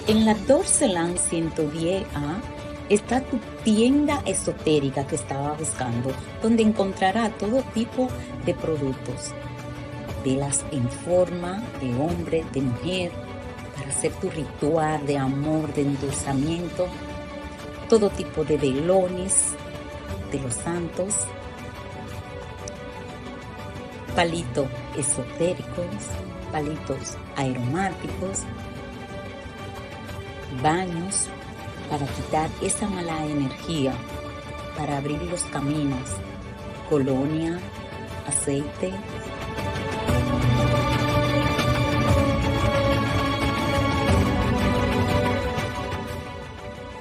En la Dorseland 110A está tu tienda esotérica que estaba buscando, donde encontrará todo tipo de productos. Velas en forma de hombre, de mujer, para hacer tu ritual de amor, de endulzamiento, todo tipo de velones de los santos, palitos esotéricos, palitos aromáticos, baños para quitar esa mala energía, para abrir los caminos, colonia, aceite.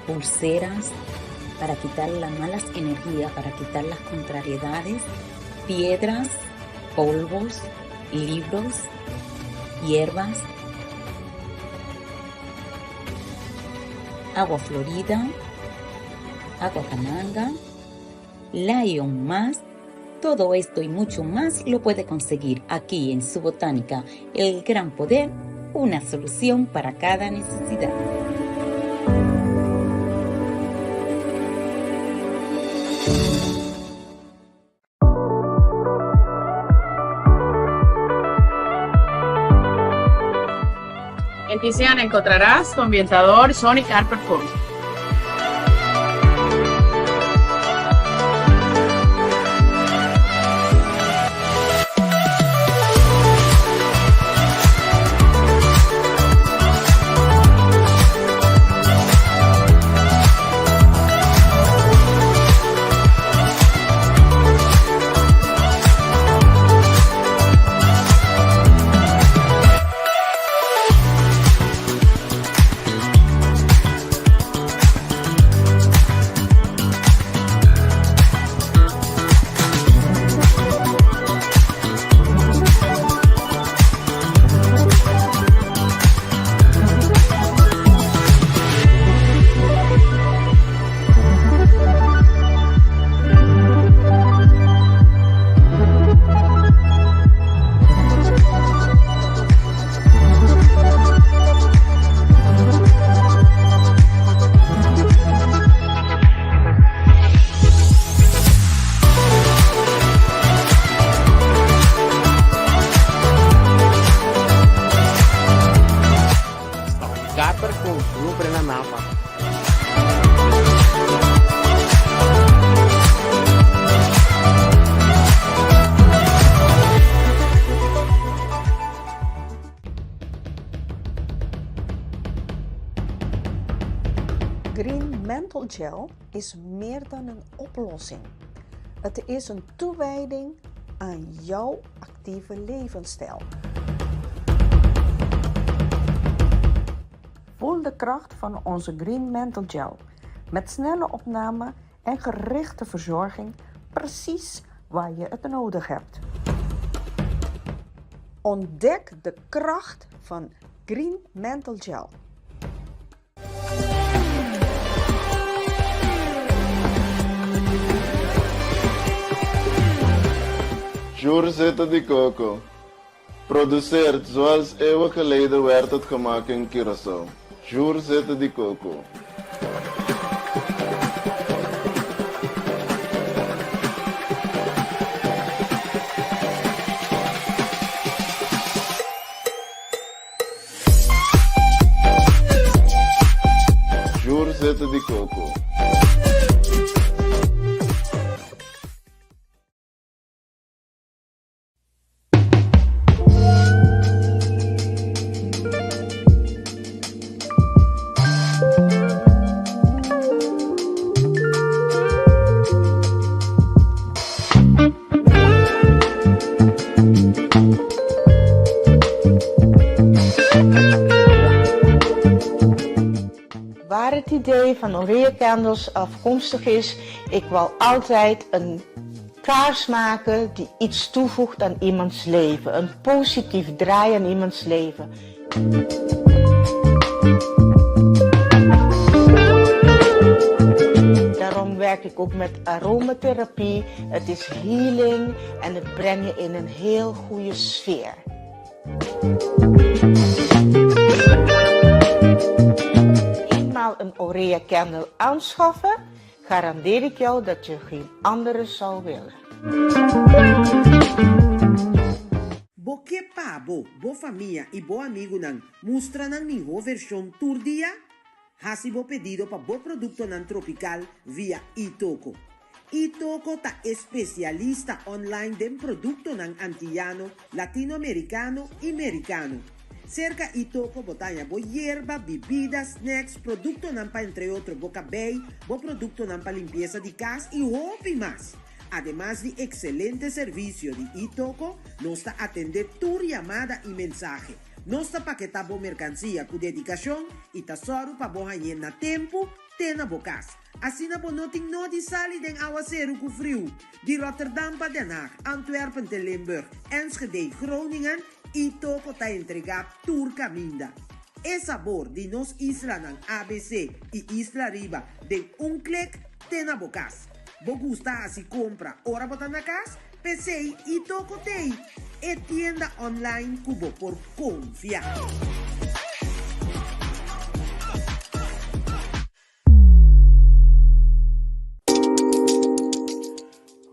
Pulseras para quitar las malas energías, para quitar las contrariedades, piedras, polvos, libros, hierbas, agua florida, agua cananga, Lion más. Todo esto y mucho más lo puede conseguir aquí en su botánica, El Gran Poder, una solución para cada necesidad. En Tiziana encontrarás tu ambientador Sonic Art Perfume. Kapper ku Rupre na Napa. Green Mental Gel is meer dan een oplossing. Het is een toewijding aan jouw actieve levensstijl. Voel de kracht van onze Green Mental Gel. Met snelle opname en gerichte verzorging precies waar je het nodig hebt. Ontdek de kracht van Green Mental Gel. Jur zeta di coco. Produceerd zoals eeuwen geleden werd het gemaakt in Curaçao. Jur zeta di coco. Jur zeta di coco. Waar het idee van Orea Candles afkomstig is, ik wou altijd een kaars maken die iets toevoegt aan iemands leven. Een positief draai aan iemands leven. Daarom werk ik ook met aromatherapie. Het is healing en het brengt je in een heel goede sfeer. Orea Candle aanschaffen, garandeer ik jou dat je geen andere zal willen. Bo ke pa bo, bo famia i bo amigunan mustra nan mihó vershon tur dia? Hasi bo pedido pa bo produktonan tropikal via iToko. iToko ta e spesialista online den produktonan antiyano, latinoamerikano i merikano. Serka iToko bo ta haña bo yerba, bibida, snacks, produktonan pa entre otro bo kabei, bo produktonan pa limpiesa di kas i hopi mas! Ademas di ekselente servisio di iToko, nos ta atendé tur yamada i mensahe. Nos ta paketá bo merkansia ku dedikashon i ta sòru pa bo hañ'é na tempu te na bo kas. Asina bo no tin no di sali den awaseru ku friu. Di Rotterdam pa Den Haag, Antwerpen te Limburg, Enschede, Groningen i Toko ta entregá tur kaminda. E sabor di nos islanan ABC i Isla Riba den un klik te na bo kas. Bo gusta hasi kompra ora bo ta na kas? P'esei i Toko t'ei e tienda online ku bo por konfia.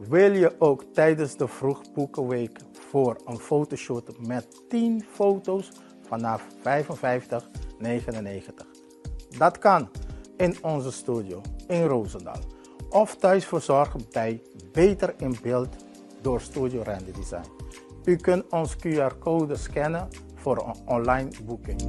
Wil je ook tijdens de vroegboekenweek voor een fotoshoot met 10 foto's vanaf 55,99? Dat kan in onze studio in Roosendaal of thuis verzorgd bij Beter in Beeld door Studio Randy Design. U kunt ons QR-code scannen voor een online boeking.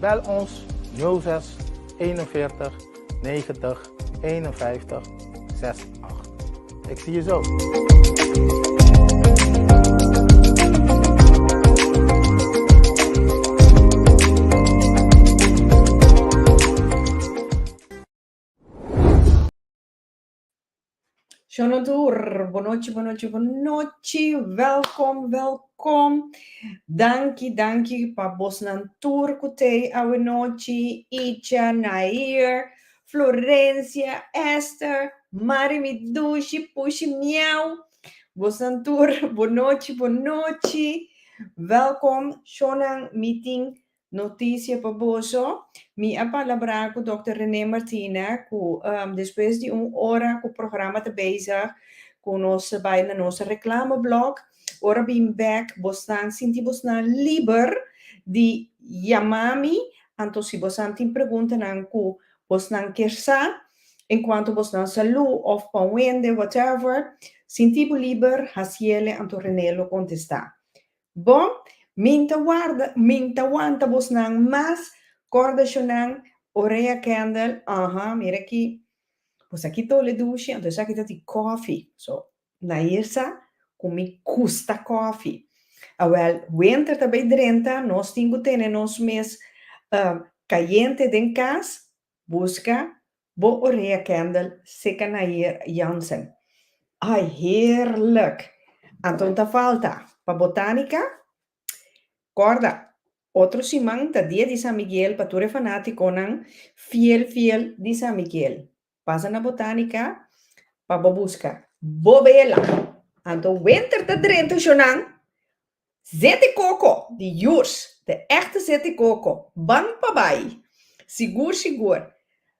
Bel ons 06 41 90 51 68. Ik zie je zo. Shono tur, bonochi, bonochi, bonochi, welkom, welkom. Danki, danki pa bosnan tur ku tei awe nochi, Icha, Nair, Florencia, Esther, Mari mi dushi, pushi miau. Bosnan tur, bonochi, bonochi. Welkom, shonan, mi tin notisia pa boso. Mi a palabrá ku Dòkter René Martina ku um, despues di un ora ku programa ta bezig, ku nos bai na nos reclameblok, ora bin bek, bosnan sinti bosnan liber di yama mi Anto si bosan tin preguntanan ku bosnan kier sa enkuanto bosnan salú òf pa un hende, whatever, sinti bo liber, hasiele anto René lo kontestá. Bon, min ta warda, min ta wanta bosnan mas, kòrda shonnan, Orea Candle, aha, mira aki, bos aki tole dushi, anto esaki ta di kòfi, so Nair sa ku mi gusta kòfi. Awèl, wenter ta bai drenta, nos tin ku tene nos mes kayente den kas. Buska bo orea candle seka Nair Jansen. Ai, heerlijk! Anto ta falta pa botanica? Kòrda, otro siman ta dia di San Miguel pa tur e fanátikonan fiel fiel di San Miguel. Pasa na botanica pa bo busca bo bela. Anto winter ta drenta shonan. Zete coco di Jurs, de echte zete coco, ban pa bai. Sigur sigur.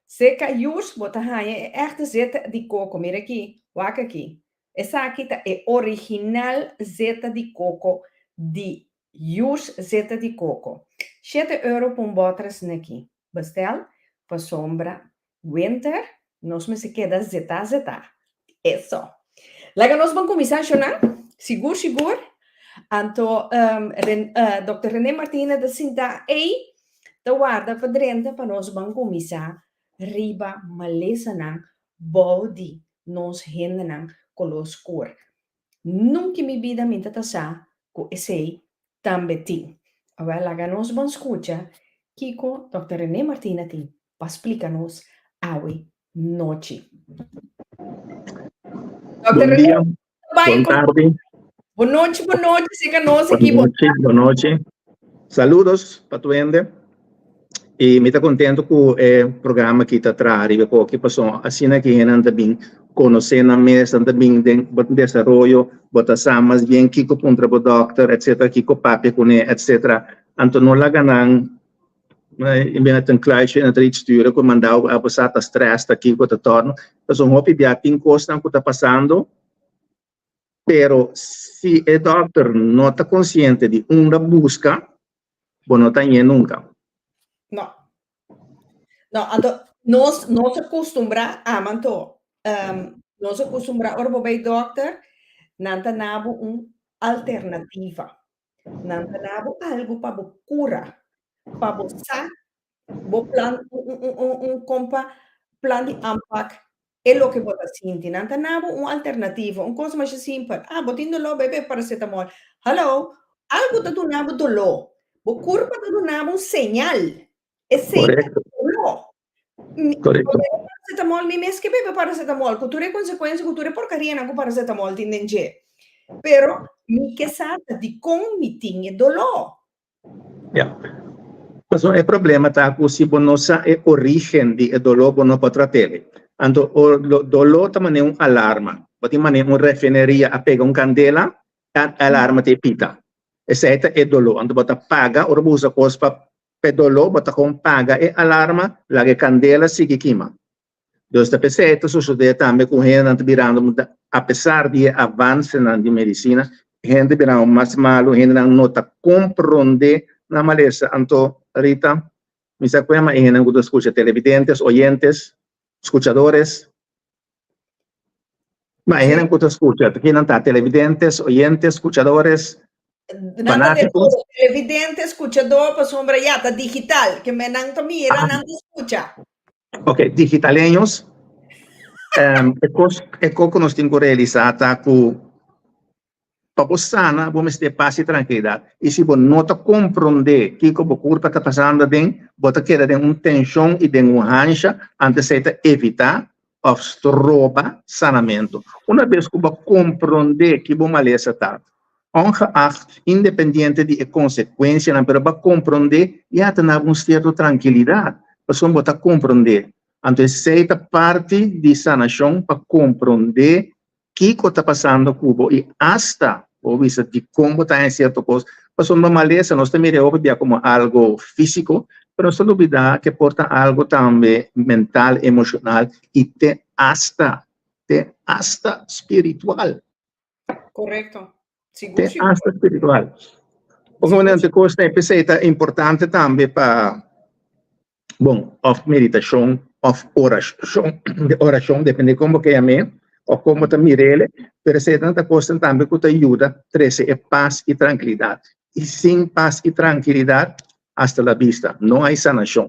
Seca Jurs bo ta haña e echte zeta di coco. Mira aki, wak aki. Esaki ta e original zeta di coco di Jurs zeta di coco. Shete euro pa un boter asina aki. Bestel pasobra Winter, nos mester keda zetá zetá. Eso. Laga nos ban kuminsá shona, sigur sigur. Anto um, Ren, uh, Dr. René Martina ta sintá ei, ta warda pa drenta pa nos ban kuminsá riba malesanan bou di nos hendenan koló skur. Nunka mi bida mi ta ta sa ku esei tambe tin. Awel laga nos ban skucha kiko Dòkter René Martina tin pa splika nos awe nochi. Dòkter René, Bon dia, bai bon ku tardi. Bon nochi, bon nochi, seka nos aki Bon nochi, bon nochi. Saludos pa tur hende. I mi ta contento cu e programa aki ta traha riba e koki pasobra asina ki hendenan ta bin. konosé nan mes, nan ta bin den bo desaroyo, bo ta sa mas bien kiko puntra bo dòkter etcetera, kiko papia kuné etcetera. Anto no laga nan met een kluisje en het riet sturen ku manda bo abo sa ta stress ta kiko ta torno. Pasobra hopi bia tin kosnan ku ta pasando pero si e dòkter no ta konsiente di unda buska bo no ta hañ'é nunka. No. No, anto nos nos a kustumbrá ama anto nos a kustumbrá ora bo bai dòkter nan ta na bo un alternativa. Nan ta na bo algu pa bo kura, pa bo sa bo plan un un un un un kompa plan di aanpak e loke bo ta sinti. Nan ta na bo un alternativa, un kos masha simpel. Ah, bo tin doló, bebe paracetamol. Hallo, algu ta duna bo doló. Bo kurpa ta duna bo un señal. Esei ta Korekto. doló. Mi Korekto. bo bebe paracetamol, mi mes ke bebe paracetamol, ku tur e konsekuensia, ku tur e porkarianan ku paracetamol tin den dje. Pero mi ke sa ta dikon mi tin e doló. Ya. Pasobra e problema ta ku si bo no sa e orígen di e doló, bo no por trat'el. Anto o doló ta manera un alarma. Bo tin manera un refineria a pega un kandela, e alarma ta e pita. Esei ta e doló. Anto bo ta paga ora bo usa kos pa p'e doló, bo ta kon paga e alarma, laga e kandela sigui kima. Dus ta p'esei ta sosodé tambe ku hendenan ta birando apesar di e avansenan di medisina, hende birando mas malu, hendenan no ta komprondé nan malesa. Anto, Rita, mi sa ku e hendenan ku ta skucha, televidentes, oyentes, skuchadores, ma e hendenan ku ta skucha, kinan ta? Televidentes, oyentes, skuchadores, Nan ta de todo, televidente, skuchador, pasobra ya ta digital, ke men nan ta mira, nan ta skucha. Ok, digitaleños, e kos, e kos ku nos tin ku realisá ta ku pa bo sana bo mester pas i trankilidat. I si bo no ta komprondé kiko bo kurpa ta pasando aden, bo ta keda den un tenshon i den un hansha, anto esei ta evitá òf stroba sanamentu. Una bes ku bo komprondé ki bo malesa ta, ongeacht, independiente di e konsekuensianan, pero bo a komprondé, ya ta na bo un sierto trankilidat, pasobra bo ta komprondé. Anto esei ta parti di sanashon pa komprondé kiko ta pasando ku bo i asta bo bisa dikon bo ta haña sierto kos, pasobra no malesa nos ta mira e hopi bia komo algo físiko, pero nos ta lubidá ke por ta algo tambe mental, emoshonal i te asta, te asta spiritual. Korekto. Sigur, Te sigur. asta spiritual. Porque Sigur, manera kos ta p'esei ta importante tambe pa bon of meditashon of orashon de orashon depende kon bo ke yam'é of kon bo ta mir'é pero esei ta kosnan tambe ku ta yuda trese e pas i trankilidat i sin pas i trankilidat hasta la vista no hay sanashon.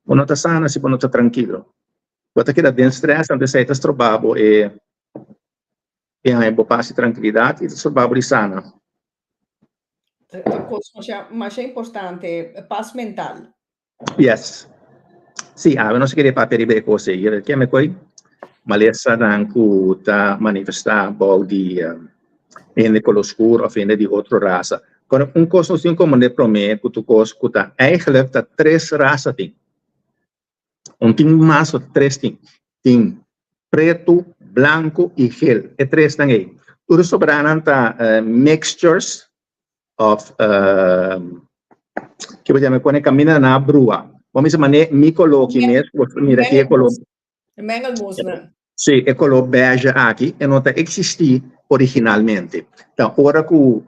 Bo no ta sana si bo no ta trankilo. Bo ta keda den stress, anto esei ta stroba bo e e haña bo pas i trankilidat i ta stroba bo di sana. Ta kos masha masha importante, pas mental. Yes. Sí, awe nos a kere papia riba e kos ei. Ke me koi malesanan ku ta manifestá bou di hende kolo skur òf hende di otro rasa. Kono un kos nos tin komprendé promé ku tur kos ku ta eigenlijk ta tres rasa tin. Un tin mas o tres tin. Tin pretu, blanku i gel. E tresnan ei. Tur e sobranan ta mixtures of ke bo yama pone kaminda nan a brua. Bo mester manera mi koló aki mes, bo mira aki e koló. E mengelmoesnan. Sí, e koló beige aki e no ta eksistí originalmente. Ta ora ku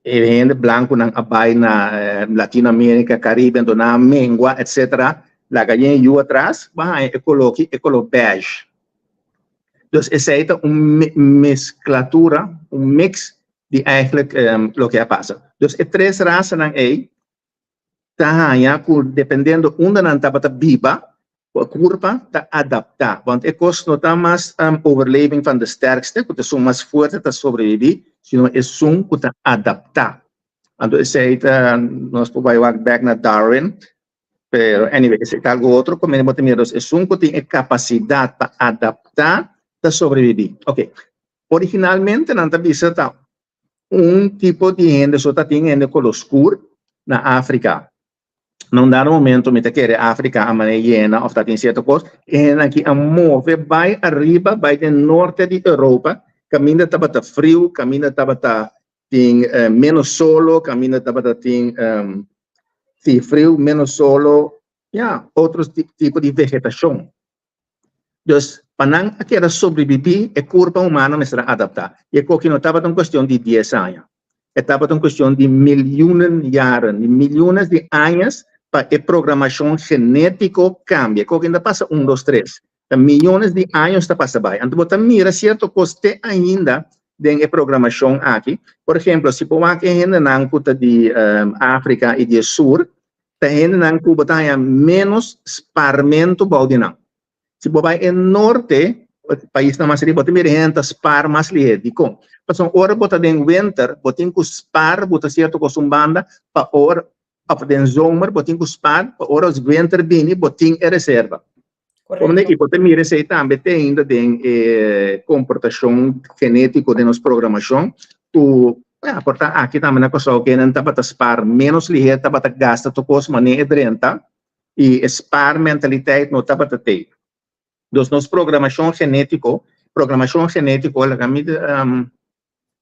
e hende blankunan a bai na Latino Amerika, Karibe, anto nan a mengua etsetera, laga yen yu atras, bo a haña e koló aki, e koló beige. Dus esei ta un mesklatura, un mix di eigenlijk loke a pasa. Dus e tres rasanan ei ta haña ku dependiendo unda nan tabata biba, ku e kurpa ta adaptá. Want e kos no ta mas overleving van de sterkste, ku ta esun mas fuerte ta sobrebibí, sino esun ku ta adaptá. Anto esei ta, nos por bai wak bèk na Darwin, pero anyway, esei ta algu otro ku bo ta mira. Dus esun ku tin e kapasidat pa adaptá ta sobrebibí. Oke, originalmente nan ta bisa ta un tipo di hende so ta tin hende kolo skur na Afrika. Na un dado momento mi ta kere Afrika a manera yena of ta tin sierto kos, e hendenan aki a move bai ariba, bai den norte di Europa, kaminda tabata friu, kaminda tabata tin menos solo, kaminda tabata tin si friu, menos solo, ya, otro tipo di vegetashon. Dus, pa nan a keda sobrebibí, e kurpa humano mester a adaptá. I e koki no tabata un kuestion di dies aña. E tabata un kuestion di miliunen jaren, di miliunes di añas pa e programashon genétiko kambia. E koki no ta pasa un, dos, tres. Ta miyones di años ta pasa bai. Anto bo ta mira sierto kos te ainda den e programashon aki. Por ehemplo, si bo wak e hendenan ku ta di Afrika i di e sur, ta hendenan ku bo ta haña ménos sparmentu bou di nan. Si bo bai e norte, paisnan mas riba, bo ta mira hende ta spar mas lihé. Dikon? Pasobra ora bo ta den winter, bo tin ku spar, bo ta sierto kos un banda pa ora, òf den zomer bo tin ku spar pa ora winter bini bo tin e reserva. Correcto. I bo ta mira esei tambe te ainda den e komportashon genétiko den nos programashon ku ya por ta aki tambe na Kòrsou kennan tabata spar ménos lihé, tabata gasta tur kos manera e drenta i e spar mentaliteit no tabata tei. Dus nos programashon genétiko, programashon genétiko laga mi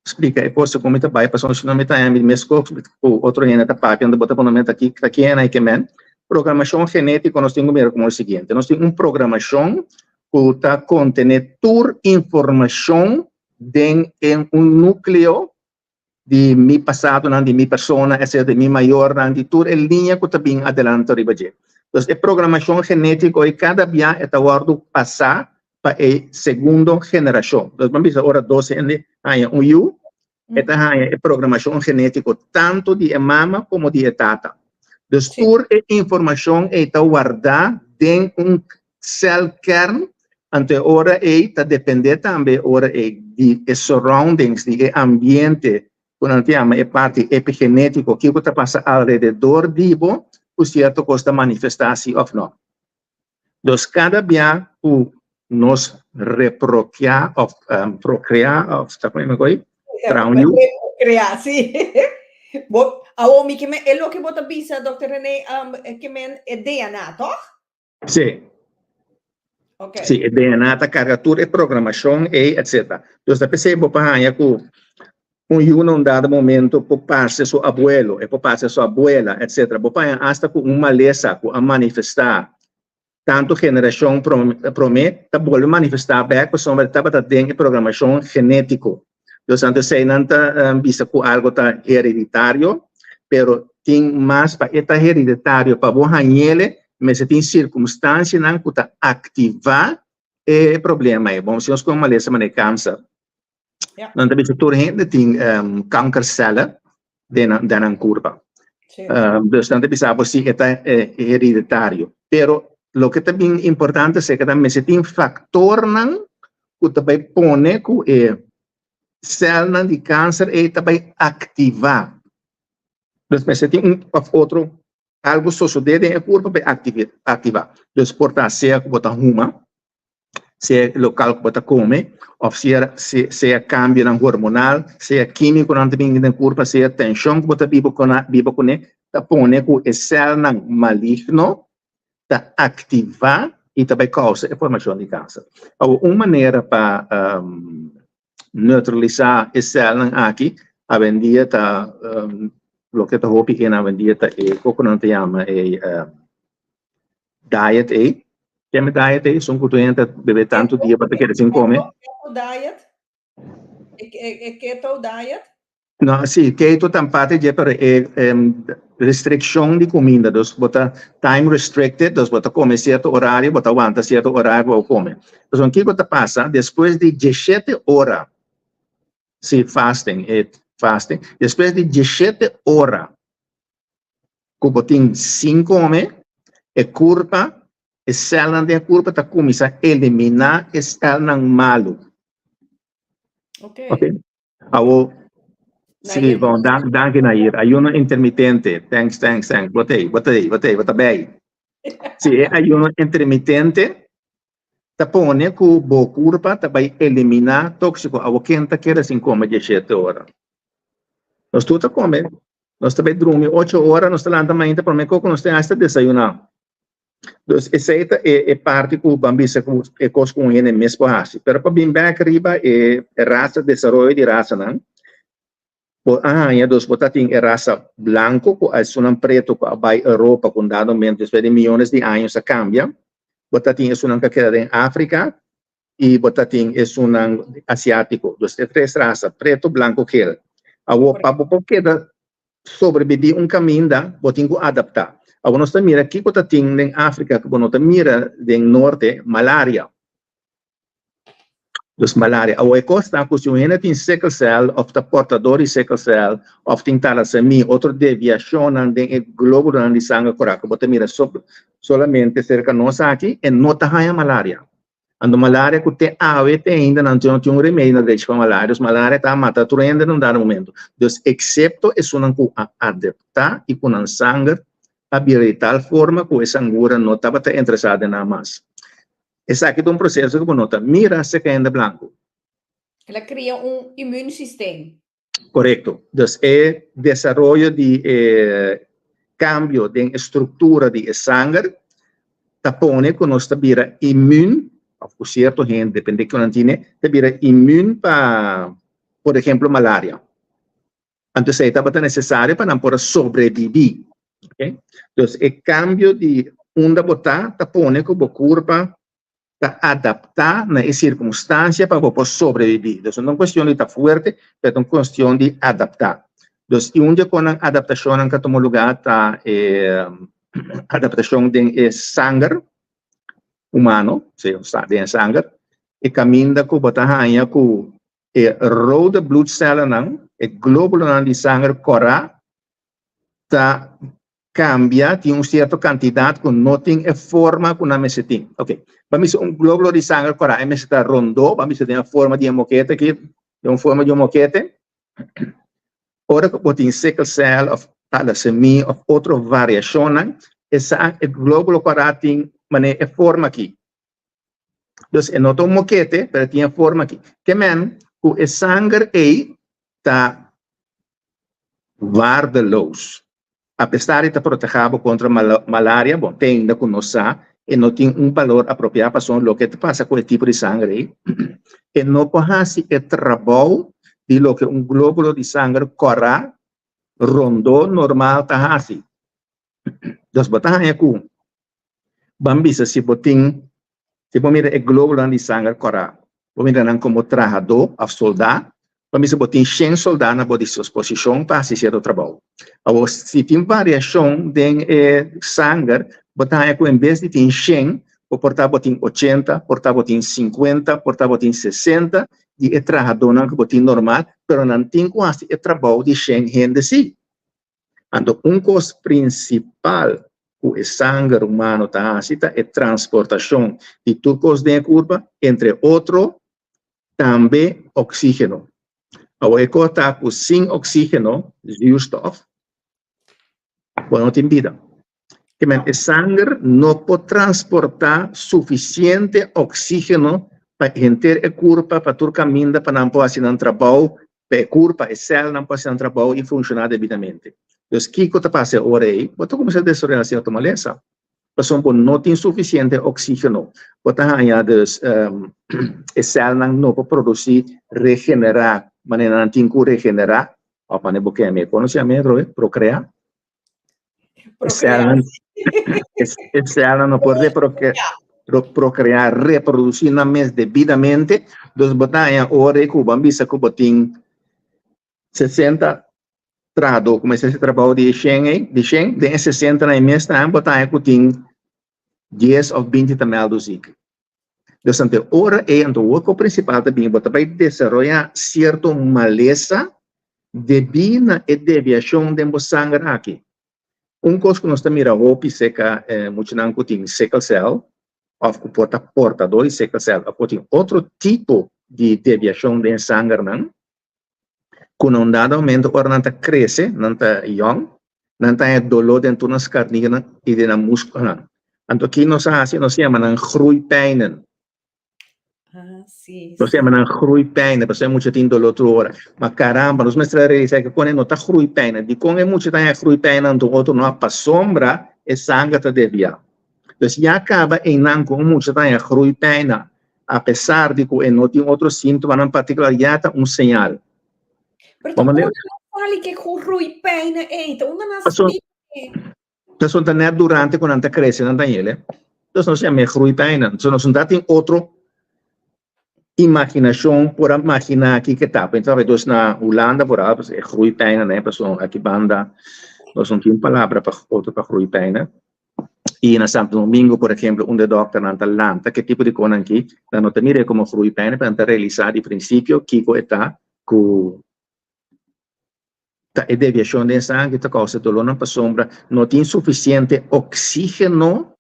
splika e kos kon mi ta bai pasobra si no mi ta haña mi mes kos ku otro hende ta papia anto bo ta pone mi ta ki ta ken ai ke men. Programashon genétiko nos tin ku mira komo e siguiente, nos tin un programashon ku ta kontené tur informashon den e un núkleo di mi pasadonan, di mi persona, etcetera, di mi mayornan, di tur e liña ku ta bin adelanto riba dje. Entonces e programashon genétiko ei kada bia e ta wòrdu pasá pa e segundo generashon. Entonces ban bisa ora dos hende haña un yu, e ta haña e programashon genétiko tantu di e mama komo di e tata. Dus tur e informashon ei ta wardá den un celkern, anto e ora ei ta dependé tambe e ora ei di e surroundings, di e ambiente ku nan ta yama e parti epigenétiko, kiko ta pasa alrededor di bo ku sierto kos ta manifestá si òf no. Dus kada bia ku nos reprokiá òf prokreá òf ta kon yama ei? Traha un yu. Reprokreá, si. Bo, awor mi ke men, e loke bo ta bisa, Dòkter René, ke men e DNA, tòg? Sí. Okay. Sí, e DNA ta carga tur e programacion ei, etcétera. Dus ta p'esei bo por haña cu un yu na un dado momento por parce su abuelo, e por parce su abuela, etcétera. Bo por haña hasta cu un malesa cu a manifesta tanto generacion prome ta bolbe manifesta bek pasobra e tabata den e programacion genetico. Dus anto esei nan ta bisa cu algo ta hereditario, pero tin mas pa e ta hereditario pa bo hañele mester tin circumstancianan cu ta activa e problema ei. Bon, si nos con malesa manera cancer, nan ta bisa tur hende tin kankercellen den nan, den nan curpa. Dus nan ta bisa bo si e ta hereditario. Pero loke ta bin importante seca ta mester tin factornan ku ta bai pone ku e sèlnan di kanser ei ta bai aktivá. Dus mester tin un òf otro algu sosodé den e kurpa pa e aktivá. Dus por ta sea ku bo ta huma, sea lokal ku bo ta kome, òf sea sea kambionan hormonal, sea kímikonan ta bini den kurpa, sea tenshon ku bo ta biba biba kuné, ta pone ku e sèlnan maligno ta aktivá i ta bai kousa e formashon di kanser. Awor, un manera pa neutralisá e sèlnan aki awendia ta loke ta hopi hende awendia ta e koko nan ta yama e diet ei. Keme diet ei? Esun ku tur hende ta bebe tantu dia pa ta keda sin kome. Keto diet? E keto diet? No, sí, keto ta parte dje, pero e restriccion di cuminda, dus bo ta time restricted, dus bo ta come cierto horario, bo ta wanta cierto horario pa bo come. Pasobra kico ta pasa, despues di diesshete ora, sí, fasting, e fasting, despues di diesshete ora cu bo tin sin come, e curpa, e celnan den e curpa ta cuminsa elimina e celnan malo. Okay. Okay. Awo, sí, bon, dank, danki Nair. Ayuno intermitente. Thanks, thanks, thanks. Bo t'ei, bo t'ei, bo t'ei, bo ta bij. Sí, e ayuno intermitente ta pone ku bo kurpa ta bai eliminá tóksiko. Awo, ken ta keda sin kome diesshete ora? Nos tur ta kome. Nos ta bai drumi ocho ora, nos ta lanta mainta promé koko nos tin hasta desayuná. Dus esei ta e e parti ku ban bisa ku e kos ku un hende mes por hasi. Pero pa bin bèk riba e rasa, desaroyo di rasanan, bo a haña dus bo ta tin e rasa blanko ku esunnan pretu ku a bai Europa ku un dado momento despues di miyones di años a kambia. Bo ta tin esunnan ku a keda den Afrika i bo ta tin esunnan asiátiko. Dus e tres rasa, pretu, blanko, gel. Awor pa bo por keda sobrebibí un kaminda, bo tin ku adaptá. Awor nos ta mira kiko ta tin den Afrika ku bo no ta mira den norte, malaria. Dus malaria. Awor e kos ta ku si un hende tin sickle cell òf ta portador di sickle cell òf tin talasemia, otro deviashonnan den e glóbulonan di sanger kòrá ku bo ta mira solamente serka nos aki, e no ta haña malaria. Anto malaria ku te awe te ainda nan no tin un remedi na drechi pa malaria, dus malaria ta mata tur hende na un dado momento. Dus eksepto esunnan ku a adeptá i ku nan sanger a bira di tal forma ku e sangura no tabata interesá den nan mas. Esaki ta un proseso ku bo no ta mira serka hende blanku. El a kria un immuunsysteem. Korekto. Dus e desaroyo di e kambio den e struktura di e sanger ta pone ku nos ta bira immuun, òf ku sierto hende, depende kiko nan tine, ta bira immuun pa, por ehemplo, malaria. Anto esei tabata nesesario pa nan por a sobrebibí. Okay? Dus e kambio di unda bo ta, ta pone ku bo kurpa ta adaptá na e sirkunstansia pa bo por sobrebibí. Dus no ta un kuestion di ta fuerte, pero ta un kuestion di adaptá. Dus i un di e konan adaptashonnan ku a tuma lugá ta e adaptashon den e sanger humano, sí, den e sanger, e kaminda ku bo ta haña ku e rode bloedcellennan, e glóbulonan di sanger kòrá ta cambia, tin un cierto cantidad cu no tin e forma cu nan mester tin. Ok, ban bisa un globulo di sanger cora, e mester ta rondo, ban bisa den e forma di e mokete aki, den un forma di un mokete. Ora cu bo tin sickle cell of thalassemia of otro variacionnan, e sa e globulo cora tin manera e forma aki. Dus e no ta un mokete, pero e tin e forma aki. Ke men cu e sanger ey ta waardeloos. Apesar di ta protehá bo kontra malaria, bon, te ainda ku nos sa, e no tin un balor apropiá pasobra loke ta pasa ku e tipo di sanger ei, e no por hasi e trabou di loke un glóbulo di sanger kòrá rondó normal ta hasi. Dus bo ta haña ku Ban bisa si bo tin, si bo mira e glóbulonan di sanger kòrá, bo mira nan komo trahadó òf soldá, ban bisa bo tin shen soldá na bo disposishon pa hasi sierto trabou. Awor, si tin variashon den e sanger, bo ta haña ku en bes di tin shen, bo por ta bo tin ochenta, por ta bo tin sinkuenta, por ta bo tin sesenta di e trahadónan ku bo tin normal, pero nan tin ku hasi e trabou di shen hende sí. Anto un kos prinsipal ku e sanger humano ta hasi ta e transportashon di tur kos den e kurpa, entre otro tambe oksígeno. Awor e kos ta ku sin oksígeno, zuurstof, bo no tin bida. Ke men e sanger no por transportá sufisiente oksígeno pa henter e kurpa, pa tur kaminda pa nan por hasi nan trabou, pa e kurpa, e sèlnan por hasi nan trabou i funshoná debidamente. Dus kiko ta pasa e ora ei? Bo ta kuminsá desaroyá sierto malesa, pasobra bo no tin sufisiente oksígeno. Bo ta haña dus e sèlnan no por produsí, regenerá manera nan tin ku regenerá, òf manera bo ke mi e konosé ami atrobe, prokreá. E celnan no por procrear, reproducir nan mes debidamente. Dus bo ta haña ora ku bo a bisa ku bo tin 60 trahadó ku mester hasi trabou di e shen ei, di shen, den e 60 nan e mes nan bo ta haña ku tin dies òf binti ta mèldu ziek. Dus ante ora ei anto woko prinsipal ta bin bo ta bai desaroyá sierto malesa debí na e deviashon den bo sanger aki. Un kos ku nos ta mira hopi serka muchanan ku tin sickle cell òf ku por ta portador di sickle cell òf ku tin otro tipo di deviashon den sangernan, ku na un dado momento ora nan ta krese, nan ta yòn, nan ta haña doló den tur nan skarnirnan i den nan múskulonan. Anto ki nos a hasi? Nos yama nan groeipijnen. Ah, sí. Nos yama nan groeipijnen, pasobra e mucha tin doló tur ora. Ma caramba, nos mester a realisá ku kon e no ta groeipijnen. Dikon e mucha ta haña groeipijnen anto otro no? Pasobra e sanger ta desviá. Dus ya kaba einan ku un mucha ta haña groeipijnen, apesar di ku e no tin otro síntomanan partikular, ya ta un señal. Pero ta unda nan sali ke groeipijnen ei? Ta unda nan sali? Pasobra ta net durante ku nan ta krese nan ta hel. Dus nos yama e groeipijnen. So nos no ta tin otro imaginashon por a maginá kiko ta. Por dus na Hulanda por a e groeipijnen ei pasobra aki banda nos no tin un palabra pa otro pa groeipijnen. I na Santo Domingo por ehemplo unda e dòkternan ta lanta ke tipo di konan aki nan no ta mir'é komo groeipijnen pero nan ta realisá di prinsipio kiko e ta ku Ta e deviashon den sanger ta kousa dolónan pasobra no tin sufisiente oksígeno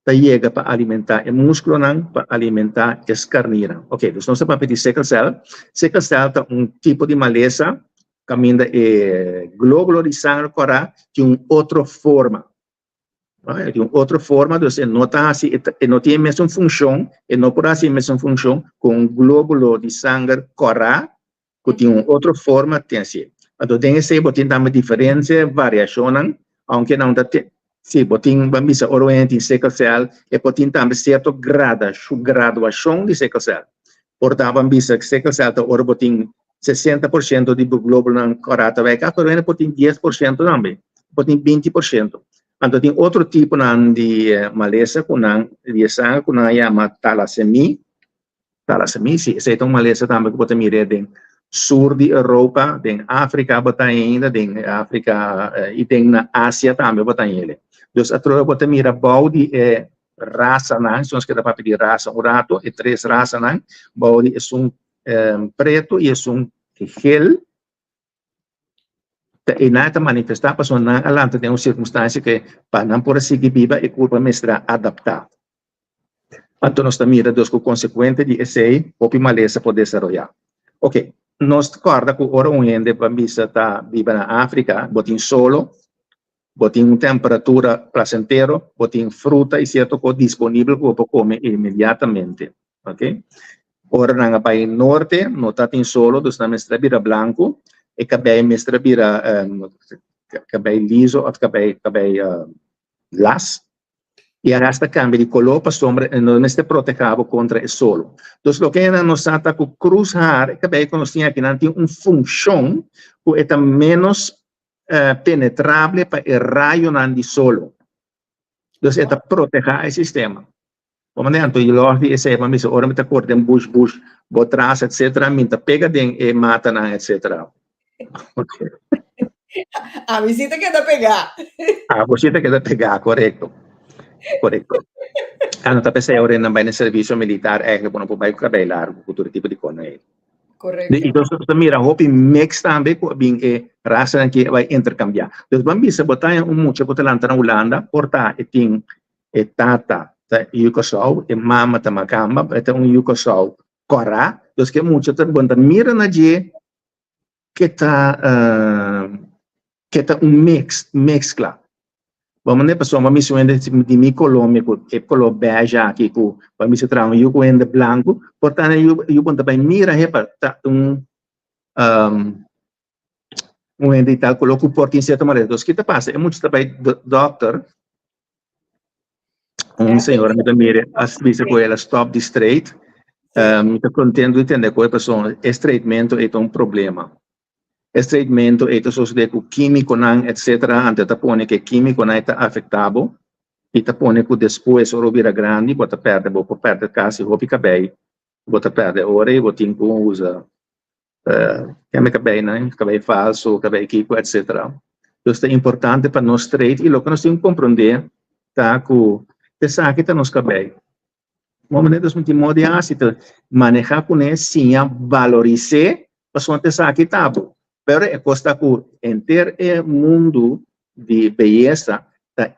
ta yega pa alimentá e múskulonan, pa alimentá e skarnirnan. Oke, dus nos ta papia di sickle cell. Sickle cell ta un tipo di malesa kaminda e glóbulo di sanger kòrá tin un otro forma. E tin un otro forma, dus e no ta hasi, e no tin e mesun funshon, e no por hasi e mesun funshon ku un glóbulo di sanger kòrá ku tin un otro forma tin así. Anto den esei bo tin tambe diferente variashonnan, aunke nan ta te, si bo tin, ban bisa ora un hende tin sickle cell, e por tin tambe sierto grada, graduashon di sickle cell. Por ta ban bisa sickle cell ta ora bo tin 60% di bo glóbulonan kòrá ta wèk af, pero hende por tin 10% tambe, por tin 20%. Anto tin otro tiponan di malesa ku nan, di e sanger ku nan a yama talasemia, Talasemia, si, esei ta un malesa tambe ku bo ta mir'é den sur di Europa, den Afrika bo ta ainda, den Afrika i den na Asia tambe bo ta hañ'el. Dus atrobe bo ta mira bou di e rasanan, si nos keda papia di rasa un rato, e tres rasanan, bou di esun pretu i esun gel, ta e nan ta manifestá pasobra nan a lanta den un sirkunstansia ke pa nan por a sigui biba e kurpa mester a adaptá. Anto nos ta mira dus ku konsekuente di esei hopi malesa por desaroyá. Oke, nos ta kòrda ku ora un hende ban bisa ta biba na Afrika, bo tin solo, bo tin un temperatura plasentero, bo tin fruta i sierto kos disponibel ku bo por kome inmediatamente. Ok. Ora nan a bai norte, no ta tin solo, dus nan mester a bira blanku, e kabei mester a bira kabei liso òf kabei kabei las, i a hasta kambia di koló pasobra e no mester protehá bo kontra e solo. Dus loke nan no sa ta ku krus haar, e kabei ku nos tin aki nan tin un funshon ku e ta ménos penetrable pa e rayonan di solo. Dus e ta protehá e sistema. Bo manera anto lòs di esei pa mi bisa ora mi ta kore den bush bush bo tras etcetera mi ta pega den e matanan etcetera. Ami si ta keda pegá. Abo si ta keda pegá, korekto. Korekto. Ah, no ta p'esei ora nan bai na servisio militar eigenlijk bo no por bai ku kabei largu ku tur e tipo di kos ei. Korekto. I nos ta mira hopi mix tambe ku a bin e rasanan ke a bai interkambiá. Dus ban bisa bo ta haña un mucha ku ta lanta na Hulanda por ta e tin e tata ta yu Kòrsou, e mama ta makamba, e ta un yu Kòrsou kòrá. Dus ke mucha ta bo ta mira na dje ke ta ke ta un mix, mezcla. Bo manda e pasobra mi su hende di mi koló mi ku e koló beige aki ku bo mester traha un yu ku hende blanku, por ta yu yu bo ta bai mira hepa ta un un hende di tal koló ku por tin sierto malesa. Entonces ki ta pasa? E mucha ta bai dòkter, un señora mi ta mira a bisa ku el a stòp di straight, mi ta kontento di tende ku e pasobra e straightmento ei ta un problema. E straightmento ei ta sosodé ku kímikonan etcetera, anto e ta pone ku e kímikonan ei ta afektá bo i ta pone ku despues ora bo bira grandi bo ta pèrdè, bo por pèrdè kasi hopi kabei, bo ta pèrdè ora ei bo tin ku usa Kende kabeinan, kabei falso, kabei kiko, etcetera. Dus ta importante pa nos straight i loke nos tin ku komprondé ta ku esaki ta nos kabei. Bon manera nos tin moda di hasi ta manehá kuné, siña baloris'é pasobra esaki ta bo. Pero e kos ta ku henter e mundu di beyesa ta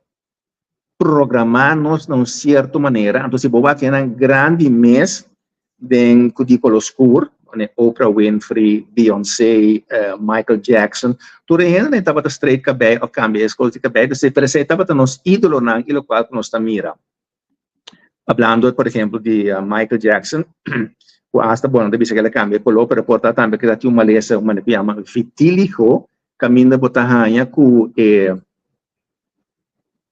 programá nos na un sierto manera, anto si bo wak hendenan grandi mes den ku di kolo skur, manera Oprah Winfrey, Beyoncé, Michael Jackson, tur e hendenan tabata straight kabei òf kambia e kos di kabei, pero esei tabata nos ídolonan i lokual ku nos ta mira. Hablando, por ehempel, di Michael Jackson, ku hasta bo nan ta bisa ku el a kambia koló, pero por ta tambe ku el a tin un malesa, un manera ku yama vitiligo, kaminda bo ta haña ku e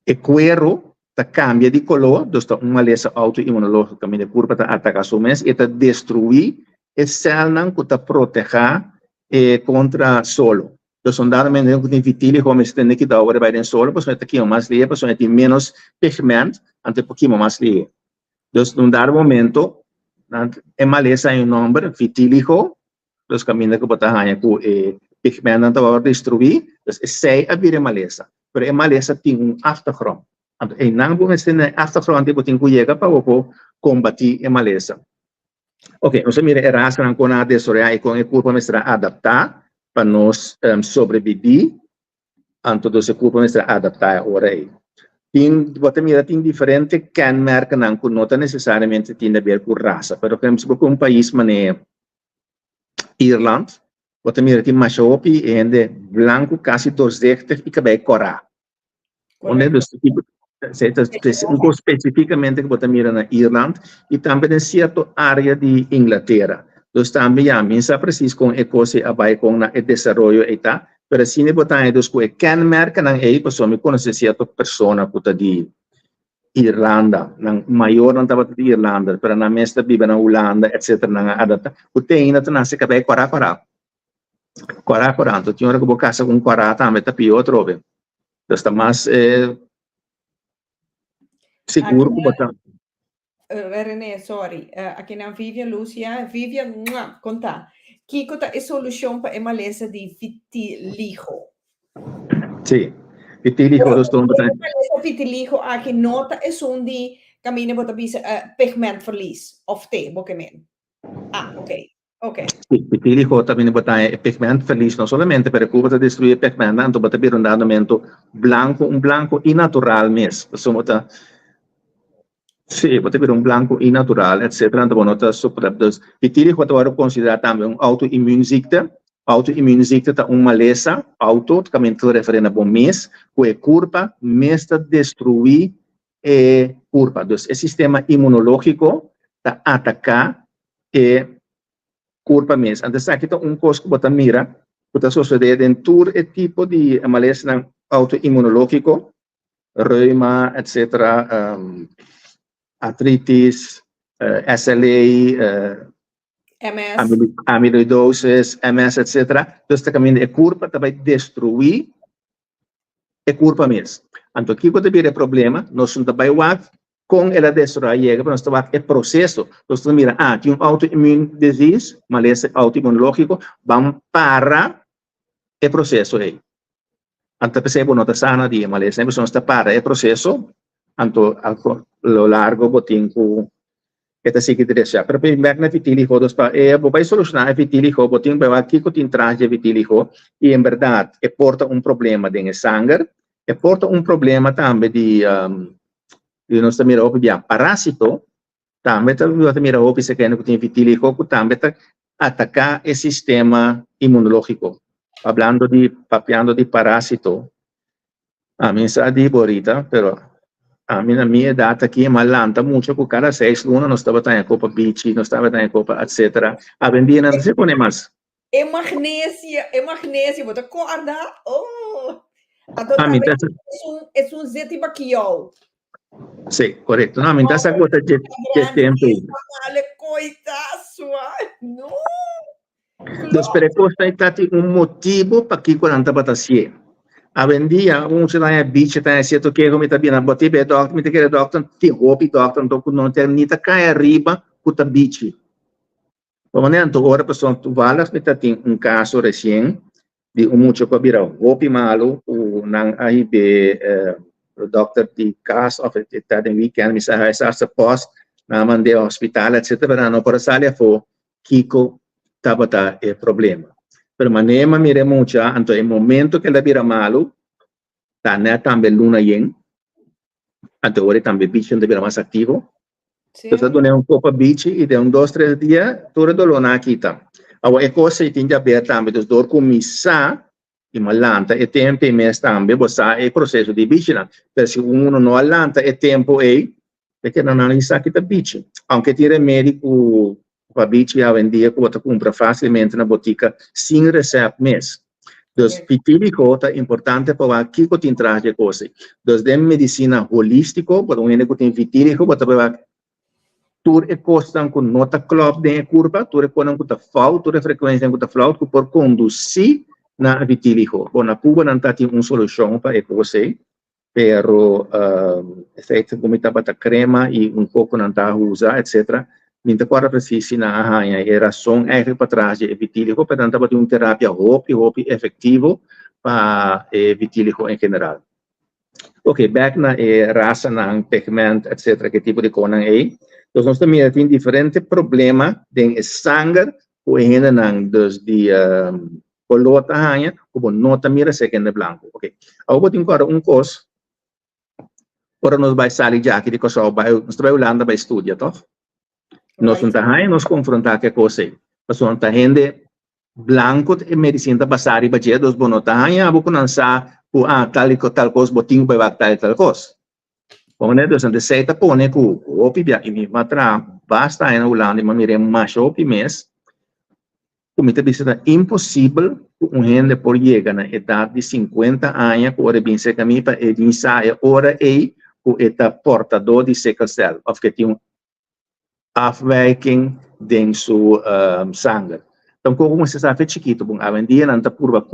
e kuero ta kambia di koló, dus ta un malesa outoinmunológiko kaminda e kurpa ta ataka su mes i e ta destruí e sèlnan ku ta protehá e kontra solo. Dus un dado momento ku tin vitiligo mester tene kidao ora e bai den solo pasobra e ta kima mas lihe pasobra e tin menos pigment anto e por kima mas lihe. Dus un dado momento e malesa hay un nomber vitiligo dus kaminda ku bo ta haña ku e pigmentnan ta wòrdu destruí dus esei a bira e malesa. Pero e malesa tin un achtergrond. Anto einan bo mester na e achtergrond ei bo tin ku yega pa bo por kombatí e malesa. Ok, nos a mira e rasanan kon a desaroyá i kon e kurpa mester a adaptá pa nos sobrebibí, anto dus e kurpa mester a adaptá e ora ei. Tin, bo ta mira tin diferente kenmerkennan ku no ta nesesariamente tin di aber ku rasa, pero por ehempel si bo ku un pais manera Irland, bo ta mira tin masha hopi hende blanku kasi doorzichtig i kabei kòrá. Un kos spesifikamente ku bo ta mira na Irland i tambe den sierto área di Inglatera. Dus tambe ya, mi sa presis kon e kos ei a bai kon na e desaroyo ei ta, pero asina bo ta haña dus ku e kenmerkennan ei, pasobra mi konosé sierto persona ku ta di Irlanda, nan mayornan tabata di Irlanda, pero nan mes ta biba na Hulanda etcetera, nan a adaptá, ku te ainda ta nase kabei kòrá kòrá. Kòrá kòrá, anto tin ora ku bo kasa ku un kòrá tambe ta pió atrobe. Entonces ta mas eh, sigur ku bo ta. René, sorry. Aki nan Vivian Lucia. Vivian, mua, konta. Kiko ta e solushon pa e malesa di vitiligo? Sí, vitiligo dus ta un E malesa vitiligo aki no ta esun di kaminda bo ta bisa pigmentverlies of te bo ke men? Ah, ok. Ok. Vitiligo ta bini bo ta e pigment verlies no solamente pero ku bo ta destrui e pigmentnan anto bo ta bira un dado momento blanco un blanco inatural mes pasobra bo ta si bo ta bira un blanco inatural etcetera anto bo no ta soporta dus vitiligo ta wòrdu konsiderá tambe un auto-immuunziekte auto-immuunziekte ta un malesa auto ta kaminda ta referí na bo mes ku e kurpa mes ta destrui e kurpa dus e sistema inmunológiko ta ataká e kurpa mes. Anto esaki ta un kos ku bo ta mira ku ta sosodé den tur e tipo di malesnan outoinmunológiko, reuma, etcetera, artritis, SLA, MS. amiloidosis, MS, etcetera. Dus ta kaminda e kurpa ta bai destruí e kurpa mes. Anto kiko ta bira e problema? Nos no ta bai wak kon el a desaroyá yega, pero nos ta wak e proseso. Nos ta mira, ah, tin un autoimmune disease, malesa autoinmunológiko, ban para e proseso ei. Anto p'esei bo no ta sana di e malesa ei, pasobra nos ta para e proseso, anto a lo largo bo tin ku e ta sigui drecha. Pero p'e bek na vitiligo, dus pa e bo bai solushoná e vitiligo, bo tin bai wak kiko tin tras di e vitiligo, i en bèrdat e por ta un problema den e sanger, e por ta un problema tambe di di nos ta mira hopi bia parásito, tambe ta bo ta mira hopi sekende ku tin vitiligo ku tambe ta ataká e sistema inmunológiko. Hablando di papiando di parásito, Ami sa di bo Rita, pero ami na mi edat aki m'a lanta mucho ku kada seis luna nos tabata haña kopa bichi, nos tabata haña kopa etcetera. Awendia nan no se pone mas. E magnesia, e magnesia, bo ta kòrda? Oh! Anto Ami tambe ta sa. esun, esun zeti bakiou. Sí, korekto. No, ami ta sa ku ta dje dje tempu ei. Male koita sua. No! Dus pero e kos ta ta tin un motibu pakiko nan tabata hasié. Awendia un mucha ta haña bichi ta haña sierto keho mi ta bira bo tin e dòkter mi ta kere dòkter tin hopi dòkter anto ku no ta ni ta kai ariba ku ta bichi. Por manera anto ora pasobra toevallig mi ta tin un kaso resien di un mucha ku a bira hopi malu ku nan a hib'é dòkter di kas òf e ta den wikènt mi sa huisarts post nan a mand'é hospital etcetera pero nan no por a sali afó kiko tabata e problema. Pero manera mi a mira e mucha, anto e momento ku el a bira malu, ta nèt tambe luna yen, anto ora tambe bichi ta bira mas aktivo. Entonces a dun'é un kopa bichi i den un dos tres dia tur e dolónan a kita. Awor e kos ei tin di haber tambe, dus dor ku mi sa i mi a lanta e tempu ei mes tambe, bo sa e proseso di bichinan. Pero si uno no a lanta e tempu ei. Ta keda nan esaki ta bichi. Aunke tin remedi ku pa bichi awendia ku bo ta kumpra fásilmente na botika sin resèpt mes. Dus vitiligo ta importante pa wak kiko tin tras di e kos ei. Dus den medisina holístiko, bo ta un hende ku tin vitiligo, bo ta bai wak tur e kosnan ku no ta klòp den e kurpa, tur e kosnan ku ta fout, tur e frekuensianan ku ta flout ku por kondusí na vitiligo. Bon, na Cuba nan ta tin un solushon pa e kos ei. Pero esei segun mi tabata crema y un poco nan ta usa etcetera. Mi ta corda precies si nan a haña e razon eigenlijk patras di e vitiligo, pero nan tabatin un terapia hopi hopi efectivo pa e vitiligo en general. Ok, back na e rasanan, pigment etcetera, ke tipo di konan ei. Dus nos ta mira tin diferente problema den e sanger ku e hendenan dus di Color ta haña ku bo no ta mira esei kende blanku. Ok. Awor bo tin ku kòrda un kos, ora nos bai sali djaki di Kòrsou bai, nos ta bai Hulanda bai studia, tòg? Nos no ta haña nos konfrontá ku e kos ei. Pasobra ta hende blanku e medisina ta basá riba dje, dus bo no ta haña bo ku nan sa ku ah tal i tal kos bo tin ku bai wak tal i tal kos. Bo manera dus anto esei ta pone ku hopi bia, i mi a traha basta aña na Hulanda i mi a mira e masha hopi mes, ku mi ta bisa ta imposibel ku un hende por yega na edat di sinkuenta aña ku ora e bin serka mi pa e bin sa e ora ei ku e ta portadó di sikkelcel òf ku e tin un afwijking den su sanger. Tampoko ku mester sa fe chikitu bon awendia nan ta purba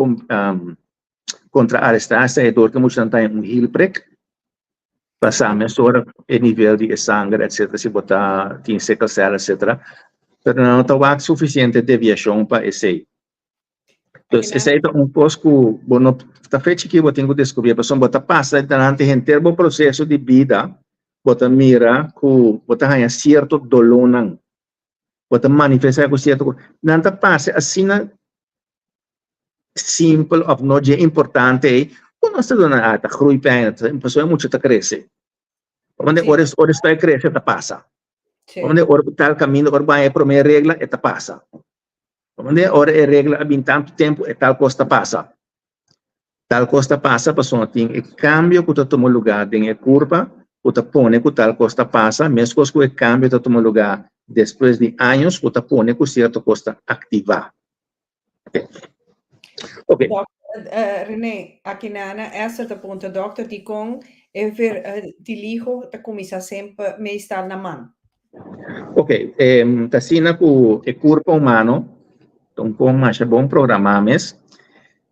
kontraarestá esei dor ku muchanan ta haña un hielprik pa sa mesora e nivel di e sanger etcetera si bo ta tin sikkelcel etcetera pero nan no ta wak sufisiente deviashon pa esei. Dus esei ta un kos ku bo no ta fe chikí bo tin ku deskubrí pasobra bo ta pasa durante henter bo proseso di bida bo ta mira ku bo ta haña sierto dolónan bo ta manifestá ku sierto kos nan ta pasa asina simpel of no dje importante ei, ku nos ta duna ah, ta groeipijn, pasobra e mucha ta krese. Pasobra ora ora e stoi krese ta pasa. Pasobra ora ku tal kaminda, ora bo haña e promé regla, e ta pasa. Pasobra ora e regla a bin tantu tempu, e tal kos ta pasa. Tal kos ta pasa pasobra tin e kambio ku ta tuma lugá den e kurpa ku ta pone ku tal kos ta pasa, meskos ku e kambio ta tuma lugá despues di años ku ta pone ku sierto kos ta aktivá. Ok. René, aki nana Esther ta puntra dokter dikon e vitiligo ta kuminsá semper meestal na man? Ok, ta asina ku e kurpa humano ta un kon masha bon programá mes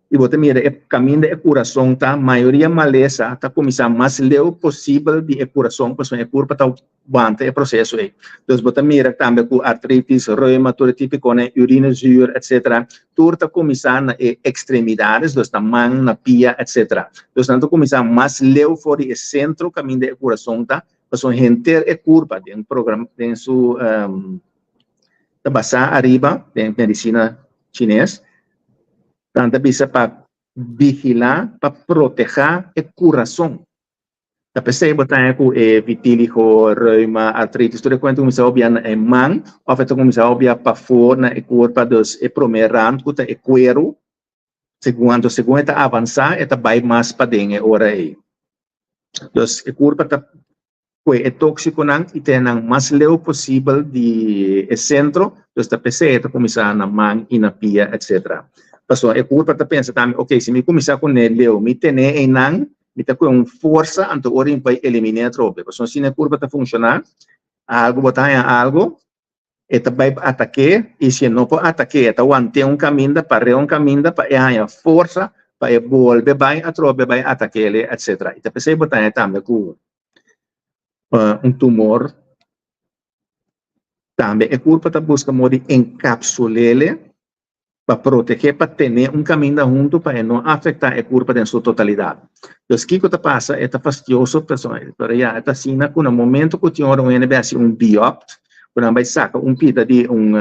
i bo ta mira e kaminda e kurason ta, mayoria malesa ta kuminsá mas leu posibel di e kurason pasobra e kurpa ta wanta e proseso ei. Dus bo ta mira tambe ku artritis, reuma, tur e tipikonan, urinezuur etcetera, tur ta kuminsá na e ekstremidades, dus na man, na pia etcetera. Dus nan ta kuminsá mas leu for di e sentro kaminda e kurason ta Pasobra henter e kurpa den program den su ta basá ariba den medisina chines, nan ta bisa pa vigilá, pa protehá e kurason. Ta p'esei bo ta haña ku e vitiligo, reuma, artritis, tur e kuenta kuminsá hobia na e man òf e ta kuminsá hobia pafó na e kurpa, dus e promé rant ku ta e kueru, segun anto segun e ta avansá e ta bai mas paden e ora ei. Dus e kurpa ta kue e tóksikonan i tene nan mas leu posibel di e sentro, dus ta p'esei e ta kuminsá na man i na pia etcetera. Pasobra e kurpa ta pensa tambe, ok, si mi kuminsá kuné leu, mi tene einan, mi ta kue un forsa, anto ora mi bai eliminé atrobe. Pasobra asina e kurpa ta funshoná, algu bo ta haña algu, E ta bai pa atak'é, i si e no por atak'é, e ta want'é un kaminda, par'é un kaminda pa e haña forsa pa e bolbe bai atrobe bai atak'é, etcetera. I ta p'esei bo ta haña tambe ku un tumor tambe e kurpa ta buska modo di enkapsul'é pa protegé, pa tené un kaminda huntu pa e no afektá e kurpa den su totalidat. Dus kiko ta pasa? E ta fastioso persona, pero ya e ta asina ku na momento ku tin ora un hende bai hasi un biopt, ku nan bai saka un pida di un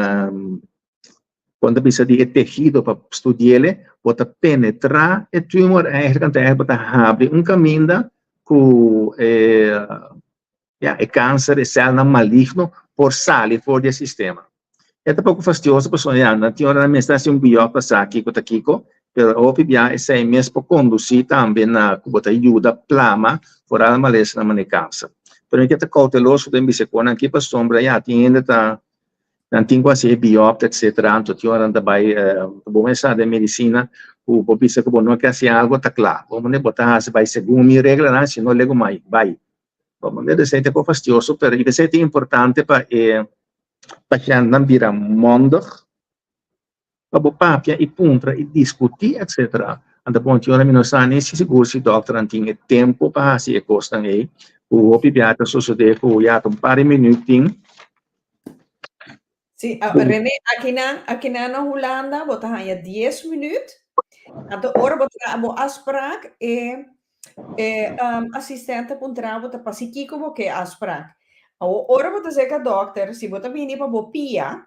kon ta bisa di e tehido pa studi'el, bo ta penetrá e tumor eigenlijk, anto eigenlijk bo ta habri un kaminda ku e ya e kanser, e sèlnan maligno por sali for di e sistema. E ta poko fastioso pasobra ya nan tin ora nan mester hasi un biòp pa sa kiko ta kiko, pero hopi bia esei mes por kondusí tambe na ku bo ta yuda plama foral malesanan manera kanser. Pero mi ke ta kouteloso den bisa ku nan ki pasobra ya tin hende ta nan tin ku hasi e biopte etcetera anto tin ora nan ta bai bo mes sa den medisina ku bo bisa ku bo no ke hasi algo ta kla bo manera bo ta hasi bai segun mi reglanan si no legu mai bai bo manera esei ta por fastioso pero i esei ta importante pa e pashèntnan bira mondig pa bo papia i puntra i diskutí etcetera. Anto bon tin ora mi no sa ni si sigur si dòkternan tin e tempu pa hasi e kosnan ei, ku hopi bia ta sosodé ku ya ta un par di minüt tin. Sí, René, akinan, akinan na Hulanda bo ta haña dies minüt, anto ora bo traha bo afsprak e e asistente a puntra bo ta pasi kiko bo ke afsprak. Awor ora bo ta seka dòkter, si bo ta bini pa bo pia,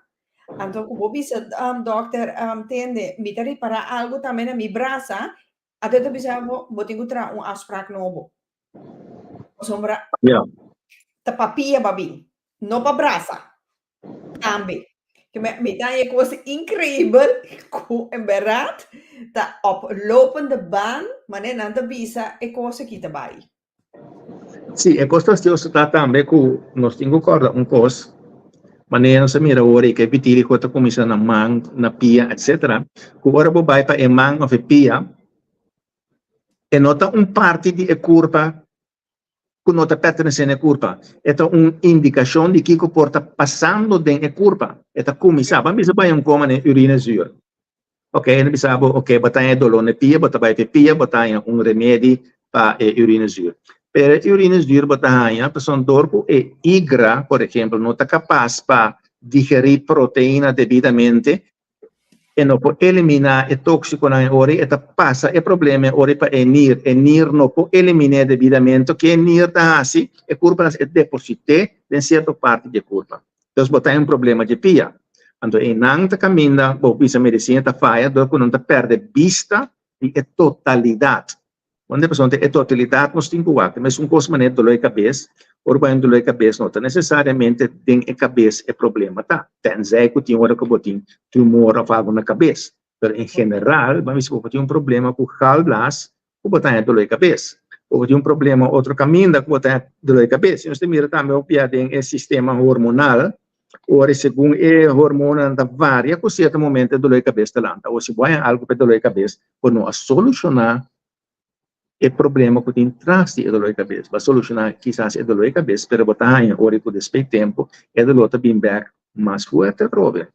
Anto ku bo bisa um, dokter, um, tende, mi ta ripará algu tambe na mi brasa, anto e ta bisa bo, bo tin ku traha un afspraak nobo. Pasobra Ja. ta pa pia ba bin, no pa brasa. Tambe. Ke me, mi ta e kos inkreibel ku en bèrdat ta op lopende baan, manera nan ta bisa e kos aki ta bai. Sí, e kos fastioso ta tambe ku nos tin ku kòrda un kos, manera nos a mira awor ei ku e vitiligo ta kuminsá na man, na pia, etsetera, ku ora bo bai pa e man òf e pia, e no ta un parti di e kurpa ku no ta pertenesé na e kurpa, e ta un indikashon di kiko por ta pasando den e kurpa, e ta kuminsá, ban bisa bai un koma den urinezuur. Ok, hende bisa bo, ok, bo ta haña doló na e pia, bo ta bai pa e pia, bo ta haña un remedi pa e urinezuur. Pero e urinezuur bo ta haña pasobra dor ku e igra, por ehempel, no ta kapas pa digerí proteina debidamente, e no por eliminá e tóksikonan e ora i e ta pasa e problema e ora pa e nir. E nir no por elimin'é debidamente. Ke e nir ta hasi? E kurpa ta hasi e deposit'é den sierto parti di e kurpa. Entonces bo ta un problema dje pia. Anto einan ta caminda bo bisa medicina ta faya dor cu nan ta perde bista di e totalidad. Wende pasobra e totalidad nos tin cu wak. Ta mesun cos manera dolor di cabes. Ora bo hay un dolor di cabes no ta necesariamente den e cabes e problema ta. Tenzij cu tin ora cu bo tin tumor of algo na cabes. Pero en general bo a bisa cu bo tin un problema cu galblaas ku bo ta haña doló di kabes. Bo tin un problema otro kaminda ku bo ta haña doló di kabes. I nos ta mira tambe hopi a den e sistema hormonal, ora segun e hormonanan ta varia ku sierto momento e doló di kabes ta lanta. Awor si bo haña algu pa e doló di kabes, bo no a solushoná e problema ku tin tras di e doló di kabes. Bo a solushoná kisas e doló di kabes, pero bo ta haña ora ku despues di tempu e doló ta bin bèk mas fuerte atrobe.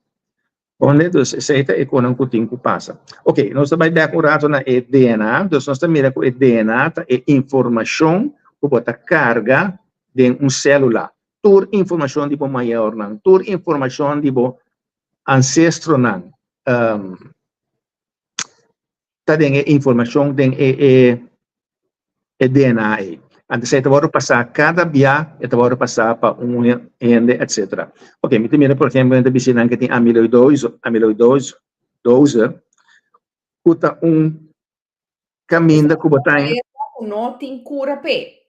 Onde, dus esei ta e konan ku tin ku pasa. Ok, nos ta bai bèk un rato na e DNA. Dus nos ta mira ku e DNA ta e informashon ku bo ta karga den un sélula. Tur informashon di bo mayornan, tur informashon di bo ansestronan ta den e informashon den e e e DNA ei. Antes ei ta wòrdu pasá kada bia e ta wòrdu pasá pa un hende etsetera. Ok, mi ta mira por ehempel nan ta bisa nan ke tin amiloidoise amiloidoise doze ku ta un kaminda ku bo ta Ku no tin kura p'e.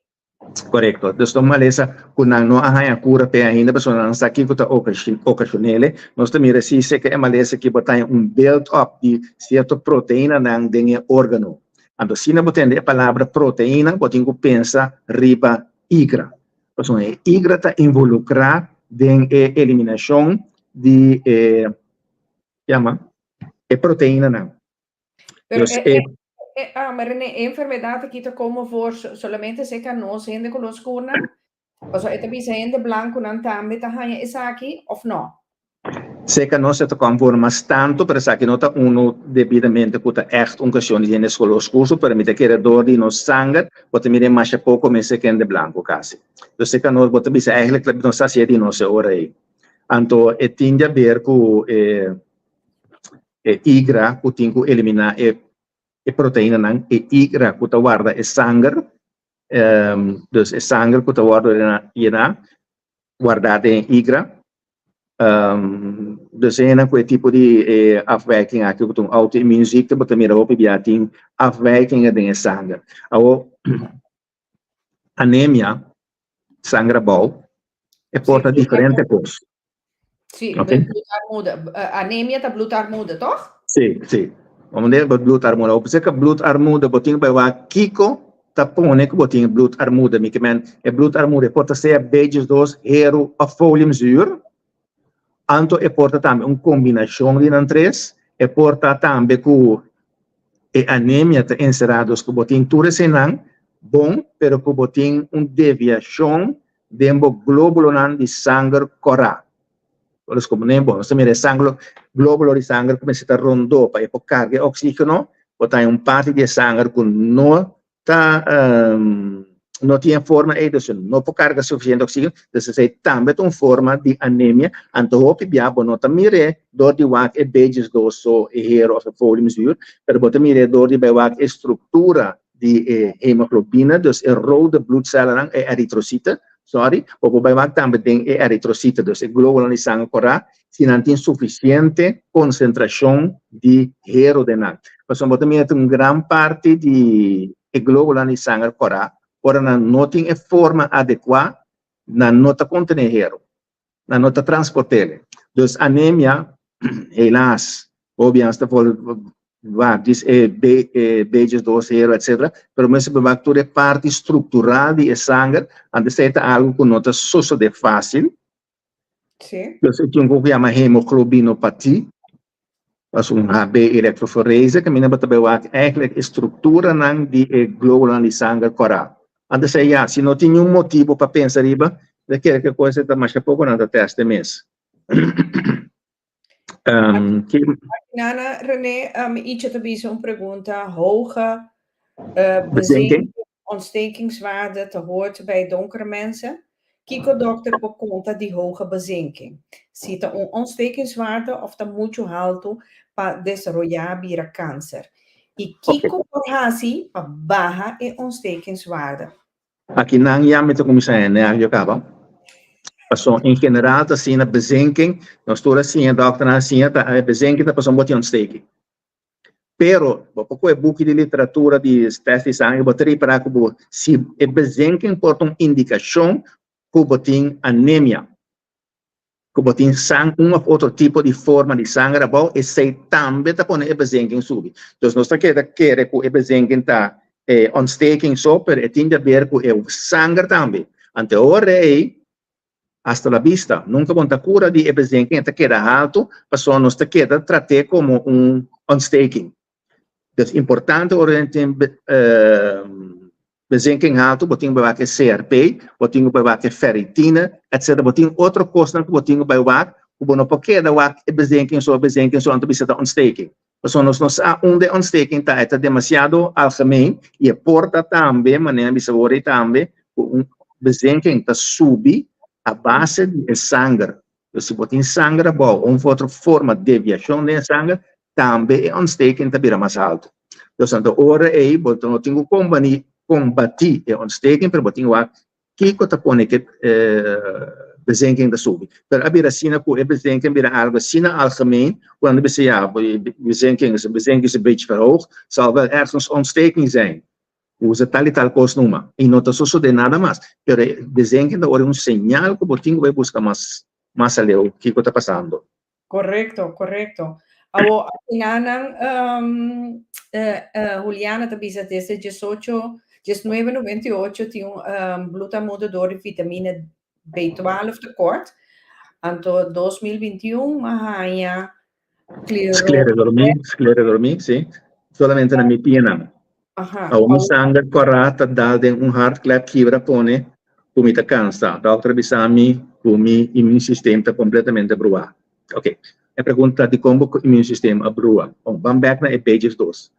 Korekto. Dus ta un malesa ku nan no a haña kura p'e ainda pasobra nan sa kiko ta okashon'el. Nos ta mira si seka e malesa aki bo ta haña un build up di sierto proteinanan den e órgano. Anto asina bo tende e palabra proteina bo tin ku pensa riba igra. Pasobra e igra ta involukrá den e eliminashon di e yama e proteinanan. Pero Dus e, e e, e, ah, maar René, e enfermedad aki ta como voor solamente seca nos hende color oscurnan? Paso e ta bisa hende blanconan tambe ta haña esaki of no? Seca nos e ta kom voor mas tanto, pero esaki no ta uno debidamente cu ta echt un cuestion di hende color oscurso, pero mi ta kere door di nos sanger, bo ta mira masha poco mes seca hende blanco casi. Dus seca nos, bo ta bisa eigenlijk nos ta hacié di nos e ora ei. Anto e tin di haber cu e E igra ku tin ku eliminá e e proteinanan, e igra ku ta warda e sanger, dus e sanger ku ta wòrdu yená, wardá den e igra. Dus e hendenan ku e tipo di e afwijking aki ku ta un auto-immuunziekte, bo ta mira hopi bia tin afwijkingen den e sanger. Awor, anemia, sanger abou, e por ta diferente kos. Sí, okay. Bloedarmoede. Eh, anemia ta bloedarmoede, toch? Sí, sí. Wanneer bo bloedarmoede, op zeker bloedarmoede, bo tin bij wa kiko. ta pone ku bo tin bloedarmoede. Mi ke men e bloedarmoede por ta sea B12, heru òf foliumzuur. Anto e por ta tambe un kombinashon di nan tres. E por ta tambe ku e anemia ta enserá dus ku bo tin tur eseinan bon, pero ku bo tin un deviashon den bo glóbulonan di sanger kòrá. Los como ne bo, nos ta mira e sanger, glóbulo di sanger ku mester ta rondó pa e por karga e oksígeno, bo ta haña un parti di e sanger ku no ta no tin e forma ei, dus no por karga sufisiente oksígeno, dus esei tambe ta un forma di anemia. Anto hopi bia bo no ta mir'é dor di wak e B12 so, e hero òf e foliumzuur, pero bo ta mir'é dor di bai wak e struktura di e hemoglobina, dus e rode bloedcellennan, e eritrociten, sorry, bo por bai wak tambe den e eritrociten, dus e globulonan di sanger kòrá, si nan tin sufisiente konsentrashon di hero den nan. Pasobra bo ta mira tin un gran parti di e globulonan di sanger kòrá, ora nan no tin e forma adekuá, nan no ta kontené hero. Nan no ta transport'el. Dus anemia, helaas, hopi ans ta for wak djis e B, e B12 hero, etcetera, pero mester por wak tur e parti structural di e sanger, anto esei ta algo cu no ta sosode facil. Sí. Dus e tin un cu yama hemoglobinopatie, Pas un HB elektroforese kaminda bo ta bai wak eigenlijk e strukturanan di e globulonan di sanger kòrá. Antes ei ya, si no tin niun motibu pa pensa riba, ta kere ku e kos ei ta masha poko nan ta tèst e mes. Nana, René, Icha ta bisa un pregunta, hoge bezinking, ontstekingswaarde te hoort bij donkere mensen? Kiko dòkter por konta di hoge bezinking? Si ta un ontstekingswaarde òf ta muchu haltu pa desaroyá bira kanser? I kiko por hasi pa baha e ontstekingswaarde? Aki nan ya mi ta kuminsá e nervio kaba. Pasobra en general ta asina bezinking, nos tur a siña, dòkternan a siña ta e bezinking ta pasobra bo tin ontsteking. Pero, bo por kohe buki di literatura di test di sanger, bo ta ripará ku bo si e bezinking por ta un indikashon ku bo tin anemia, ku bo tin sang un òf otro tipo di forma di sanger abou, esei tambe ta pone e bezinking subi. Dus nos ta keda kere ku e bezinking ta e ontsteking so, pero e tin di aber ku e sanger tambe. Anto e ora ei Hasta la vista. Nunca bo ta cura di e bezinking, e ta keda halto, pasobra nos ta keda trat'é como un ontsteking. Dus importante ora den tin bezinking halto, bo tin ku bai wak e CRP, bo tin ku bai wak e ferritina, etcetera. Bo tin otro cosnan ku bo tin ku bai wak, ku bo no por keda wak e bezinking so, e bezinking so, anto bisa ta ontsteking. Pasobra nos no sa unda e ontsteking ta, e ta demasiado algemeen i e por ta tambe, manera mi bisa awor ei tambe, ku un bezinking ta subi a base di e sanger. Dus si bo tin sanger abou o un otro forma deviashon den e sanger, tambe e ontsteking ta bira mas haltu. Dus anto ora ei bo no tin ku kombatí e ontsteking, pero bo tin wak Kiko ta pone ku e bezinking ta subi? Pero a bira asina ku e bezinking bira algu asina algemeen ku nan ta bisa ya, bezinking is bezinking is een beetje verhoogd, zal wel ergens ontsteking zijn. Usa tal i tal kos numa i no ta sosode nada mas. Pero e bezinking ta ora un señal ku bo tin ku bai buska mas mas aleu kiko ta pasando. Correcto, correcto. Awo, afinanan, um, uh, uh, Juliana ta bisa desde 18, 1998 tin un um, bloedarmoede door di vitamina B12 tekort. Anto 2021 ma haña Sclerodermie, sclerodermie, sí. Solamente na mi pianan. Aha. Awo mi sanger kòrá ta dal den un hartklep kibra pone ku mi ta kansa. Dòkter a bisa mi ku mi immuunsysteem ta kompletamente bruá. Oké, e pregunta ta dikon bo immuunsysteem a brua? Bon, ban bèk na e B12.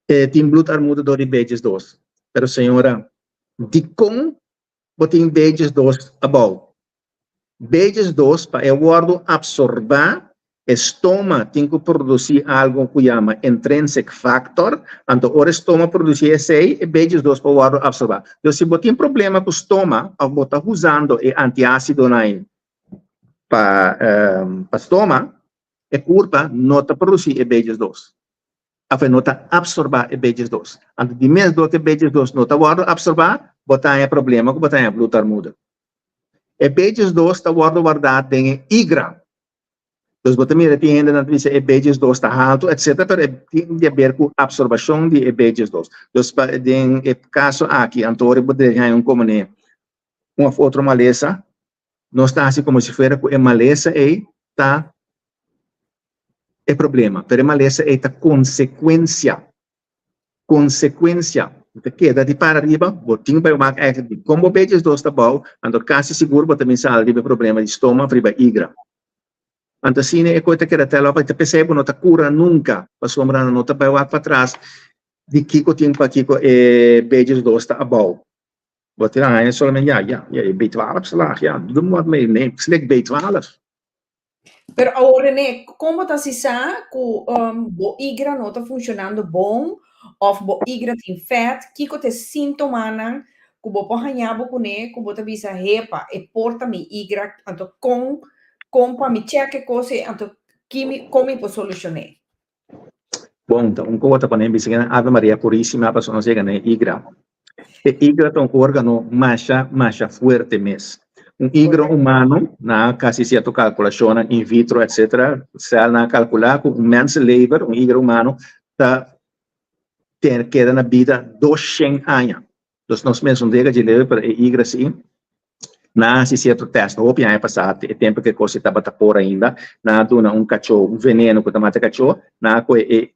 E tin bloedarmoede dor di B12. Pero señora, dikon bo tin B12 abou? B12 pa e wòrdu apsorbá, e stoma tin ku produsí algu ku yama intrinsic factor, anto ora e stoma produsí esei, e B12 por wòrdu apsorbá. Dus si bo tin problema ku stoma òf bo ta usando e antiásidonan pa pa stoma, e kurpa no ta produsí e B12 òf e no ta apsorbá e B12. Anto di mes dor ku e B12 no ta wòrdu apsorbá, bo ta haña problema ku bo ta haña bloedarmoede. E B12 ta wòrdu wardá den e igra. Dus bo ta mira tin hendenan ta bisa e B12 ta haltu etcetera pero e tin di haber ku absorbashon di e B12. Dus pa den e kaso aki anto ora bo debe haña un komo un of otro malesa nos ta hasi komo si fuera ku e malesa ei ta e problema pero e malesa ei ta konsekuensia Konsekuensia, Bo ta keda di para riba, bo tin bai wak eigenlijk di kon bo beetjes dos ta bou, anto kasi sigur bo ta bin sali riba e problema di stoma of riba igra. Anto asina e koi ta keda tel op, ta p'esei bo no ta kura nunka, pasobra nan no ta bai wak patras di kiko tin pakiko e beetjes dos ta abou. Bo ta haña solamente ya, ya, ya, e B12 ta laag, ya, doe wat mee, neem, slik B12. Pero awor René, kon bo ta hasi sa ku bo igra no ta funshonando bon òf bo igra tin fèt? Kiko ta e síntomanan ku bo por haña bo kuné ku bo ta bisa, Hepa, e por ta mi igra, anto kon kon pa mi chèk e kos ei, anto ki mi kon mi por solushon'é? Bon, ta un kos ta pone bisa nan Ave Maria Purísima pasobra nos yega na e igra. E igra ta un órgano masha, masha fuerte mes. Un igra humano, nan a kasi sierto kalkulashonnan in vitro etcetera, sèlnan a kalkulá ku un menselever, un igra humano, ta keda na bida doshen aña. Dus nos mes no yega dje leu, pero e igra si. Nan a hasi sierto tèst hopi aña pasá, e tempu ku e kos ei tabata por ainda. Nan a duna un kachó un veneno ku ta mata kachó. Nan a kohe e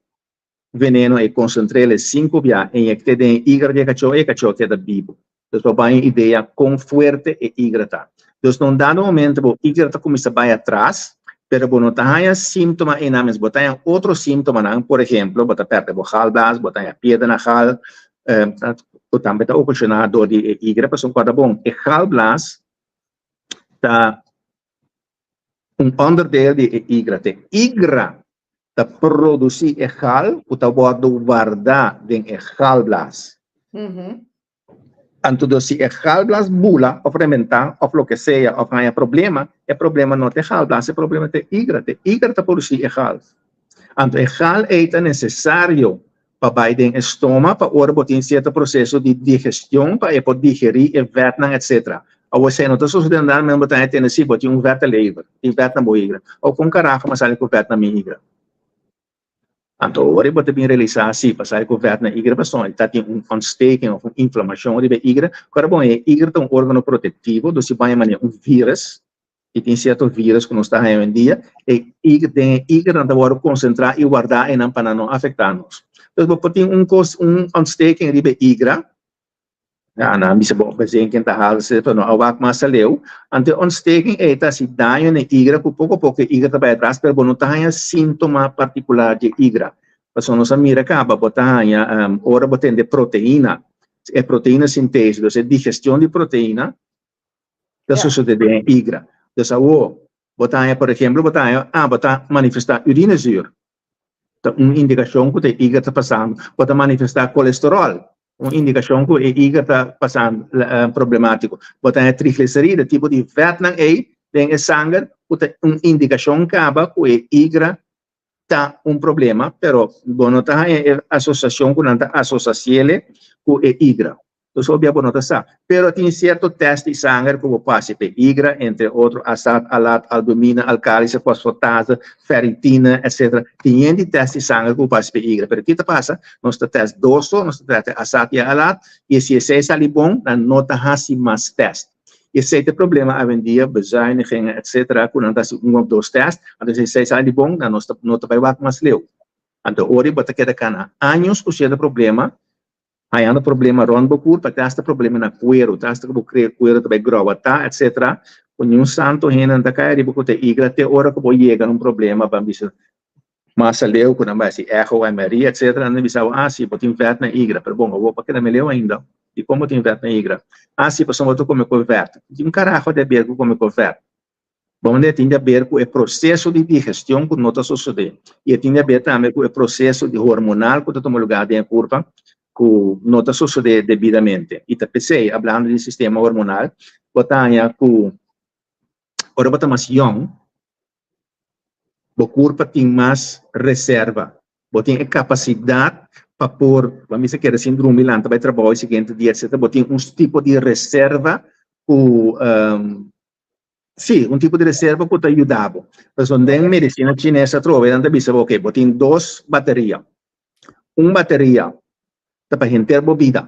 veneno ei konsentr'el e sinku bia, inyekt'é den e igra di e kachó i e kachó a keda bibu. Dus bo bai un idea kon fuerte e igra ta. Dus na un dado momento bo igra ta kuminsá bai atras, pero bo no ta haña síntoma einan mes, bo ta haña otro síntomanan, por ehemplo, bo ta pèrdè bo galblaas, bo ta haña piedra na gal, ku tambe ta okashoná dor di e igra, pasobra kòrda bon, e galblaas ta un onderdeel di e igra. Te igra ta produsí e gal ku ta wòrdu wardá den e galblaas. Anto dus si e galblaas bula òf rementá òf loke sea òf haña problema, e problema no ta e galblaas, e problema ta e igra. Te igra ta produsí e gal. Anto e gal ei ta nesesario pa bai den e stoma pa ora bo tin sierto proseso di digestion pa e por digerí e vètnan etcetera. Awor esei no ta sosodé nan men bo ta haña tende si bo tin un vèt ta lever, tin vèt na bo higra. Awor kon karaho mi a sali ku vèt na mi higra? Anto ora bo ta bin realisá si pa sali ku vèt na higra pasobra e ta tin un ontsteking òf un inflamashon riba e higra. Kòrda bon e higra ta un órgano protektivo, dus si bo haña manera un vírus i tin sierto virus ku nos ta haña oyendia, e iger den e igernan ta wòrdu konsentrá i wardá einan pa nan no afektá nos. Entonces bo por tin un kos, un ontsteking riba e igra, ya nan a bisa bo bezinken ta hala esei pero no a wak mas aleu, anto e ontsteking ei ta hasi daño na e igra ku poko a poko e igra ta bai atras pero bo no ta haña síntoma partikular di e igra. Pasobra nos a mira kaba bo ta haña ora bo tende proteina, e proteina sintese, dus e digestion di proteina, ta sosode den e igra. Dus awor, bo ta haña, por ehemplo, bo ta haña, ah, bo ta manifestá urinezuur. Ta un indikashon ku ta e igra ta pasando. Bo ta manifestá kolesteròl, un indikashon ku e igra ta pasando problemátiko. Bo ta haña trigliseride, tipo di vètnan ei den e sanger, ku ta un indikashon kaba ku e igra ta un problema, pero bo no ta haña e asosiashon ku nan ta asosiasiele ku e igra. Dus hopi bia bo no ta sa. Pero tin sierto tèst di sanger ku bo por hasi pa e igra, entre otro asat, alat, albumina, alkalische fosfatase, ferritina, etcetera. Tin yen di tèst di sanger ku bo por hasi pa e igra. Pero ki ta pasa? Nos ta tèst dos so, nos ta tèst e asat i e alat, i si esei sali bon, nan no ta hasi mas tèst. I esei ta e problema awendia, bezuinigingen, etcetera, ku nan ta hasi un òf dos tèst, anto si esei sali bon, nan no ta bai wak mas leu. Anto ora bo ta keda kana años ku sierto problema, Hañando problema rònt bo kurpa, te hasta problema na kueru, te hasta ku bo kre kueru ta bai gròwatá, etsetera, ku niun santu hende no ta kai ariba ku ta igra te ora ku bo yega na un problema ban bisa mas aleu ku nan bai hasi echo, MRI, etsetera, nan ta bisa bo, ah si, bo tin vèt na igra, pero bon, awor pa keda meleu ainda, dikon bo tin vèt na igra? Ah si, pasobra bo ta kome ku vèt. Tin un karaho di aber ku kome ku vèt. Bon e tin di aber ku e proseso di digestion ku no ta sosodé i e tin di aber tambe ku e proseso di hormonal ku ta tuma lugá den e kurpa ku no ta sosodé debidamente. I ta p'esei, hablando di sistema hormonal, bo ta haña ku ora bo ta mas yòn, bo kurpa tin mas reserva, bo tin e kapasidat pa por, bo a mester keda sin drumi, lanta bai trabou e siguiente dia, etcetera, bo tin un tipo di reserva ku. Sí, un tipo di reserva ku ta yuda bo. Pasobra den medisina chines atrobe nan ta bisa bo, ok, bo tin dos bateria. Un bateria ta pa henter bo bida.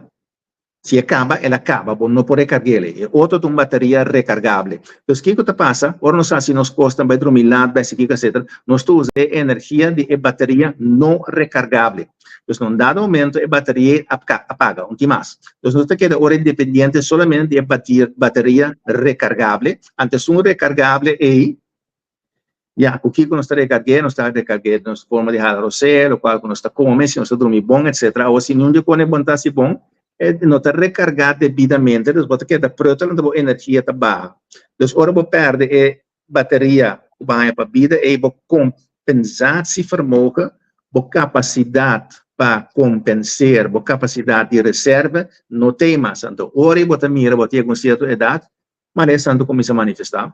Si e kaba, el a kaba, bo no por rekarg'el. E otro ta un bateria rekargable. Entonces, kiko ta pasa? Ora nos hasi nos kosnan, bai drumi lat, bai hasi kiko, etcetera, nos ta usa e energia di e bateria no rekargable. Entonces, na un dado momento e bateria a paga, un tin mas. Entonces, nos ta keda ora independiente solamente di e bateria rekargable. Anto esun rekargable ei, Ya, ku kiko nos ta rekarg'é? Nos ta rekarg'é nos forma di hala rosé, lokual ku nos ta kome, si nos ta drumi bon, etsetera. Awor, si niun di e kosnan bon ta hasi bon, e no ta rekargá debidamente, dus bo ta keda preutel anto bo energia ta baha. Dus ora bo pèrdè e bateria ku bo haña pa bida ei, bo kompensatievermogen, bo kapasidat pa kompenser, bo kapasidat di reserve no t'ei mas. Anto ora ei bo ta mira bo ta yega un sierto edat, manera esnan ta kuminsá manifestá.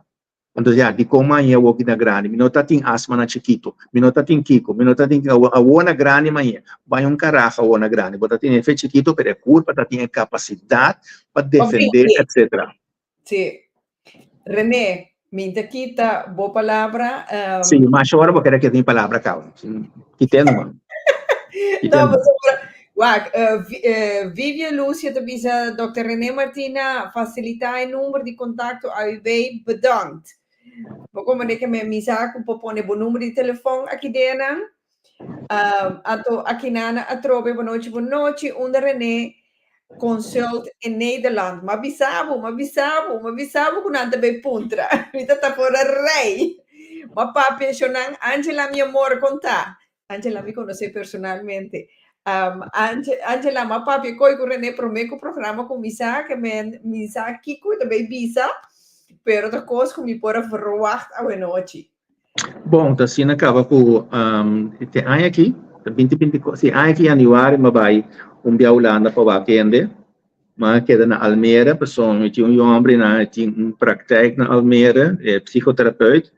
Anto ya, dikon maña awor ki na grandi? Mi no ta tin asma na chikitu, mi no ta tin kiko, mi no ta tin kiko. Awor na grandi maña, bai un karaha awor na grandi. Bo ta tene fe chikitu, pero e kurpa ta tin e kapasidat pa defendé, etcetera. Sí. René, mi ta kita bo palabra. Sí, masha ora bo kere kita mi palabra kaba. Kit'é numa. No, pasobra, wak, Vivian Lucia ta bisa, Dòkter René Martina, fasilitá e number di kontakto AUB, bedankt. Bo komprendé ke mi sa ku por pone bo number di telefòn aki den nan. Anto akinana atrobe, bonochi, bonochi, unda René consult in Nederland. M'a bisa bo, m'a bisa bo, m'a bisa bo ku nan ta bay puntra. Mi ta ta for a rei. M'a papia shonnan, Angela mi amor, kon ta? Angela mi conoce personalmente. Um, Ange, Angela, ma papia koi ku René promé ku programa kuminsá, ke men mi sa kiko ta bay bisa, pero ta kos ku mi por a verwacht awenochi. Bon, ta asina kaba ku um, te aña aki, ta binti binti, si aña aki januari mi a bai un bia Hulanda pa wak hende, mi a keda na Almere, pasobra mi tin un yu homber i nan a tin un praktijk na Almere, e psicotherapeut.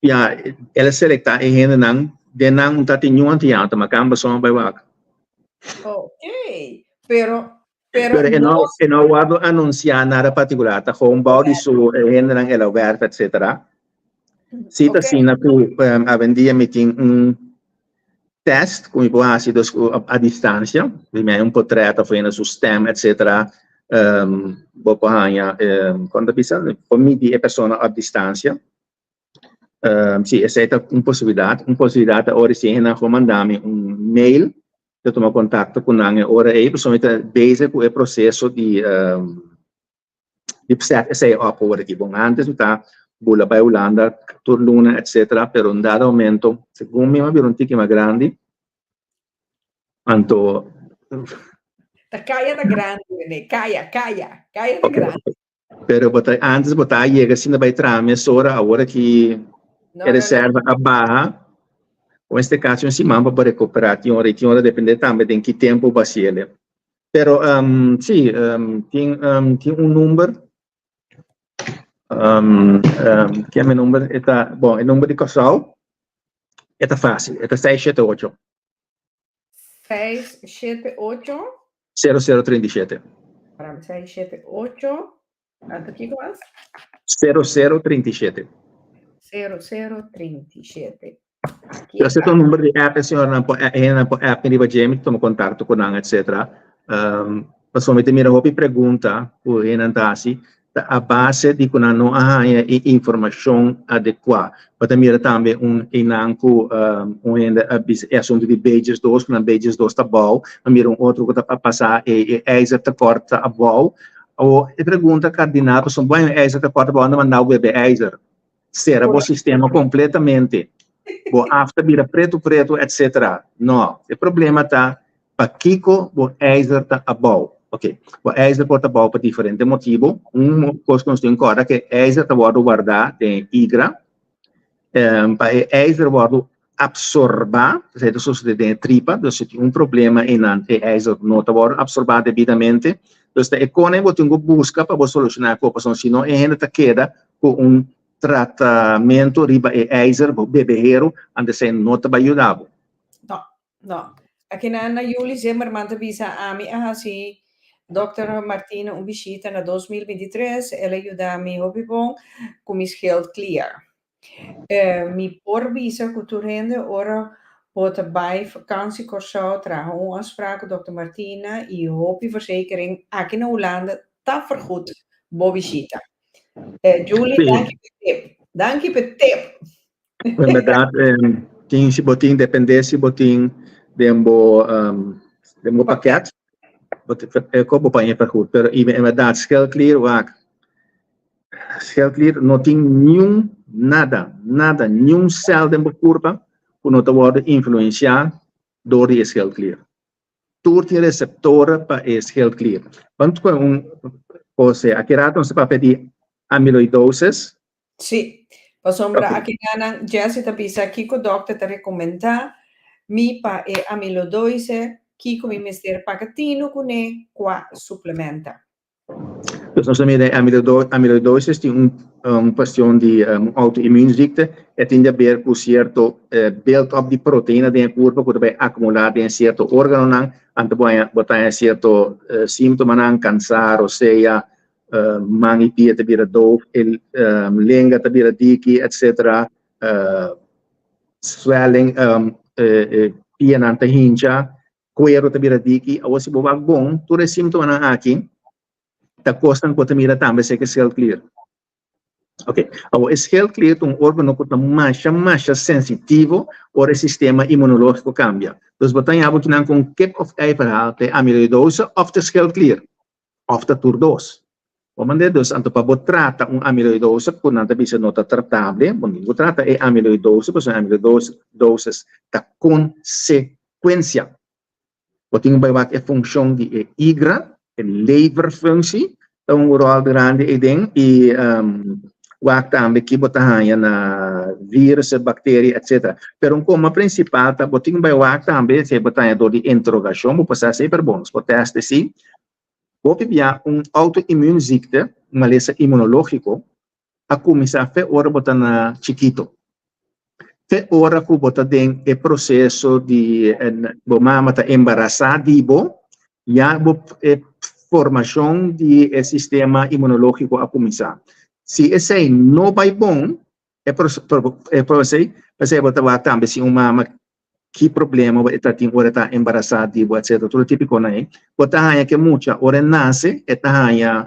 Ya, el a selektá e hendenan, den nan un ta tin niun antiano, ta makan pasobra bai wak. Ok, pero, pero, Pero e no, nos e no a wòrdu anunsiá nada partikular, ta gewoon bou di su e hendenan el a wèrf, etsetera. Sí ta asina ku awendia mi tin un test ku mi por hasi dus ku a distansia, mi haña un potrèt òf hende su stèm etsetera, bo por haña kon ta bisa por midi e persona a distansia. Si esei ta un posibilidat, un posibilidat ta ora si hende nan manda mi un mail, mi ta tuma kontakto ku nan e ora ei pasobra mi ta bezig ku e proseso di di set esei op ora aki. Bon, antes mi ta bula bai Hulanda tur luna etcetera, pero un dado momento segun mi a bira un tiki mas grandi, anto. Ta kaya ta grandi, Rene, kaya, kaya, kaya ta grandi. Pero bo ta, antes bo ta yega asina bai traha mesora, awor aki e reserva a baha, o en este caso un siman pa bo recupera, tin ora y tin ora depende tambe den ki tempo bo haci el. Pero si, tin tin un number, ken mi number e ta, bon e number di Kòrsou e ta fásil, e ta seis shete ocho. Seis shete ocho. Sero sero trinta i shete. Pará, seis shete ocho. Anto kiko mas? Sero sero trinta i shete. Sero sero trinta i shete. Aki Ese ta un number di app, e señornan por, e hendenan por app mi riba dje, mi ta tuma kontakto ku nan, etcetera. Pasobra mi ta mira hopi pregunta ku hendenan ta hasi, ta a base di ku nan no a haña e informashon adekuá. Bo ta mira tambe un einan ku un hende a bisa e asuntu di bejes dos, ku nan bejes dos ta bou, a mira un otro ku ta pasá e e ijzer tekort ta abou. Awor e pregunta kardinal pasobra bo haña un ijzer tekort abou anda manda bo bebe ijzer. Sera bo sistema kompletamente. Bo af ta bira pretu pretu etcetera. No, e problema ta Pakiko bo ijzer ta abou? Ok, bo ijzer por ta abou pa diferente motibu. Un kos ku nos tin kòrda ku e ijzer ta wòrdu wardá den e igra. Pa e ijzer wòrdu apsorbá, esei ta sosodé den e tripa, dus si tin un problema einan e ijzer no ta wòrdu apsorbá debidamente. Dus ta e kone bo tin ku buska pa bo solushoná e kos, pasobra si no e hende ta keda ku un tratamentu riba e ijzer, bo bebe heru, anto esei no ta bai yuda bo. No, No. Akinan na Juli Zimmerman ta bisa ami a hasi Dòkter Martina un bishita na 2023, el a yuda mi hopi bon ku mi schildklier. Mi por bisa ku tur hende ora bo ta bai vakansi Kòrsou traha un afspraak ku Dòkter Martina i hopi verzekering aki na Hulanda ta vergoed bo bishita. Julie, danki p'e tip. Danki p'e tip. En berdad, tin si bo tin, depende si bo tin den bo, den bo pakket, bo e bo paña vergoed. Pero en berdad, schildklier, wak, schildklier no tin niun nada, nada, niun cel den bo curpa cu no ta wordo influencia door di e schildklier. Tur tin receptoren pa e schildklier. Want cu un cos, aki rato nos ta papia di amyloidosis. Sí, pasobra aki nan Jesse ta bisa kiko dokter ta rekomendá mi pa e amiloidosis, kiko mi mester paga tinu kuné, kua suplementa. Dus nos ta mira e amiloidosis tin un kuestion di un auto-immuunziekte, e tin di haber ku sierto build up di proteina den e kurpa ku ta bai akumulá den sierto órganonan, anto bo haña bo ta haña sierto síntomanan, kansá, rosea, man i pia ta bira doof, e lenga ta bira diki, etcetera, swelling, e pianan ta hincha, kuero ta bira diki. Awor si bo wak bon, tur e símptomanan aki ta kosnan ku bo ta mira tambe serka e schildklier. Ok, awor e schildklier ta un órgano ku ta masha masha sensitivo ora e sistema inmunológiko kambia. Dus bo ta haña bo kinan ku un kip òf ei verhaal, ta e amiloidose òf ta e schildklier. Of ta tur dos. Bo manda dus anto pa bo trata un amiloidose ku nan ta bisa no ta tratable, bo no trata e amiloidose pasobra e amiloidosis ta konsekuensia. Bo tin ku bai wak e funshon di e igra, e leverfunctie ta un ròl grandi eiden i wak tambe ki bo ta haña na virussen, bakteria etcetera. Pero un koma prinsipal ta bo tin ku bai wak tambe si bo ta haña dor di interogashon bo por sa esei pero bon nos por tèst esei. Hopi bia un auto-immuunziekte, un malesa inmunológiko, a kuminsá fe ora bo ta na chikito. Fe ora ku bo ta den e proseso di bo mama ta embarasá di bo, ya bo e formashon di e sistema inmunológiko a kuminsá. Si esei no bai bon, e esei, p'esei bo ta wak tambe si un mama ki problema bo e ta tin ora e ta embarasá di bo etcetera, tur e típikonan ei. Bo ta haña ku e mucha ora e nase e ta haña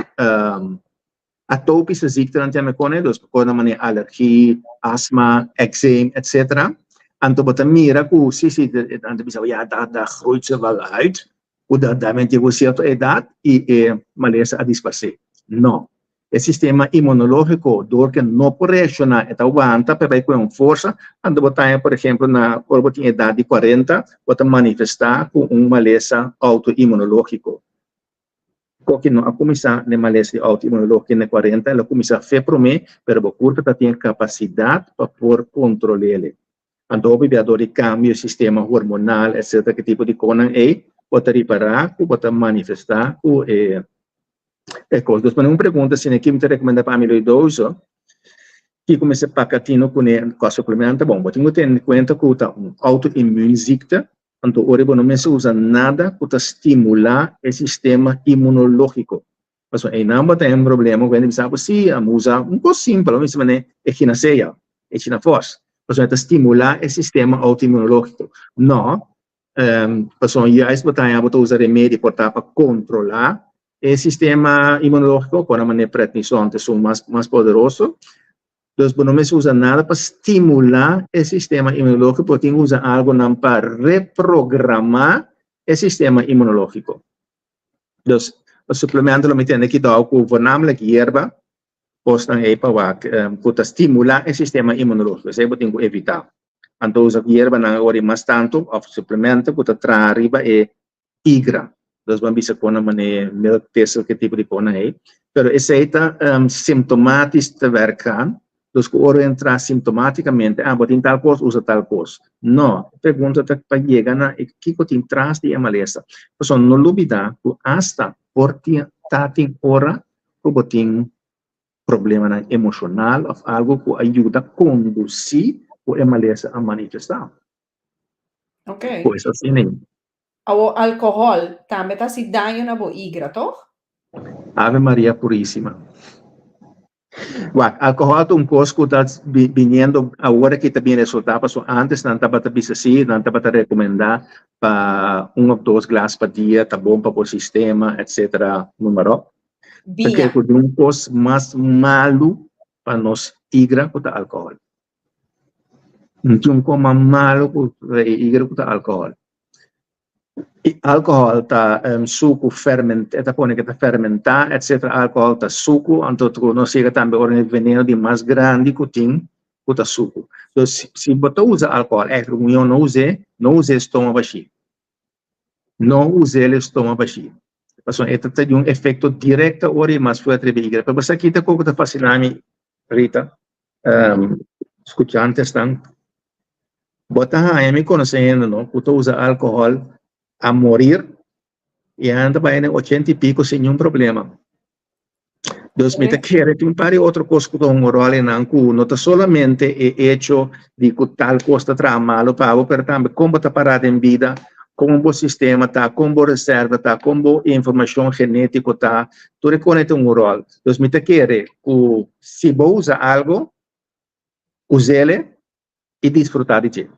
atopische ziektenan ta yama kone, dus kosnan manera alergi, asma, eczeem etcetera. Anto bo ta mira ku si si nan ta bisa ya daar groeit ze wel uit, ku da men tin un sierto edat i e malesa a disparsé. No, E sistema inmunológiko dor ke no por reakshoná e ta wanta pa e bai ku un forsa, anto bo ta haña por ehemplo na ora bo tin edat di kuarenta bo ta manifestá ku un malesa outoinmunológiko. Koki no a kuminsá n'e malesa di outoinmunológiko na kuarenta, el a kuminsá fe promé, pero bo kurpa ta tin e kapasidat pa por kontrol'é. Anto hopi bia dor di kambio di sistema hormonal etcetera ki tipo di konan ei bo ta ripará ku bo ta manifestá ku e e kos. Dus manera un pregunta asina ki mi ta rekomendá pa amiloidoso kiko mester paka tino kuné kua suplemento? Bon, bo tin ku tene kuenta ku ta un autoimmuunziekte, anto ora bo no mester usa nada ku ta stimulá e sistema inmunológiko. Pasobra einan bo ta un problema ku hende bisa bo si a usa un kos simpel, bo bisa manera echinacea, echinafos, pasobra e ta stimulá e sistema autoinmunológiko. No, pasobra juist bo ta haña bo ta usa remedi por ta pa kontrolá e sistema inmunológiko, ku ora manera prednison ta esun mas mas poderoso. Dus bo no mester usa nada pa stimulá e sistema inmunológiko, bo tin ku usa algonan pa reprogramá e sistema inmunológiko. Dus, e suplemento lo mi tende kidao ku voornamelijk yerba, kosnan ei pa wak ku ta stimulá e sistema inmunológiko. Esei bo tin ku evitá. Anto usa yerbanan awor i mas tantu òf suplemento ku ta traha riba e igra. Dus bo a bisa kon manera milk thistle, ki tipo di konan ei. Pero esei ta simptomatisch te werk gaan. Dus ku ora entra simptomáticamente, ah, bo tin tal kos, usa tal kos. No, e pregunta ta pa yega na e kiko tin tras di e malesa. Pasobra no lubida ku asta por tin ta tin ora ku bo tin problemanan emoshonal òf algu ku a yuda kondusí ku e malesa a manifestá. Okay. Pues asina. Awo alcohol tambe ta hasi daño na bo igra, toch? Ave Maria Purísima. Wak, alcohol ta un cos cu ta biniendo awor aki ta bin resulta pasobra antes nan tabata bisa si, nan tabata recomenda pa un of dos glas pa dia ta bon pa bo sistema etcetera, numero. Ta Biña. kere cu tin un cos mas malu pa nos igra cu ta alcohol. No tin un cos mas malu cu e igra cu ta alcohol. I alcohol ta suku ferment e ta pone ku ta fermentá etcetera alcohol ta suku anto ku nos yega tambe ora e veneno di mas grandi ku tin ku ta suku so si bo ta usa alcohol ègt ku yo no us'é no us'é stoma bashí no us'é stoma bashí pasobra e ta di un efekto direkto ora i mas fuerte riba igra pero bo sa kita koko ta fasina mi Rita skuchantesnan Bo ta haña mi konosé hende no ku ta usa alkohòl a morir i nan ta bai den ochenta i piko sin niun problema. Dus mi ta kere tin un par di otro kos ku ta hunga un ròl einan ku no ta solamente e echo di ku tal kos ta traha malu pa bo, pero tambe kon bo ta pará den bida, kon bo sistema ta, kon bo reserva ta, kon bo informashon genétiko ta, tur e kos ei ta hunga un ròl. Dus mi ta kere ku si bo usa algu, us'el i disfrutá di dje.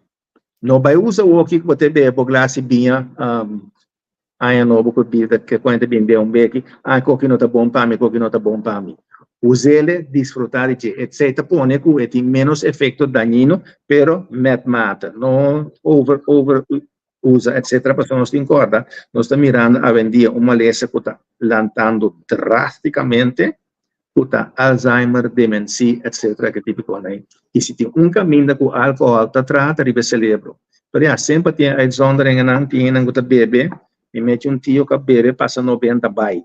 No bai usa woki ku bo ta bebe bo glas di biña aña nobo ku bida ke kuenta bin den un beki, ah koki no ta bon pa mi, koki no ta bon pa mi. Us'el, disfrutá di dje. Esei ta pone ku e tin ménos efekto dañino, pero met mate. No over over usa etcetera pasobra nos tin kòrda nos ta mirando awendia un malesa ku ta lantando drástikamente ku ta Alzheimer, demensi etcetera ke tipo kos ei. I si tin un kaminda ku alkohòl ta traha ta riba e selebro. Pero ya semper tin uitzonderingennan, tin hendenan ku ta bebe, mi meti un tio ku a bebe pasa noventa bai.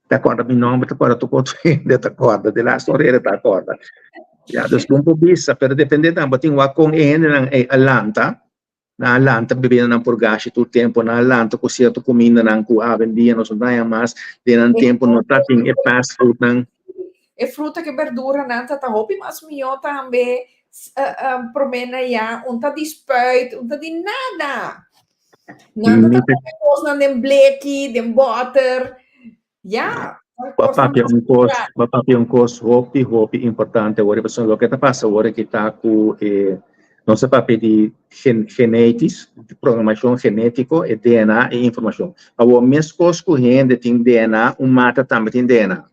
Ta kòrda mi nòmber, ta kòrda tur otro hende ta kòrda, de laatste ora hende ta kòrda. Ya, dus bon por bisa, pero depende tambe tin wak kon e hendenan ei a lanta, Nan a lanta bebidanan por gashi tur tempu, nan a lanta ku sierto kumindanan ku awendia nos no ta haña mas, den nan tempu no ta tin e fast foodnan. E fruta ku e berduranan ta ta hopi mas mihó tambe promé na ya, un ta di spuit, un ta di nada. Nan ta ta kome kosnan den bleki, den bòter. Ya. Bo a papia un kos, bo a papia un kos hopi, hopi importante awor, pasobra loke ta pasa awor aki ta ku e nos a papia di gen genetis, programashon genetiko, e DNA, e informashon. Awor meskos ku hende tin DNA, un mata tambe tin DNA.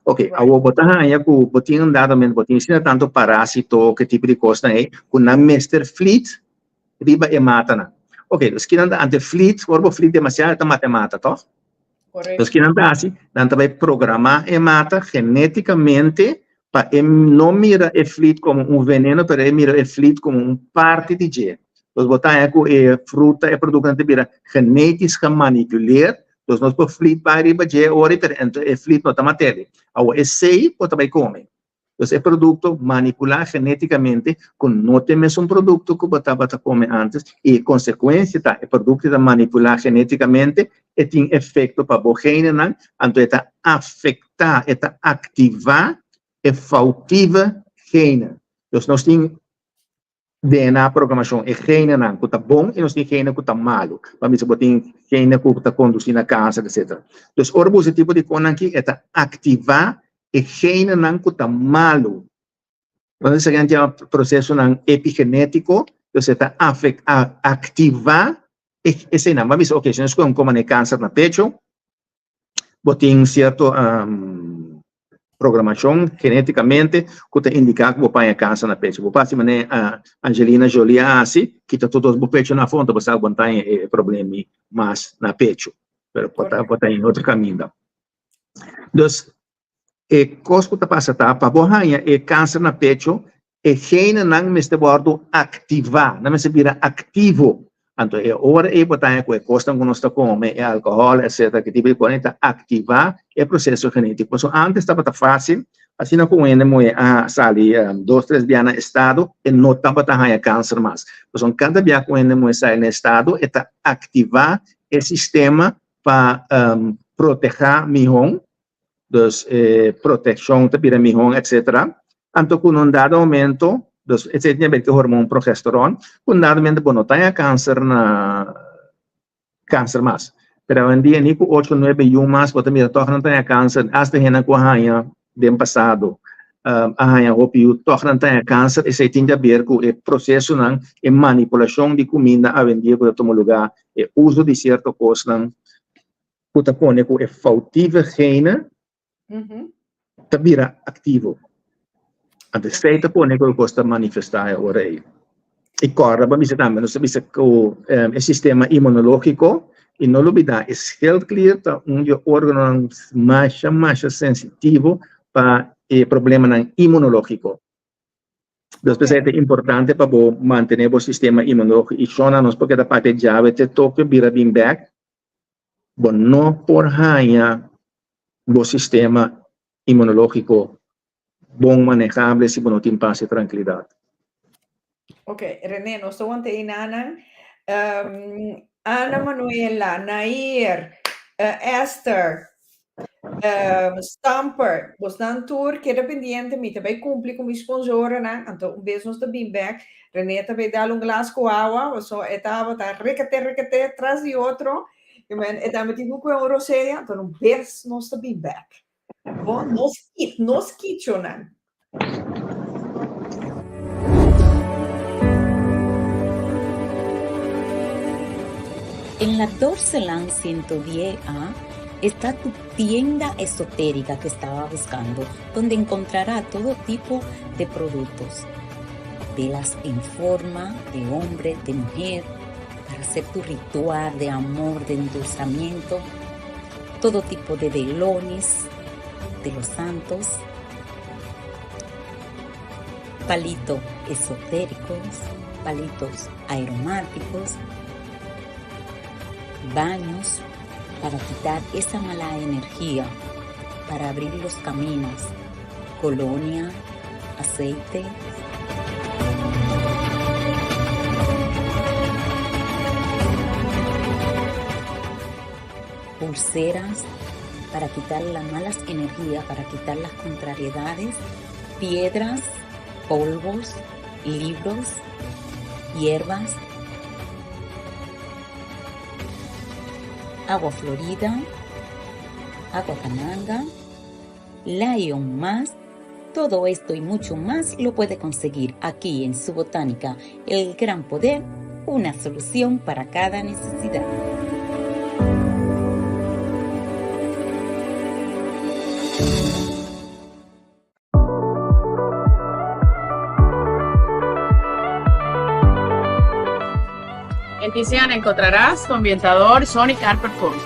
Oke, awor bo ta haña ku bo tin un dado momento bo tin asina tantu parásito, ke tipo di kosnan ei, ku nan mester flit riba e matanan. Oke, dus kinan ta ante flit, ora bo flit demasiado e ta mata e mata, tòg? Entonces, ki nan ta hasi? Nan ta bai programá e mata genéticamente pa e no mira e flit como un veneno, pero e mira e flit como un parti di dje. Entonces, bo ta haña ku e fruta, e produktonan ta bira genetisch gemanipuleerd. Entonces, nos por flit bai riba dje ora, pero e flit no ta mat'é. Awor, esei bo ta bai kome. Pues e produkto manipulá genétikamente ku no ta e mesun produkto ku bo tabata kome ántes i e konsekuensia ta e produkto ta manipulá genétikamente e tin efekto pa bo genenan anto e ta afektá e ta aktivá e foutieve gene. Dus nos tin DNA programashon, e genenan ku ta bon i nos tin gene ku ta malu. Pa bisa bo tin gene ku ta kondusí na kanser etsetera. Dus ora bo usa e tipo di konan aki e ta aktivá e genenan ku ta malu. Nos esaki nan yama prosesonan epigenétiko, dus e ta aktivá eseinan. Ban bisa oke si nos kohe un koma na e kanser na pecho, bo tin cierto programacion geneticamente cu ta indica cu bo paña cancer na pecho. Bo por haci manera Angelina Jolie a haci, kita tur dos bo pecho na afo, anto bo sa cu bo no ta haña e problema mas na pecho. Pero bo ta bo ta haña otro caminda. Dus e cos cu ta pasa ta pa bo haña e cancer na pecho E genenan mester wòrdu aktivá, nan mester bira aktivo. Anto e ora ei bo ta haña ku e kosnan ku nos ta kome, e alkohòl, etsetera, ki tipo di kos, ta aktivá e proseso genétiko. Pasobra ántes tabata fásil, asina ku un hende muhé a sali dos, tres bia na estado, e no tabata haña kanser mas. Pasobra kada bia ku un hende muhé sali na estado, e ta aktivá e sistema pa protehá mihó. Dus e proteccion ta bira mihon etcetera. Anto cu un dado momento, dus esey tin haber cu e hormon progesteron, cu un dado momento bo no ta haña cancer na kanser mas. Pero awendia ni ku ocho, nuebe yu mas bo ta mira tòg nan ta haña kanser, asta hendenan ku a haña den pasado a haña hopi yu tòg nan ta haña kanser. Esei tin di haber ku e prosesonan, e manipulashon di kuminda awendia ku ta tuma lugá, e uso di sierto kosnan ku ta pone ku e foutieve gene ta bira aktivo. Anto esei ta pone ku e kos ta manifestá e ora ei. I kòrda bo a bisa tambe, nos a bisa ku e sistema inmunológiko, i no lubidá e schildklier ta un di e órganonan masha masha sensitivo pa e problemanan inmunológiko. Dus p'esei ta importante pa bo mantené bo sistema inmunológiko i shona nos por keda papia djawe te Tokio bira bin bèk, bo no por haña bo sistema inmunológiko bon manehable si bo no tin pas i trankilidat. Ok, René, nos ta wanta einanan. Um, Ana Manuela, Nair, uh, Esther, um, Stamper, bosnan tur keda pendiente, mi ta bai cumpli cu mi sponsorennan, anto un bes nos ta bin bek, René ta bai dal un glas cu awa, paso e tabata rekete rekete tras di otro, i men e tambe tin cu kue un rosea, anto un bes nos ta bin bek. Bon, nos kit, nos kichonan. En la Dorselaan 110A está tu tienda esotérica que estaba buscando, donde encontrará todo tipo de productos. Velas en forma de hombre, de mujer, para hacer tu ritual de amor, de endulzamiento, todo tipo de velones de los santos, palitos esotéricos, palitos aromáticos, baños para quitar esa mala energía, para abrir los caminos, colonia, aceite. Pulseras para quitar las malas energías, para quitar las contrariedades, piedras, polvos, libros, hierbas, agua florida, agua cananga, Lion más. Todo esto y mucho más lo puede conseguir aquí en su botánica, El Gran Poder, una solución para cada necesidad. En Tiziana encontrarás tu ambientador Sonic Art Performance.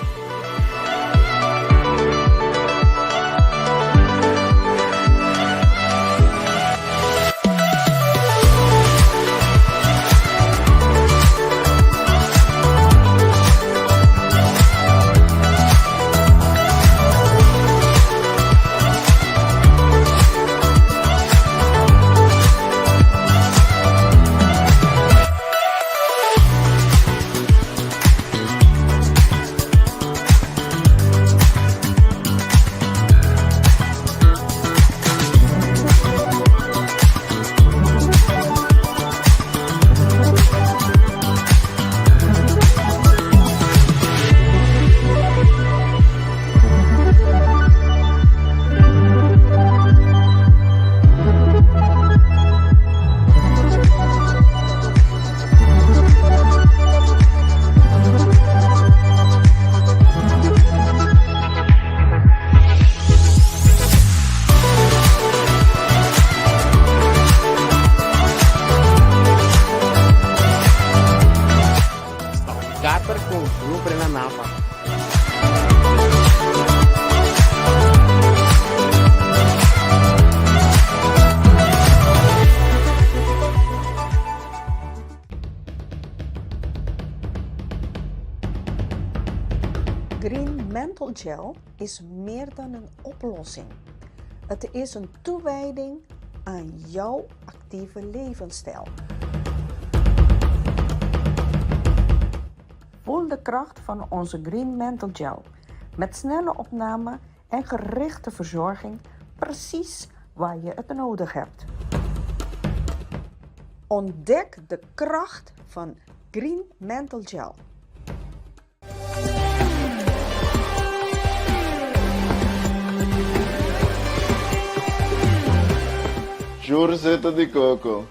Carper con Blooper na Napa. Green Menthol Gel is meer dan een oplossing. Het is een toewijding aan jouw actieve levensstijl. Voel de kracht van onze Green Menthol Gel. Met snelle opname en gerichte verzorging precies waar je het nodig hebt. Ontdek de kracht van Green Menthol Gel. Zuurzette di coco.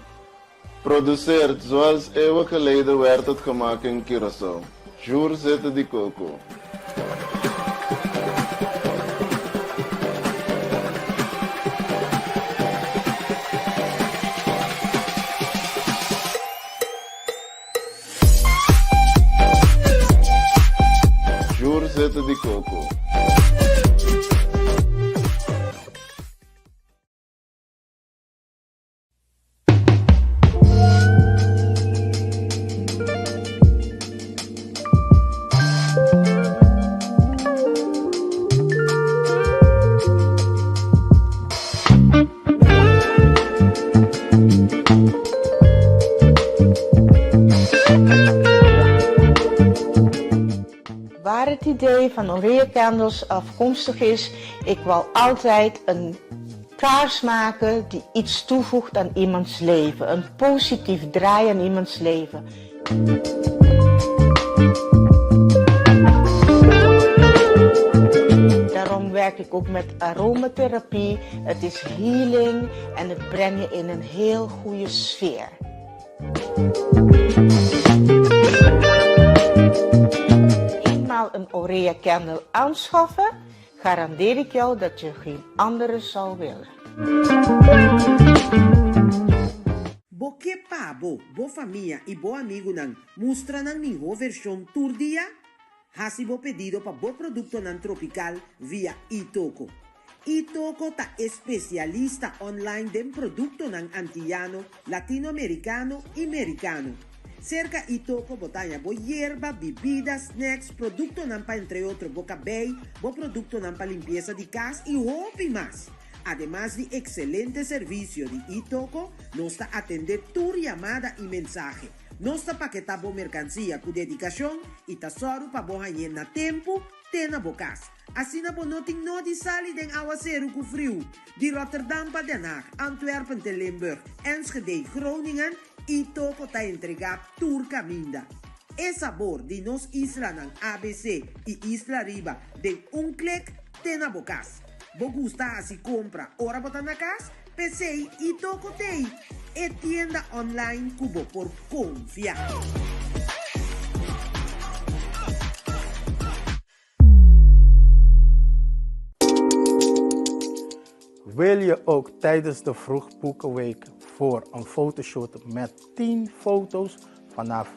Produceerd zoals eeuwen geleden werd het gemaakt in Curaçao. Zuurzette di coco. Zuurzette di coco. Waar het idee van Orea Candles afkomstig is, ik wou altijd een kaars maken die iets toevoegt aan iemands leven. Een positief draai aan iemands leven. Daarom werk ik ook met aromatherapie. Het is healing en het brengt je in een heel goede sfeer. Eenmaal een Orea candle aanschaffen, garandeer ik jou dat je geen andere zal willen. Bo ke pa bo, bo famia i bo amigunan mustra nan mihó vershon tur dia? Hasi bo pedido pa bo produktonan tropikal via iToko. iToko ta e spesialista online den produktonan antiyano, latinoamerikano i merikano. Serka iToko bo ta haña bo yerba, bibida, snacks, produktonan pa entre otro bo kabei, bo produktonan pa limpiesa di kas i hopi mas. Ademas di ekselente servisio di iToko, nos ta atendé tur yamada i mensahe. Nos ta paketá bo merkansia ku dedikashon i ta sòru pa bo hañ'é na tempu te na bo kas. Asina bo no tin no di sali den awaseru ku friu. Di Rotterdam pa Den Haag, Antwerpen te Limburg, Enschede, Groningen i Toko ta entregá tur kaminda. E sabor di nos islanan abc i Isla Riba den un klik te na bo kas. Bo gusta hasi kompra ora bo ta na kas? P'esei i Toko t'ei e tienda online ku bo por konfia. Wil je ook tijdens de vroegboekenweek voor een fotoshoot met 10 foto's vanaf 55,99?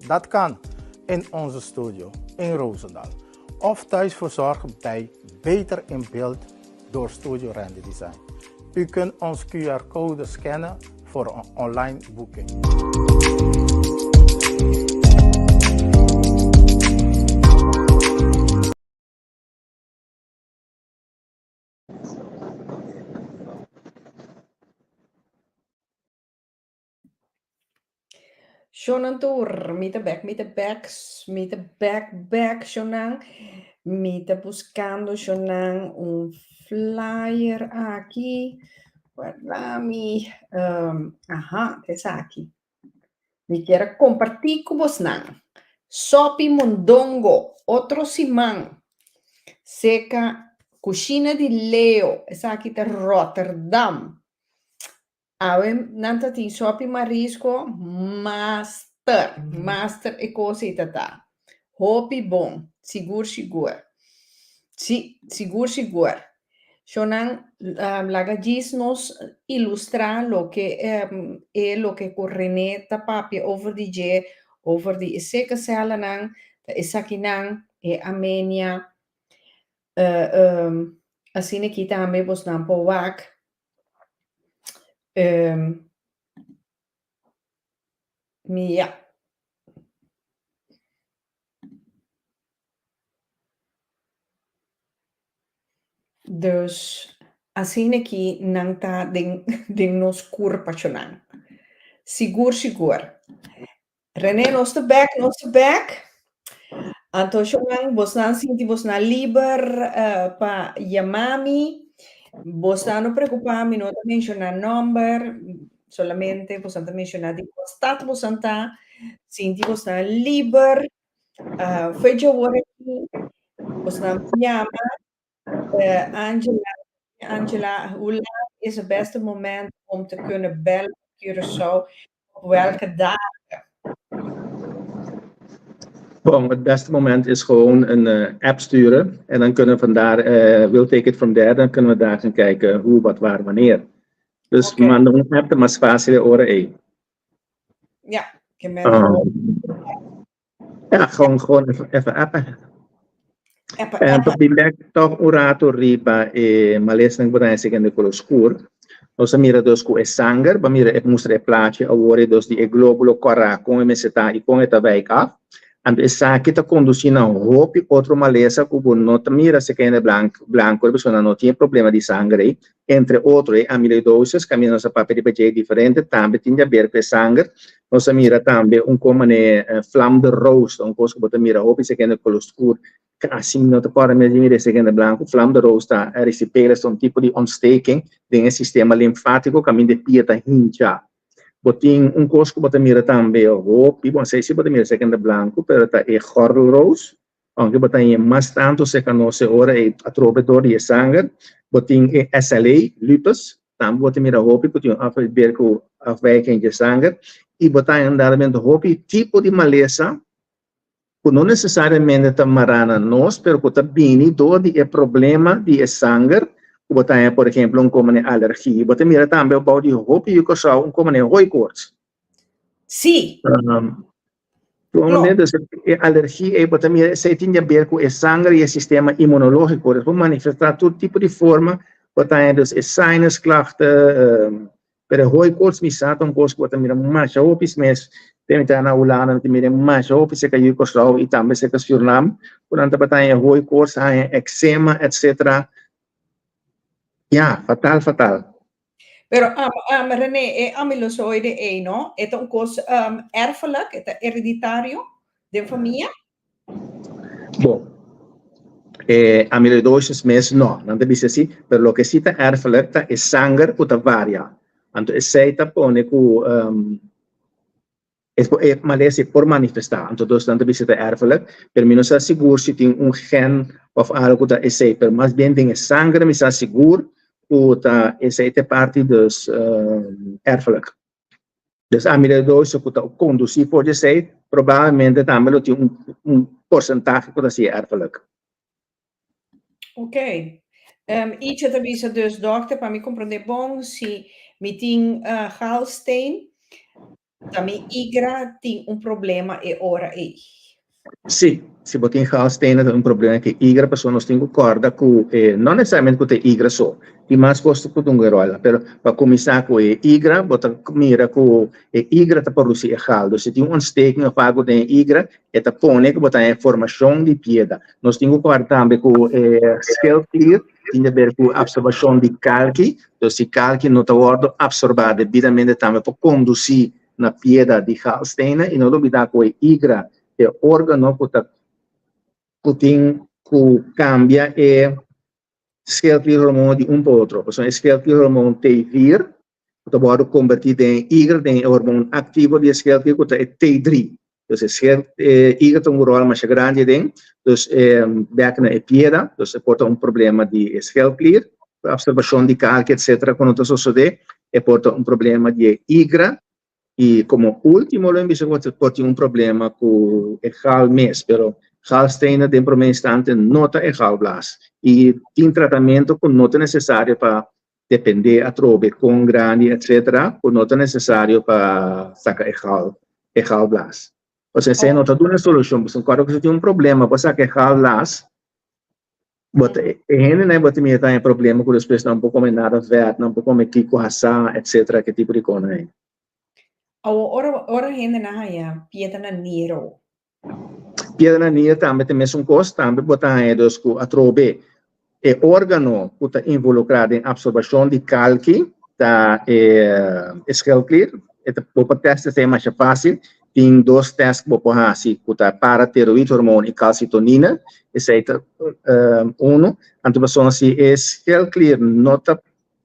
Dat kan in onze studio in Roosendaal of thuis verzorgd bij Beter in Beeld door Studio Randy Design. U kunt ons QR-code scannen voor een online boeking. Shonan tur, mi ta bek, mi ta bek, mi ta bek, bek, shonan. Mi ta buscando, shonan, un flyer aki. Guarda mi. Um, aha, esaki. Mi kier a comparti cu bosnan. Sopi mondongo, otro siman. Seca Cushina di Leo, esaki ta Rotterdam. Awe nan ta tin sopi marisco master, master e cos ei ta ta. Hopi bon, sigur sigur. Si, sigur sigur. Shonan laga djis nos ilustra loke e loke ku Rene ta papia over di dje, over di e sekesèlanan, ta esakinan, e amenia. Asina aki tambe bosnan por wak. Ja. Dus asina aki nan ta den den nos kurpachonan. Sigur sigur. René, nos ta bek, nos ta bek. Anto shownan, bosnan sinti bosnan liber eh, pa yama mi. Bosnan no preocupa, mi no ta menciona nomber, solamente bosnan ta menciona di kua stad bosnan ta. Sinti bosnan liber. Uh, fecha awor aki, bosnan yama eh, Angela. Angela, hoe laat is het beste moment om te kunnen bellen op Curaçao? Op welke dagen? Bon, het beste moment is gewoon een app sturen. En dan kunnen we vandaar, we'll take it from there. Dan kunnen we daar gaan kijken hoe, wat, waar, wanneer. Dus manda un app ta mas fásil e ora ei. Ja, ik ben gewoon Ja, gewoon even appen. Appen, En appen. Pa bin bek toch un rato riba e malesanan ku bo ta hasi kende koló skur. Nos a mira dus ku e sanger, bo a mira e mustra e plachi awor e dus di e glóbulo kòrá kon e mester ta i kon e ta wijk af. Anto esaki ta kondusí na hopi otro malesa ku bo no ta mira si kende blanko e persona no tin e problema di sanger ei. Entre otro e amiloidosis, kaminda nos a papia riba dje diferente, tambe tin di aber ku e sanger. Nos a mira tambe un kon manera vlam de roos, ta un kos ku bo ta mira hopi si kende kolo skur, kasi no ta kòrda mes di mira si kende blanku. Vlam de roos ta erisipelas, ta un tipo di ontsteking den e sistema linfátiko kaminda e pia ta hincha. Bo tin un kos ku bo ta mira tambe hopi, bon esei si bo ta mira si kende blanku, pero ta e gordelroos. Aunke bo ta haña mas tantu serka nos e ora ei atrobe dor di e sanger, bo tin e SLA, lupus, tambe bo ta mira hopi ku tin un afber ku afwijking dje sanger, i bo ta haña indadamente hopi tipo di malesa ku no nesesariamente ta mará na nos, pero ku ta bini dor di e problema di e sanger, ku bo ta haña por ehemplo un komo alergia. Bo ta mira tambe bou di hopi yu Kòrsou un komo hooikoorts. Dus e alergia ei bo ta mira esei tin di haber ku e sanger i e sistema inmunológiko. Dus por manifestá tur tipo di forma, bo ta haña dus e sinusklachten, pero e hooikoorts mi sa ta un kos ku bo ta mira masha hopi mes den mi ta na Hulanda mi ta mira masha hopi serka yu Kòrsou i tambe serka Sürnam ku nan tabata haña hooikoorts, haña eksema etsetera. Ya, fatal fatal. Pero um, um, René, e amilosoide ei, no? E ta un kos um, erfelijk, e ta hereditario den famia? Bon, e amiloidosis mes no, nan ta bisa si, pero loke si ta erfelijk ta e sanger ku ta varia. Anto esei ta pone ku um, E e malesa por manifestá. Anto dus nan ta bisa ta erfelijk, pero mi no sa sigur si tin un gen of algo ku ta esei, pero mas bien den e sanger mi sa sigur ku ta esei ta e parti dus erfelijk. Dus amiloidosis ku ta kondusí for di esei probablemente tambe lo tin un un porsentahe ku ta siña erfelijk. Ok. Um, Icha ta bisa dus, dokter, pa mi comprende bon, si mi tin uh, galsteen, ta mi igra tin un problema e ora ei. Sí, si bo tin galstenen ta un problema ku e igra, pasobra nos tin ku kòrda ku e no nesesariamente ku ta e igra so, tin mas kos ku ta un ròl, pero pa kuminsá ku e igra, bo ta mira ku e igra ta produsí e gal, dus si tin un ontsteking òf algu den e igra, e ta pone ku bo ta haña formashon di pieda. Nos tin ku kòrda tambe ku e schildklier tin di aber ku absorbashon di kalki, dus si kalki no ta wòrdu absorbá debidamente tambe por kondusí na pieda di galstenen i no lubidá ku e igra e órgano ku ta ku tin ku kambia e schildklierhormoon di un pa otro. Pasobra e schildklierhormoon T4 ku ta wòrdu kombertí den e igra den e hormoon aktivo di e schildklier ku ta e T3. Dus e schild e igra ta un ròl masha grandi aden. Dus e bèk na e pieda, dus e por ta un problema di e schildklier, absorbashon di kalki etsetera ku no ta sosodé, e por ta un problema di e igra I komo último lo mi bisa ku por tin un problema ku e gal mes, pero galstenen den promé instante no ta e galblaas. I tin tratamentu ku no ta nesesario pa dependé atrobe kon grandi etcetera, ku no ta nesesario pa saka e gal, e galblaas. Pasobra esei no ta duna solushon, pasobra kòrda ku si tin un problema bo saka e galblaas, bo ta e hendenan bo ta mira ta haña problema ku despues nan por kome nada vèt, nan por kome kiko hasá etcetera ke tipo di kosnan ei. Awor ora ora hendenan haña piedra na nier o. Piedra na nier tambe ta e mesun kos, tambe bo ta haña dus ku atrobe e órgano ku ta involukrá den apsorbashon di kalki ta e e schildklier, e ta bo por tèst esei masha fásil, Tin dos tèst ku bo por hasi ku ta paratiroïdhormoon i kalsitonina, esei ta unu. Anto pasobra si e schildklier no ta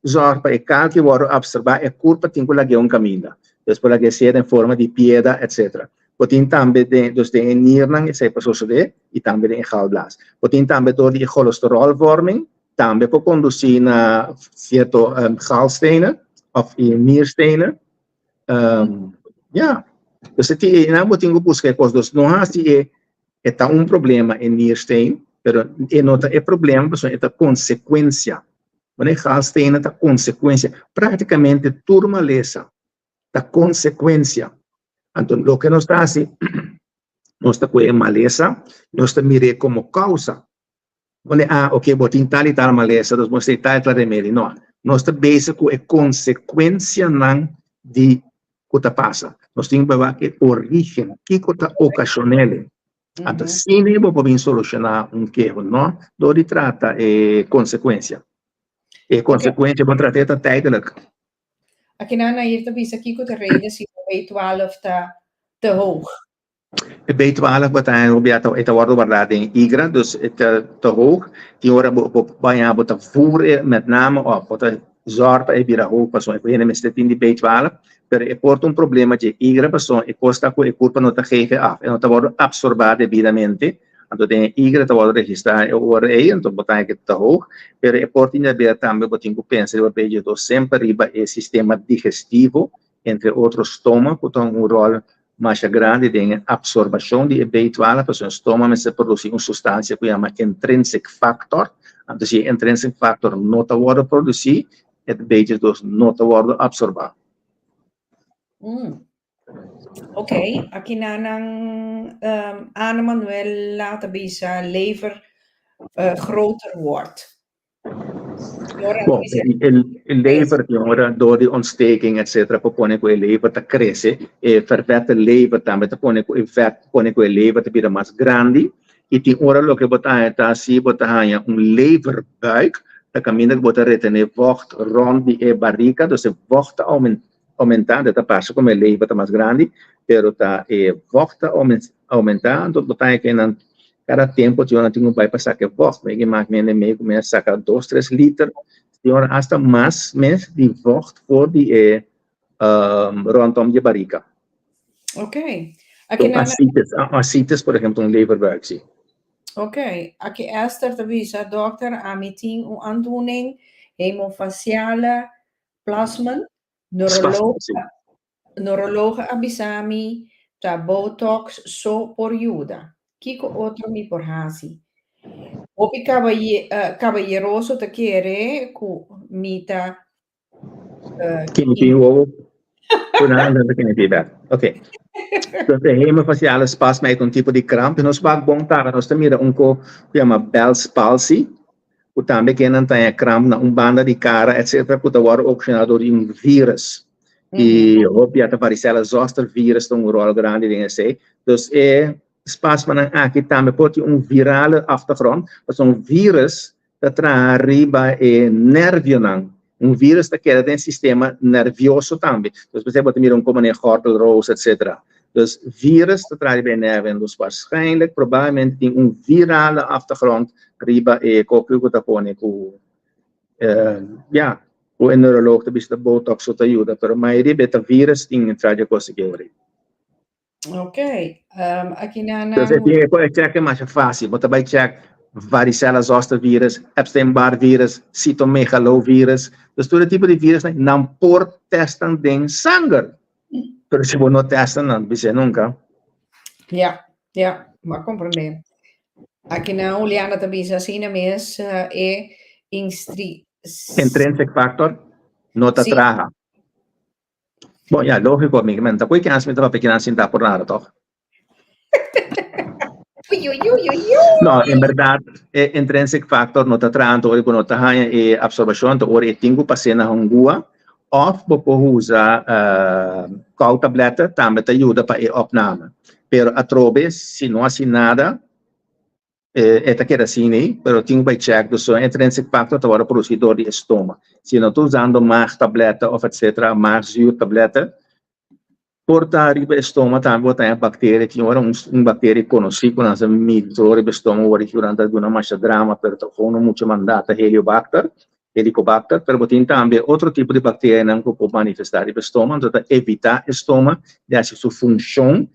zòrg pa e kalki wòrdu apsorbá, e kurpa tin ku lag'é un kaminda. Dus por lag'é sea den forma di pieda etsetera. Bo tin tambe den, dus den e nirnan esei por sosodé i tambe den e galblaas. Bo tin tambe dor di e cholesterolvorming. tambe por kondusí na sierto galstenen òf nierstenen. Ya, dus e tin einan bo tin ku buska e kos. Dus no hasi e e ta un problema e niersteen, pero e no ta e problema pasobra e ta konsekuensia. Wanneer e galstenen ta konsekuensia. Praktikamente tur malesa ta konsekuensia. Anto loke nos ta hasi, nos ta kohe e malesa, nos ta mir'é komo kousa. Pone, ah, ok, bo tin tal i tal malesa, dus bo mester tal i tal remedi. No, nos ta bezig ku e konsekuensianan di ku ta pasa. Nos tin ku wak e origen, kiko ta okashon'el. Anto asina bo por bin solushoná un keho, no dor di trata e konsekuensia. E konsekuensia bo trat'é ta tijdelijk. Akinan Nair ta bisa kiko ta reden si bo B12 ta te hoog. E B12 bo ta haña e ta wòrdu wardá den igra, dus e ta te hoog. Tin ora bo bo baña bo ta voer e met name òf bo ta zòrg pa e bira hoog pasobra e hende mester tin di B12, pero e por ta un problema dje igra pasobra e kos ta ku e kurpa no ta geef e af, e no ta wòrdu apsorbá debidamente, anto den e igra ta wòrdu registrá e ora ei, anto bo ta haña ku e ta hoog, pero e por tin di haber tambe bo tin ku pensa riba B12 semper riba e sistema digestivo, entre otro stoma ku ta un ròl masha grandi den e absorbashon di e B12, pasobra e stoma mester produsí un sustansia ku yama intrinsic factor, anto si e intrinsic factor no ta wòrdu produsí, e B12 no ta wòrdu absorbá. Mm. Ok, aki na nan um, Ana Manuela ta bisa lever uh, groter wordt. Bon, e lever tin ora door di ontsteking etcetera por pone ku e lever ta krese, e vervette lever tambe ta pone ku e vet pone ku e lever ta bira mas grandi i tin ora loke bo ta haña ta si bo ta haña un leverbuik ta kaminda ku bo ta retene vocht rond di e barika, dus e vocht ta oumentá, anto ta parse komo e lever ta mas grandi, pero ta e vocht ta oumentá, anto bo ta haña ku nan Kada tempu tin ora tin ku bai pa saka e vocht. Mi ke mas mende mei ku mi a saka dos tres liter, tin ora asta mas mes di vocht for di e rondom di e barika. Ok. Aki nan Ascites, ascites por ehempel un leverbuik si. Ok. Aki Esther ta bisa, Dokter, ami tin un aandoening hemofaciale plasmen, neuroloog Neuroloog a bisa mi ta botox so por yuda. Kiko otro mi por hasi? Hopi kabayeroso ta kere ku mi ta Kinti wowo ku nan ta kinti bek. Ok. Dus e hemifaciale spasma e ta un tipo di kramp. Nos wak bon tara nos ta mira un ko ku yama Bell's palsy ku tambe kennan ta haña kramp na un banda di kara etcetera ku ta wòrdu okashoná dor di un virus. I hopi a ta varicela zoster virus ta un ròl grandi den esei. Dus e spasmanan aki tambe por tin un virale achtergrond, pasobra un virus ta traha riba e nervionan. Un virus ta keda den e sistema nervioso tambe. Dus p'esei bo ta mira un komo manera gordelroos etcetera. Dus virus ta traha riba e nervionan. Dus waarschijnlijk, probablemente tin un virale achtergrond riba e koki ku ta pone ku ya. Ku e neuroloog ta bisa ta botox so ta yuda, pero mayoria be ta virus tin entra dje kos aki ori. Ok, um, aki na nan... Entonces, e por check e masha fácil. Bo ta bai check varicella zoster virus, Epstein-Barr virus, cytomegalovirus. Dus tur e tipo di virus nan por testan den sanger. Pero si bo no testa, nan bisa nunca. Ja, ja, m'a comprende. Aki na Juliana ta bisa asina mes e instri... Intrinsic factor no ta traha. Bon, ja, lógico, amiga. Men ta koe kens mi ta papia kinan sinta por nada, toch? Ui, ui, ui, ui, ui. No, en berdad, e intrinsic factor no ta traha anto ora ku no ta haña e absorbacion, anto ora e tin ku pas'é na hungua, of bo por usa kou tableta tambe ta yuda pa e opname. Pero atrobe, si no hasi nada, e ta keda asina ei, pero tin ku bai check, dus e intrinsic factor ta wòrdu produsí dor di e stoma. Si no ta usando maagtableta of etcetera, maagzuurtableta, Por ta riba e stoma tambe bo ta haña bakteria, tin ora un bakteria konosí ku nan sa migró riba e stoma ora ki nan ta duna masha drama pero ta gewoon no mucha mandá ta heliobacter, helicobacter, pero bo tin tambe otro tipo di bakterianan ku por manifestá riba e stoma, anto ta evitá e stoma di hasi su funshon.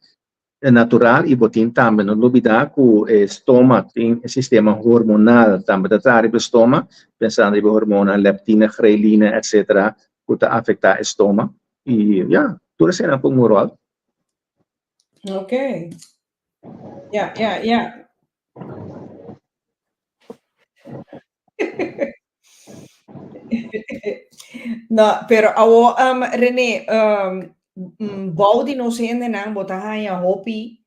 natural i bo tin tambe no lubida ku e stoma tin e sistema hormonal tambe ta traha riba e stoma, pensando riba hormona leptina, grelina etcetera ku ta afekta e stoma i ya tur eseinan por un ròl. Ok. Ya, ya, ya. No, pero awo, um, René, um, bou di nos hendenan bo ta haña hopi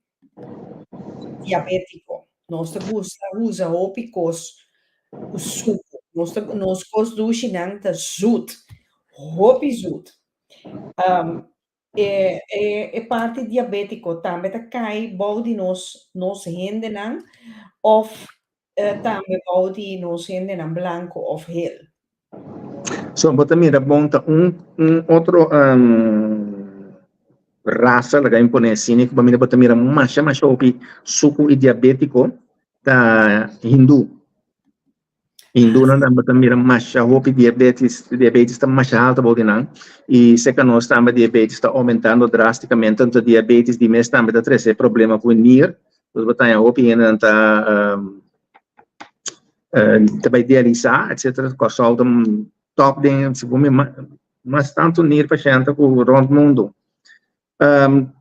diabétiko. Nos ta gusta usa hopi kos ku suku. Nos ta, nos kos dushinan ta zoet, hopi zoet. Um, e, e, e parti diabétiko tambe ta kai bou di nos, nos hendenan òf tambe bou di nos hendenan blanku òf hel. So bo ta mira bon ta un un otro rasa laga mi pone asina ku bo mira bo ta mira masha masha hopi suku i diabetiko ta hindu. Hindunan tambe ta mira masha hopi diabetes, diabetes ta masha haltu bou di nan i serka nos tambe diabetes ta oumentando drasticamente, anto diabetes di mes tambe ta trese problema ku e nier, dus bo ta haña hopi hendenan ta ta bai dialisa etcetera, Kòrsou ta tòp den segun mi mas tantu nier pashènt ku rònt mundu.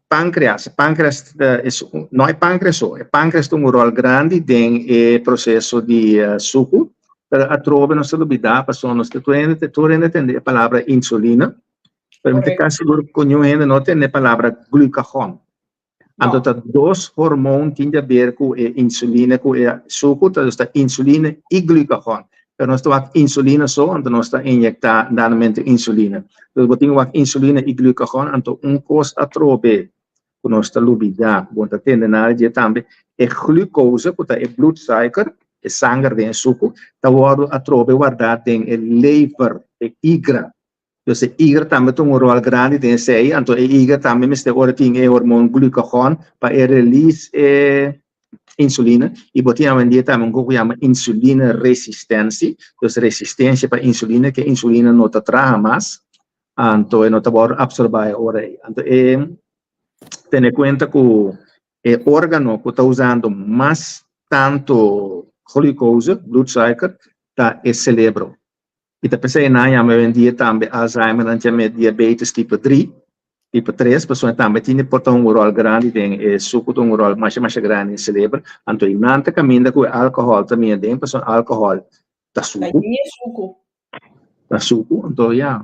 Pancreas, pancreas es no e pancreas so, e pancreas ta un rol grandi den e proceso di suku, pero atrobe nos ta lubida pasobra nos ta tur hende tur hende tende e palabra insulina, pero mi ta casi sigur cu niun hende no tende e palabra glucagon. Anto ta dos hormoon tin di haber cu e insulina cu e suku, ta dus ta insulina y glucagon. Pero nos ta wak insulina so, anto nos ta inyecta danamente insulina. Dus bo tin wak insulina y glucagon, anto un cos atrobe cu nos ta lubida, cu bo ta tende nada dje tambe, e glucose cu ta e bloedsuiker, e sanger den e suku, ta wordo atrobe warda den e lever, e igra. Dus e igra tambe ta un ròl grandi den esei, anto e igra tambe mester ora tin e hormon glucagon pa e release e insulina i bo tin awendia tambe un kos ku yama insulina resistensi, dus resistensia pa insulina ke insulina no ta traha mas, anto e no ta wòrdu apsorbá e ora ei. Anto e tene kuenta ku e órgano ku ta usando mas tantu glucose, bloedsuiker, ta e selebro. I ta p'esei nan yama awendia tambe Alzheimer, nan yam'é diabetes tipo dri, tipo tres, pasobra tambe tin di por ta un ròl grandi den e suku, ta un ròl masha masha grandi den seleber. Anto i nan ta kaminda ku e alkohòl ta mira den, pasobra alkohòl ta suku. Ta suku, anto ya.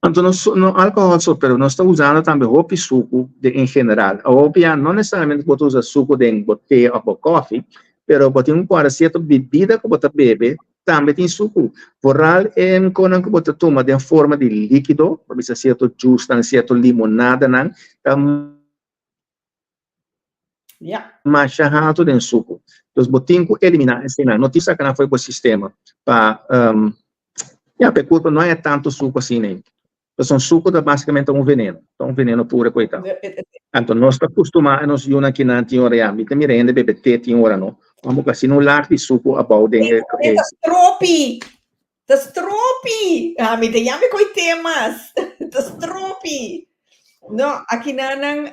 Anto nos no alkohòl so, pero nos ta usando tambe hopi suku den en general. Hopi ya no nesesariamente bo ta usa suku den bo te òf bo kòfi, pero bo tin ku kòrda sierto bibida ku bo ta bebe Tambe tin suku. Vooral e konan ku bo ta tuma den forma di líkido, pa bisa sierto jusnan, sierto limonadanan, ta masha haltu den suku. Dus bo tin ku eliminá eseinan. No tin saka nan for di bo sistema pa, ya, pa e kurpo no haya tantu suku asina ei. Pasobra suku ta basikamente un veneno, ta un veneno puro ku e ta. Anto nos ta kustumá e nos yunan kinan tin ora ya, mi ta mira hende bebe te tin ora no, amo ku asina un lag di suku abou den e. E ta stropi, ta stropi, ah mi ta yami ku e te mas, ta stropi. No, akinanan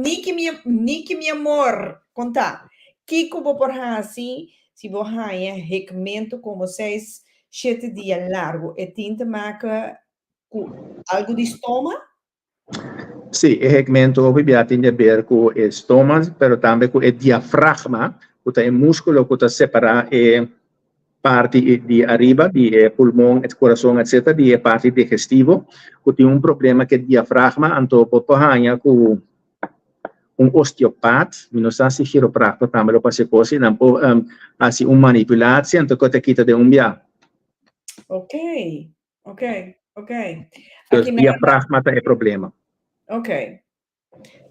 Niki mi Niki mi amor, konta, kiko bo por hasi si bo haña hekmentu komo seis shete dia largu? E tin te maka ku algu di stoma? Sí, e hekmentu hopi bia tin di aber ku e stoma, pero tambe ku e diafragma, ku ta e múskulo ku ta separá e parti di ariba di e pulmon, e kurason, etcetera, di e parti digestivo, ku tin un problema ku e diafragma, anto bo por haña ku un osteopat, mi no sa si chiropractor tambe lo por hasi e kos, i nan por hasi un manipulatie, anto ku ta kita den un bia. Ok. Ok, ok. Dus Aquí diafragma ta e problema. Ok.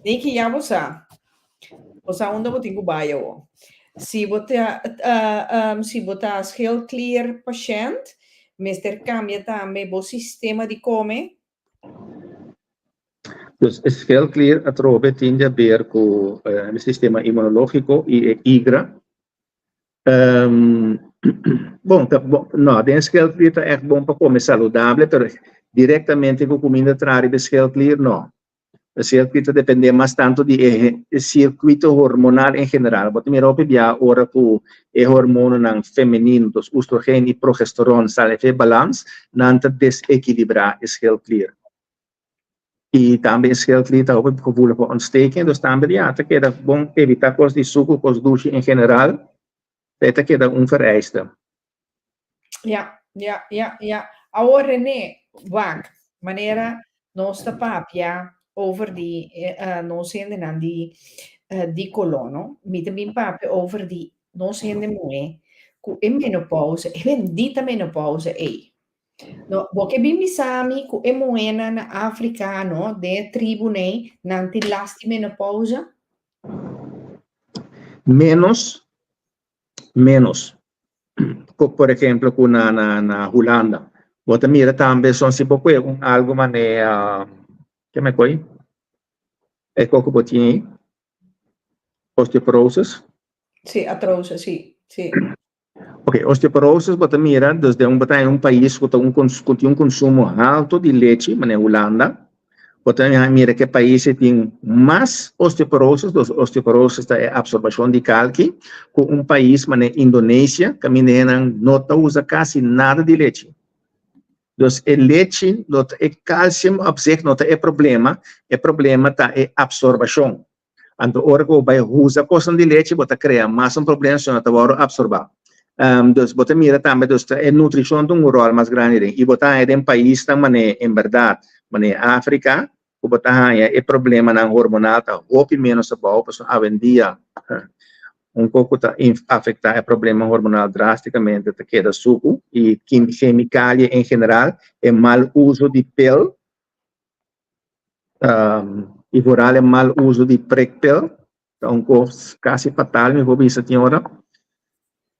Niki, ya bo sa. Bo sa unda bo tin ku bai awo. Si bo ta, uh, um, si bo ta schildklier patiënt, mester cambia tambe bo sistema di come. Dus e schildklier atrobe tin di haber ku uh, e sistema immunológico i e igra. Bon, ta bon, no, den schildklier ta echt bon pa come saludable, pero directamente cu cuminda traha riba e schildklier, no. E schildklier ta depende mas tanto di e circuito hormonal en general. Bo ta mira hopi bia ora cu e hormononan femenino, dus oestrogeen y progesteron, sali fe balans, nan ta desequilibra e schildklier. Y tambe e schildklier ta hopi gevoelig pa ontsteking, dus tambe ya ta keda bon evita cos di sucu, cos dushi en general, ta e ta keda un vereiste. Ja, ja, ja, ja. Awor René, wak, manera nos ta papia over di nos hendenan di di koló, no? Mi ta bin papia over di nos hende muhé ku e menopausa, e bendita menopausa ei. No, bo ke bin bisa mi ku e muhénan na Afrika, no, den e tribunan ei, nan tin last di menopausa? Menos menos. Por ejemplo, ku na, na, na Hulanda. Bo ta mira tambe son si bo kue un algo manera, ke me koi? E koko bo tin ei? Osteoporosis. Sí, atrosis, sí, sí. Ok, osteoporosis bo ta mira, dus den un bo ta en un pais ku ta un ku tin un konsumo halto di lechi, manera Hulanda, Bo ta mira ke pais e tin mas osteoporosis, dus osteoporosis ta e absorbashon di kalki, ku un pais manera Indonesia, kaminda hendenan no ta usa kasi nada di lechi. Dus e lechi no ta e kalsium op zich no ta e problema, e problema ta e absorbashon. Anto ora ku bo bai usa kosnan di lechi bo ta krea mas un problema si no ta wòrdu absorbá. Dus bo ta mira tambe dus e nutrishon ta un ròl mas grandi den i bo ta haña den paisnan manera en bèrdat manera Afrika ku bo ta haña e problemanan hormonal ta hopi ménos abou pasobra awendia un kos ku ta afektá e problema hormonal drástikamente ta keda suku i kemikalia en general e mal uso di pel. I vooral e mal uso di prikpil ta un kos kasi fatal mi por bisa tin ora.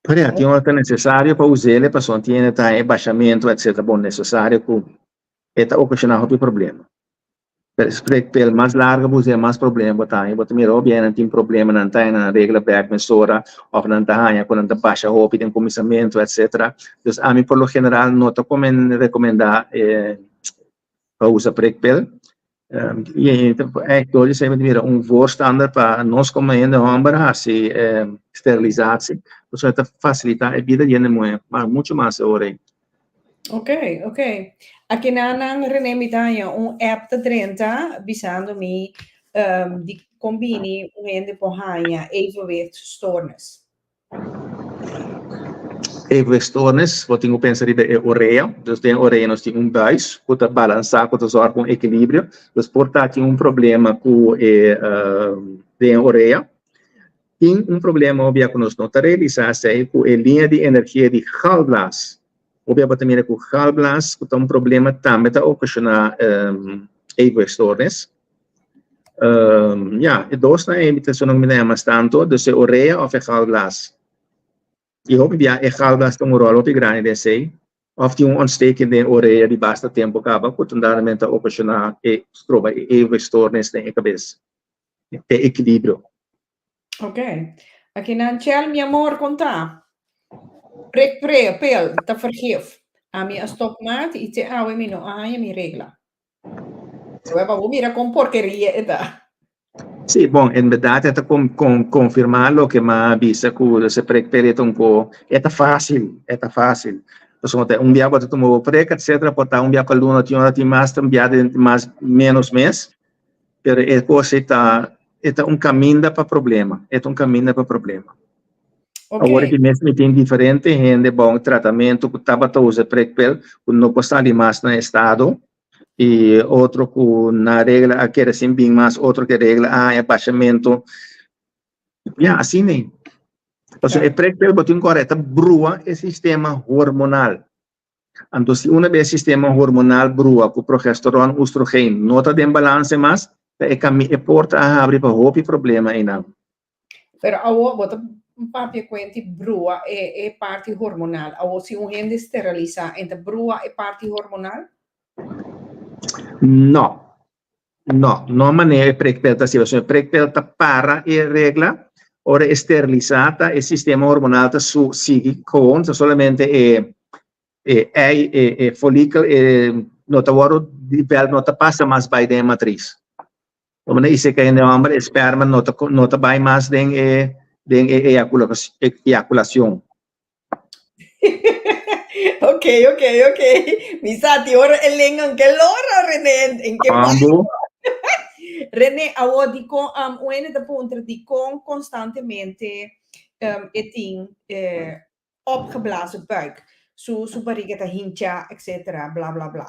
Pero ya, tin ora ta necesario pa us'el pasobra tin hende ta haña e bashamentu etcetera. Bon, necesario ku e ta okashoná hopi problema. Pero e prikpil mas largo bo us'el mas problema bo ta haña. Bo ta mira hopi hende tin problema nan ta haña nan regla bèk mesora òf nan ta haña ku nan ta basha hopi den kuminsamentu etcetera. Dus ami por lo general no ta rekomendá e pa usa prikpil. I door di esei mi ta mira un voorstander pa nos komo hende hòmber hasi sterilisatie, pasobra e ta fasilitá e bida di hende muhé muchu mas e ora ei. Ok, ok. Akinan Rene mi ta haña un app ta drenta bisando mi di kon bini un hende por haña evenwichtstoornis. Evenwichtstoornis, bo tin ku pensa riba e orea. Dus den orea nos tin un buis ku ta balansá, ku ta sòrg pa un ekilibrio. Dus por ta tin un problema ku e den orea. Tin un problema hopi ku nos no ta realisá esei ku e liña di energia di galblaas. Hopi bo ta mira ku galblaas ku ta un problema tambe ta okashoná evenwichtstoornis. Ya, e dosnan ei mi ta esun mi ta yama mas tantu, dus e orea òf e galblaas. I hopi bia e galblaas ta un ròl hopi grandi den esei, òf tin un ontsteking den e orea di basta tempu kaba ku tundadamente ta okashoná e stroba e evenwichtstoornis den e kabes, e ekilibrio. Ok. Akinan Chel, mi amor, kon ta? Prik pre, pel, ta vergif. Ami a stop maat i te awe mi no a haña mi regla. Weba, bo mira kon porkeria e ta. Sí, bon, en berdad e ta confirma loke m'a bisa cu e prek p'e ta un ko, e ta facil, e ta facil. Pasobra ta un bia bo ta tuma bo prek, etcetera, por ta un bia pa luna, tin ora tin mas, tin bia den mas menos mes, pero e cos ei ta, e ta un caminda pa problema, e ta un caminda pa problema. Awor aki mes mi tin diferente hende bou un tratamentu ku tabata usa e prikpil ku no por sali mas na estado i otro ku na regla a kere sin bin mas, otro ke regla a haña bashamentu. Ya, asina ei. Pasobra e prikpil bo tin ku ora e ta brua e sistema hormonal. Anto si una bes sistema hormonal brua ku progesteron, oestrogeen no ta den balanse mas, ta e kami e porta a habri pa hopi problema einan. Pero awo bo ta papia kuenti brua e e parti hormonal. Awo si un hende steralisá en ta brua e parti hormonal? No. No, no manera e prekpel ta hasi. Pasobra e prekpel ta para e regla. Ora e sterilisá ta e sistema hormonal ta su sigui gewoon, ta solamente e e ei e e folikel e no ta wòrdu develop, no ta pasa mas bai den e matris. Como e seca hende homber, e sperma no ta, no ta bai mas den e, den e eyaculacion. Ok, ok, ok. Mi sa ti ora e lenga en ke lora, René, en ke Ambo. René, awo di kon, um, un hende ta puntra di kon constantemente um, e tin eh, opgeblazen buik. Su, su bariga ta hincha, etc. Bla, bla, bla.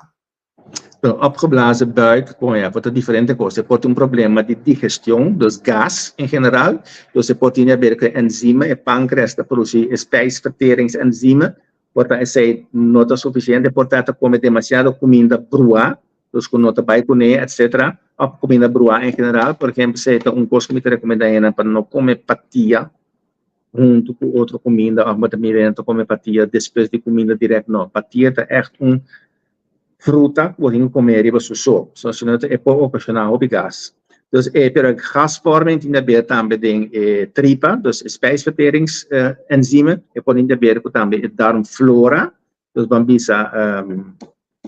Pero opgeblazen buik, bon ya, por ta diferente cos. E por ta un problema di digestion, dus gas en general. Dus e por tin haber cu e enzima, e pancreas ta produci e spijsverteringsenzima. Por ta esey no ta suficiente, por ta ta come demasiado cuminda brua, dus cu no ta bay cune, etcetera. Of cuminda brua en general. Por ejemplo, esey ta un cos cu mi ta recomenda hendenan pa no come patia huntu ku otro kuminda òf bo ta mira hende ta kome patia despues di kuminda dirèkt no patia ta ègt un fruta ku bo tin ku kome riba su so so si no e por okashoná hopi gas dus e pero e gasvorming tin di haber tambe den e tripa dus e spijsverterings enzymen e por tin di haber ku tambe e darmflora dus ban bisa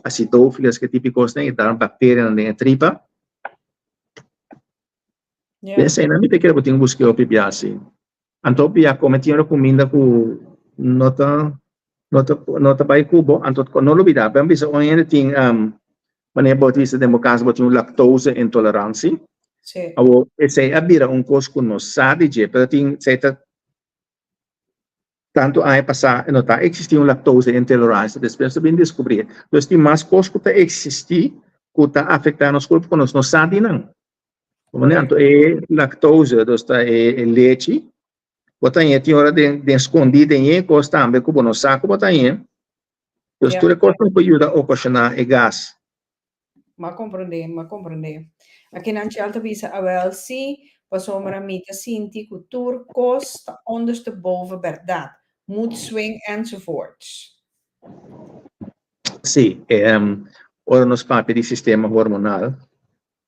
acidofiles ke tipo di kosnan e darmbacterianan den e tripa. Yeah. Esei mi te kere bo tin buske hopi bia si. Anto bia come tin ora cuminda cu no ta no ta no ta bai cu bo, anto no lubida, ban bisa un hende tin um, wanneer bo ta bisa den bo cas bo tin un lactose intolerantie. Sí. Awo esei a bira un cos cu no sa di dje, pero tin esei ta Tantu aña pasá e no ta eksistí un lactose intolerance, despues ta bin deskubrí. Dus tin mas kos ku ta eksistí ku ta afektá nos kurpo ku nos no sa di nan. Komprendé? Anto e lactose, dus ta e lechi, bo ta hañ'é tin ora den den skondí den e kos tambe ku bo no sa ku bo ta hañ'é. Dus tur e kosnan por yuda okashoná e gas. M'a komprondé, m'a komprondé. Akinan Chel ta bisa, Awel sí, pasobra mi ta sinti ku tur kos ta ondersteboven bèrdat, mood swing enzovoorts. Sí, ora nos papia di sistema hormonal,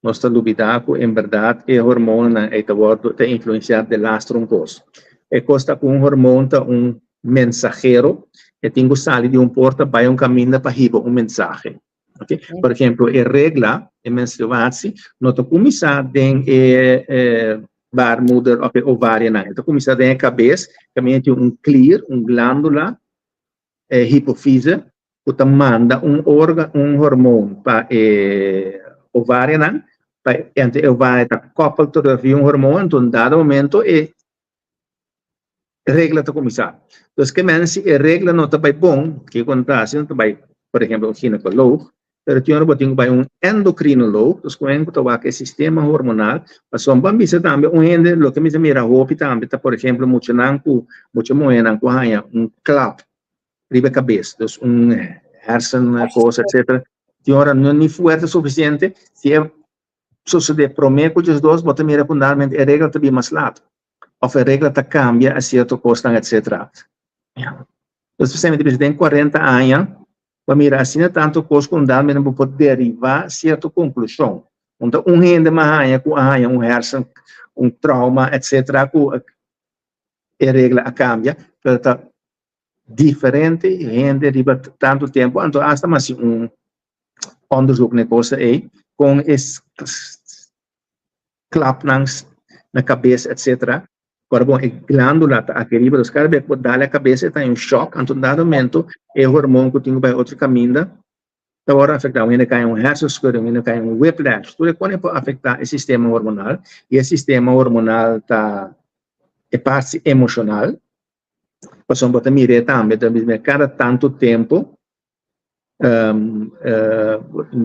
nos ta lubidá ku en bèrdat e hormonnan ei ta wòrdu, ta influensiá delaster un kos. E kos ta ku un hormon ta un mensahero, e tin ku sali di un porta bai un kaminda pa hiba un mensahe. Okay? Por ejemplo, e regla, e menstruatie, no ta kuminsá den e eh, baarmoeder of e ovarionan. E ta kuminsá den e kabes, kaminda tin un klier, un glándula, e hipofise, ku ta manda un orga, un hormoon pa e ovarionan, pa anto e ovario ta koppel terug via un hormoon, anto un dado momento e regla ta kuminsá. Entonces ke men si e regla no ta bai bon, kiko nan ta hasi? Nan ta bai, por ehempel, un ginekoloog, pero tin ora bo tin ku bai un endokrinoloog, dus ku hende ku ta wak e sistema hormonal, pasobra bo a bisa tambe un hende, loke mi ta mira hopi tambe ta, por ehempel, muchanan ku, mucha muhénan ku haña un klap riba e kabes, dus un hersen kos, etcetera, tin ora no ni fuerte sufisiente, si e sosodé promé ku diesdos, bo ta mira ku normalmente e regla ta bin mas lat. of e regla ta cambia a cierto cosnan etc. Entonces p'esei mi ta bisa den cuarenta aña bo a mira asina tanto cos cu un bo por deriva cierto conclusion. Un ta un hende mas haña cu a haña un hersen, un trauma etc. Cu e regla a cambia, pero ta diferente hende riba tanto tempo, anto hasta mas si un onderzoek na e cosa ei con e klapnan na kabes etc. Ora bon e glándula ta aki riba, dus kada bes ku bo dal e kabes e ta un shòk, anto un dado momento e hormon ku tin ku bai otro kaminda ta wòrdu afektá. Un hende kai un hersenschudding, un hende kai un whiplash, tur e kos por afektá e sistema hormonal i e sistema hormonal ta e parti emoshonal, pasobra bo ta mir'é tambe ta kada tantu tempu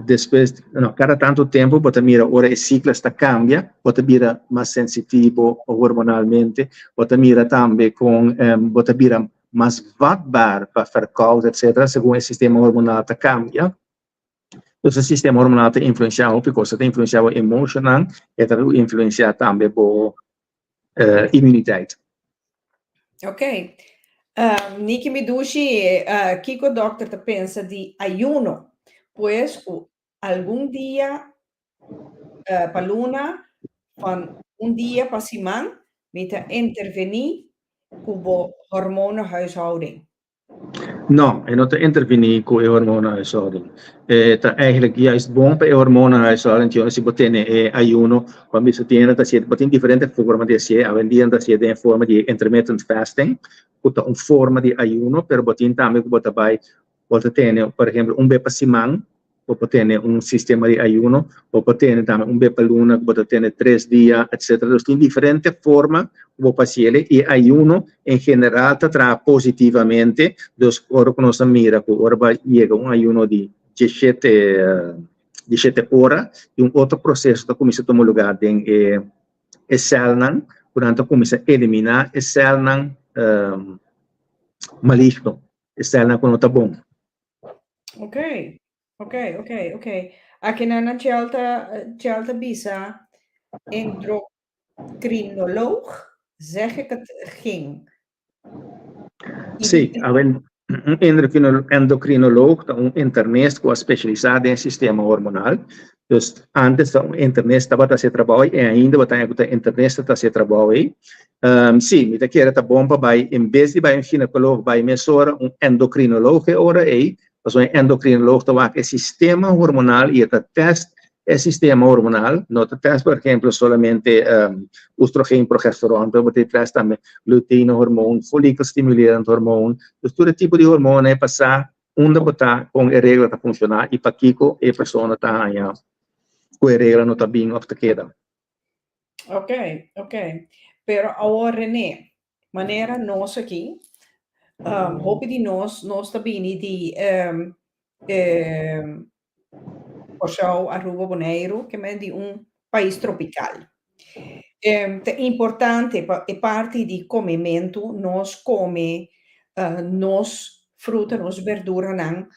Despues, no, cada tanto tempo bo ta mira ora e ciclos ta cambia, bo ta bira mas sensitivo hormonalmente, bo ta mira tambe con bo ta bira mas vatbaar pa verkoud, etcetera, segun e sistema hormonal ta cambia. Dus e sistema hormonal ta influencia hopi cos, e ta influencia bo emocionnan, e ta influencia tambe bo immuniteit. Ok. Niki mi dushi, kiko dokter ta pensa di ayuno? Pues ku algun dia pa luna, van un dia pa siman, mi ta intervení ku bo hormonenhuishouding. No, e no ta intervení ku e hormonenhuishouding. E ta eigenlijk juist bon pa e hormonenhuishouding, tio, si bo tene e ayuno, ku a bisa tin ta hasié, bo tin diferente forma di hasié, awendia nan ta hasié den e forma di intermittent fasting, ku ta un forma di ayuno, pero bo tin tambe ku bo ta bai, bo ta tene, por ehempel, un be pa siman, bo por tene un sistema di ayuno, bo por tene tambe un be pa luna ku bo ta tene tres dia, etcetera. Dus tin diferente forma ku bo por hasiel i e ayuno en general ta traha positivamente, dus ora ku nos a mira ku ora bo a yega un ayuno di dieshete dieshete ora i un otro proseso ta kuminsá tuma lugá den e e sèlnan ku nan ta kuminsá eliminá e sèlnan maligno, e sèlnan ku no ta bon. Ok. Aki nan na Chelta, Chelta bisa endocrinoloog, zeg ik het ging. Sí, awen un endocrinoloog ta un internist ku a spesialisá den sistema hormonal. Dus antes ta un internist tabata hasi e trabou ei i ainda bo ta haña ku ta internista ta hasi e trabou ei. Sí, mi ta kere ta bon pa bai en bes di bai un ginecoloog bai mesora un endocrinoloog e ora ei, pasobra e endocrinoloog ta wak e sistema hormonal i e ta test e sistema hormonal, no ta test por ehemplo solamente oestrogeen, progesteron, pero bo ta test tambe luteïne hormoon, folikelstimulerend hormoon, dus tur e tipo di hormoon ei pa sa unda bo ta kon e regla ta funciona i pakiko e persona ta haña ku e regla no ta bin of ta keda. Ok. Pero awor René, manera nos aki, hopi di nos, nos ta bini di um, um, Kòrsou, Aruba, Boneiru, ke men di un pais tropikal. Um, ta importante pa e parti di komementu, nos kome uh, nos fruta, nos berduranan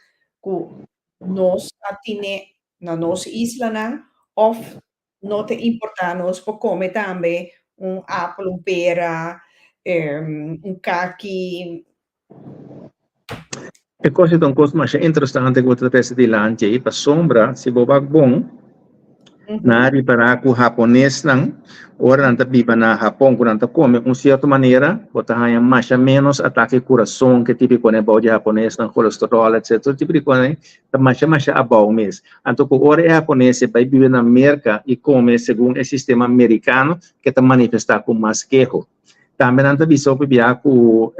ku nos a tine na nos islanan òf no ta importá nos por kome tambe un apel, un pera, un kaki. E kos ei ta un kos masha interesante ku bo ta trese dilanti ei, pasobra si bo wak bon, nan a ripará ku haponesnan ora nan ta biba na Hapon ku nan ta kome un sierto manera, bo ta haña masha ménos atake kurason ke tipo di kos bou di haponesnan, kolesteròl etsetera, tur tipo di kos ei ta masha masha abou mes. Anto ku ora e hapones e bai biba na Merka i kome segun e sistema merikano ke ta manifestá ku mas keho. Tambe nan ta bisa hopi bia ku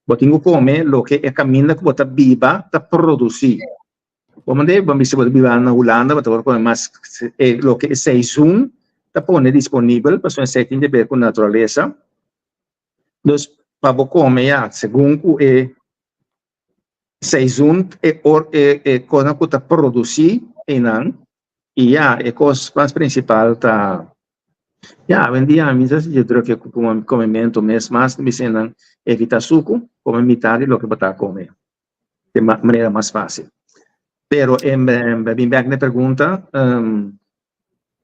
bo tin ku kome loke e kaminda ku bo ta biba ta produsí. Bo mande bo bisa bo ta biba na Hulanda bo ta por kome mas e loke e seizoen ta pone disponibel pasobra esei tin di ber ku naturalesa. Dus pa bo kome ya segun ku e Seizoen e or e e kosnan ku ta produsí einan i ya e kos mas prinsipal ta ya awendia mi sa sinti druk ku komementu mes mas mi bisa nan evitá suku kome mitad di loke bo ta kome di manera mas fásil pero bin bèk na e pregunta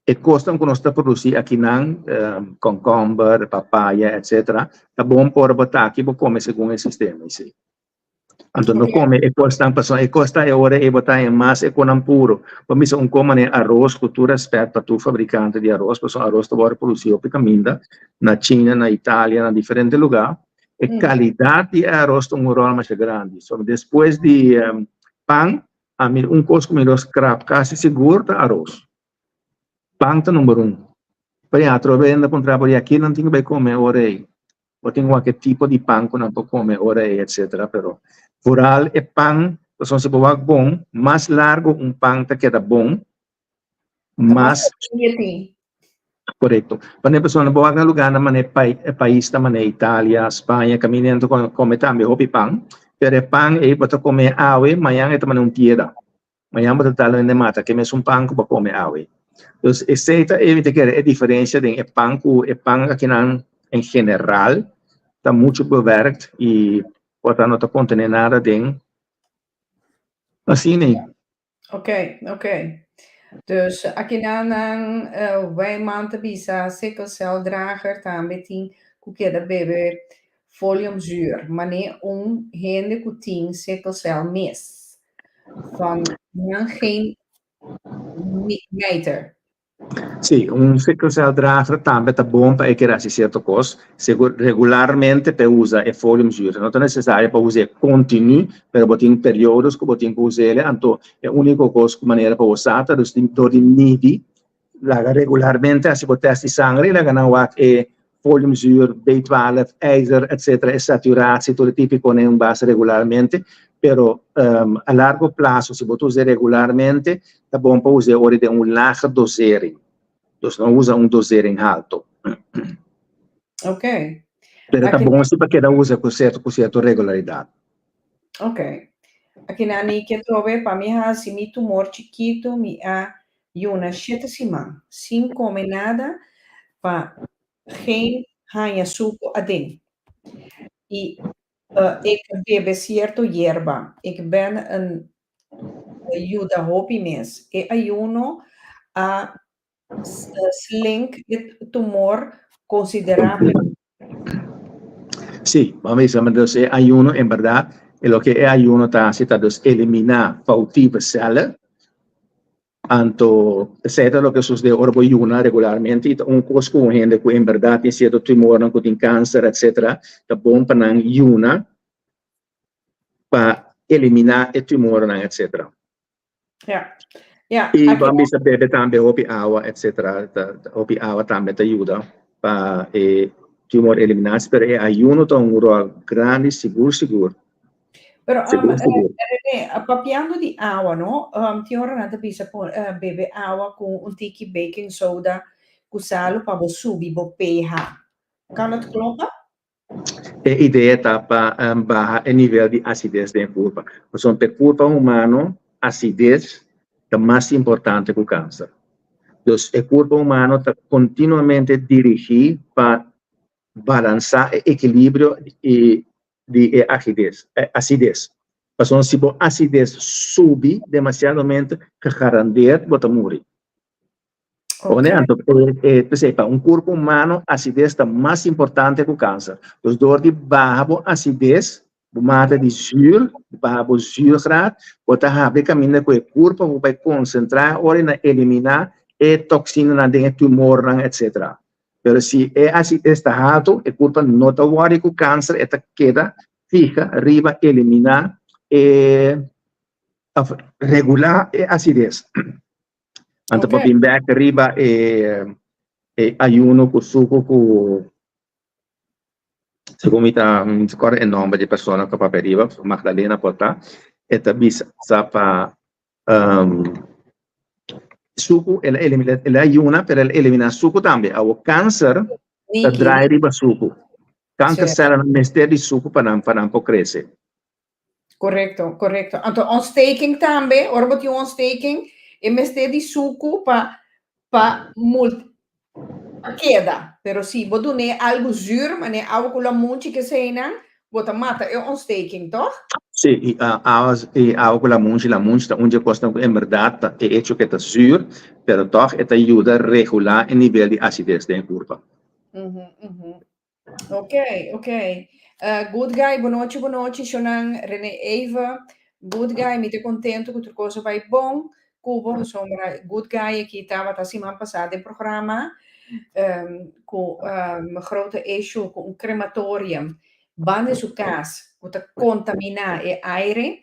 e kosnan ku nos ta produsí akinan kònkòmber papaya etcetera ta bon por bo ta aki bo kome segun e sistema esei. Anto no kome e kosnan pasobra e kosnan e ora ei bo ta haña mas e konan puro. Bo mester un kome manera aros ku tur rèspèt pa tur fabrikante di aros pasobra aros ta wòrdu produsí hopi kaminda na China, na Italia, na diferente lugá. E kalidat di e aros ta un ròl masha grandi. So despues di pan ami un kos ku mi lo skrap kasi sigur ta aros. Pan ta number un. Pero ya atrobe hende a puntra bo di aki nan tin ku bai kome ora ei. Bo tin wak e tipo di pan ku nan por kome ora ei etcetera pero vooral e pan pasobra si bo wak bon mas largo un pan ta keda bon mas korekto pasobra pasobra bo wak na lugarnan manera e paisnan manera Italia Spaña kaminda nan ta kome tambe hopi pan pero e pan ei bo ta kome awe mañan e ta manera un piedra. Mañan bo ta dal hende mata ke mesun pan ku bo a kome awe. Dus esei ta e mi ta kere e diferensia den e pan ku e pan akinan en general ta muchu bewerkt i por ta no ta kontené nada den asina ei. Ok, ok. Dus akinan nan Wijman ta bisa sikkelceldrager tambe tin ku keda bebe foliumzuur, mané un hende ku tin sikkelcel mes. Van nan geen mijter. Sí, un sikkelceldrager tambe ta bon pa e kere hasi sierto kos. Sigur regularmente pa e usa e foliumzuur. No ta nesesario pa us'é kontinu, pero bo tin periodos ku bo tin ku us'é. Anto e úniko kos ku manera pa bo sa ta dus dor di midi laga regularmente hasi bo tèst di sangre i laga nan wak e foliumzuur, B12, ijzer, etcetera, e saturatie, tur e típikonan un base regularmente, pero a largo plazo si bo ta us'é regularmente ta bon pa us'é ora den un lage dosering, dus no usa un dosering halto. Ok. Pero ta bon si pa keda usa ku sierto ku sierto regularidat. Ok. Aki nan mi ke trobe pa mi hasi mi tumor chikitu mi a Yuna shete siman sin kome nada pa geen haña suku aden. I ik bebe sierto yerba. Ik ben een yuda hopi mes. E ayuno a slink e tumor konsiderablemente. Sí, bo a bisa mi dus e ayuno en berdad e loke e ayuno ta hasi ta dus eliminá foutieve cellen. Anto esei ta loke sosode ora bo yuna regularmente i ta un kos ku un hende ku en berdad tin sierto tumornan ku tin kanser etcetera ta bon pa nan yuna pa eliminá e tumornan etcetera. Ja. Ja, I aki bo a bisa bebe tambe hopi awa etcetera ta hopi awa tambe ta yuda pa e tumor eliminarse pero e ayuno ta un rol grandi sigur sigur. Pero um, Sigur sigur. René, papiando di awa no, um, tin ora nan ta bisa pon, eh, bebe awa ku un tiki baking soda ku salu pa bo subi bo pH. Kan dat kloppen? E idea ta pa baha e nivel di asides den e kurpa. Pasobra pa e kurpa humano asides ta mas importante ku kanser. Dus e kurpa humano ta kontinuamente dirigí pa balansá e ekilibrio di e agides, asides. Pasobra si bo asides subi demasiadamente, gegarandeerd bo ta muri. Pone anto e p'esei pa un kurpo humano asides ta mas importante ku kanser. Dus dor di baha bo asides, bo mata di zuur, baha bo zuurgraad, bo ta habri kaminda ku e kurpo por bai konsentrá ora i na eliminá e toksinanan den e tumornan etsetera. Pero si e asides ta haltu, e kurpo no ta wòri ku kanser, e ta keda fiha riba eliminá e òf regulá e asides. Anto pa bin bek riba e e ayuno ku suku ku segun mi ta mi ta kòrda e nòmber di e persona ku a papia riba, Magdalena por ta, e ta bisa sa pa suku el a eliminá el a ayuna pero el a eliminá suku tambe. Awor kanser ta draai riba suku. Kanker sèlnan mester di suku pa nan pa nan por krese. Correcto, correcto. Anto ontsteking tambe, ora bo tin un ontsteking, e mester di suku pa pa mult pa keda. Pero si bo dun'é algu zuur, manera awa ku lamunchi keseinan, bo ta mata e ontsteking, toch? Sí, i awa i awa ku lamunchi, lamunchi ta un dje kosnan ku en bèrdat ta e echo ku e ta zuur, pero tòg e ta yuda regulá e nivel di asides den e kurpa. Mhm, mhm. Ok, ok. Good guy, bonochi, bonochi, Shonan, René Eva. Good guy, mi ta contento cu tur cos a bay bon cu bo, pasobra Good guy aki tabata siman pasa den programa cu grote issue cu un crematorium banda su cas cu ta contamina e aire.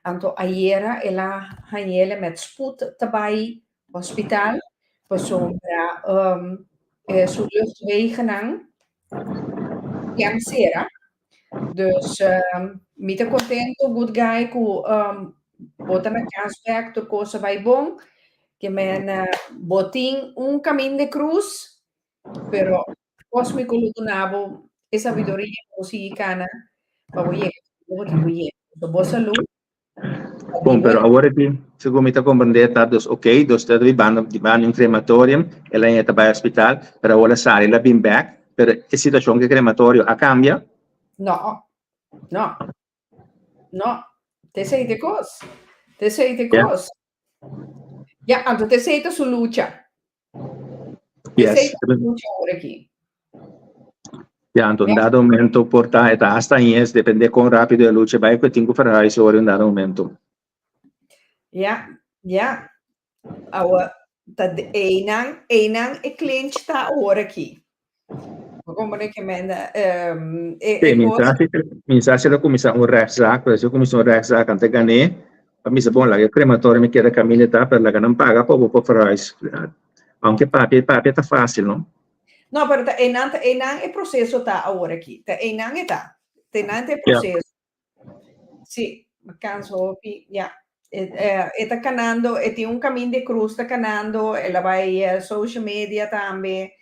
Anto ayera el a hañele met spoed ta bay hospital pasobra su luchtwegennan yan sera. Dus mi ta contento good guy cu bo ta na cas bek tur cos a bay bon. Ke men bo tin un camin de cruz pero cosmico lo duna bo e sabiduria pa bo sigui cana pa bo yega bo tin cu yega. So bo salud. Bon, pero awor aki, segun mi ta comprende, ta dus ok, dus ta di banda di banda un crematorium, el a yega ta bai hospital, pero awor a sali, el a bin bek, pero e situacion cu e crematorio a cambia? No, no, no, t'esei t'e cos, t'esei t'e cos. Ya, anto t'esei ta su lucha. Yes. Ya, anto un dado momento por ta, e ta hasta añes, depende kon rápido e lucha bai, ku e tin ku verhuis ora un dado momento. Ya, ya. Awa, Ta einan, einan e clinch ta awor aki. Como ke men e, Sí, mi sa si lo kuminsá un rechtszaak, pero si kuminsá un rechtszaak ante gané, pa mi sa bon, laga e crematorio mi keda kaminda ta, pero laga nan paga pa bo pa verhuis. Aunke papia, papia ta fácil, no? No, pero ta einan, ta einan e proceso ta awor aki. Ta einan e ta. Ta einan ta e proceso. Sí, canso hopi, ja. E ta canando, e tin un camin de cruz ta canando, el a bai social media tambe,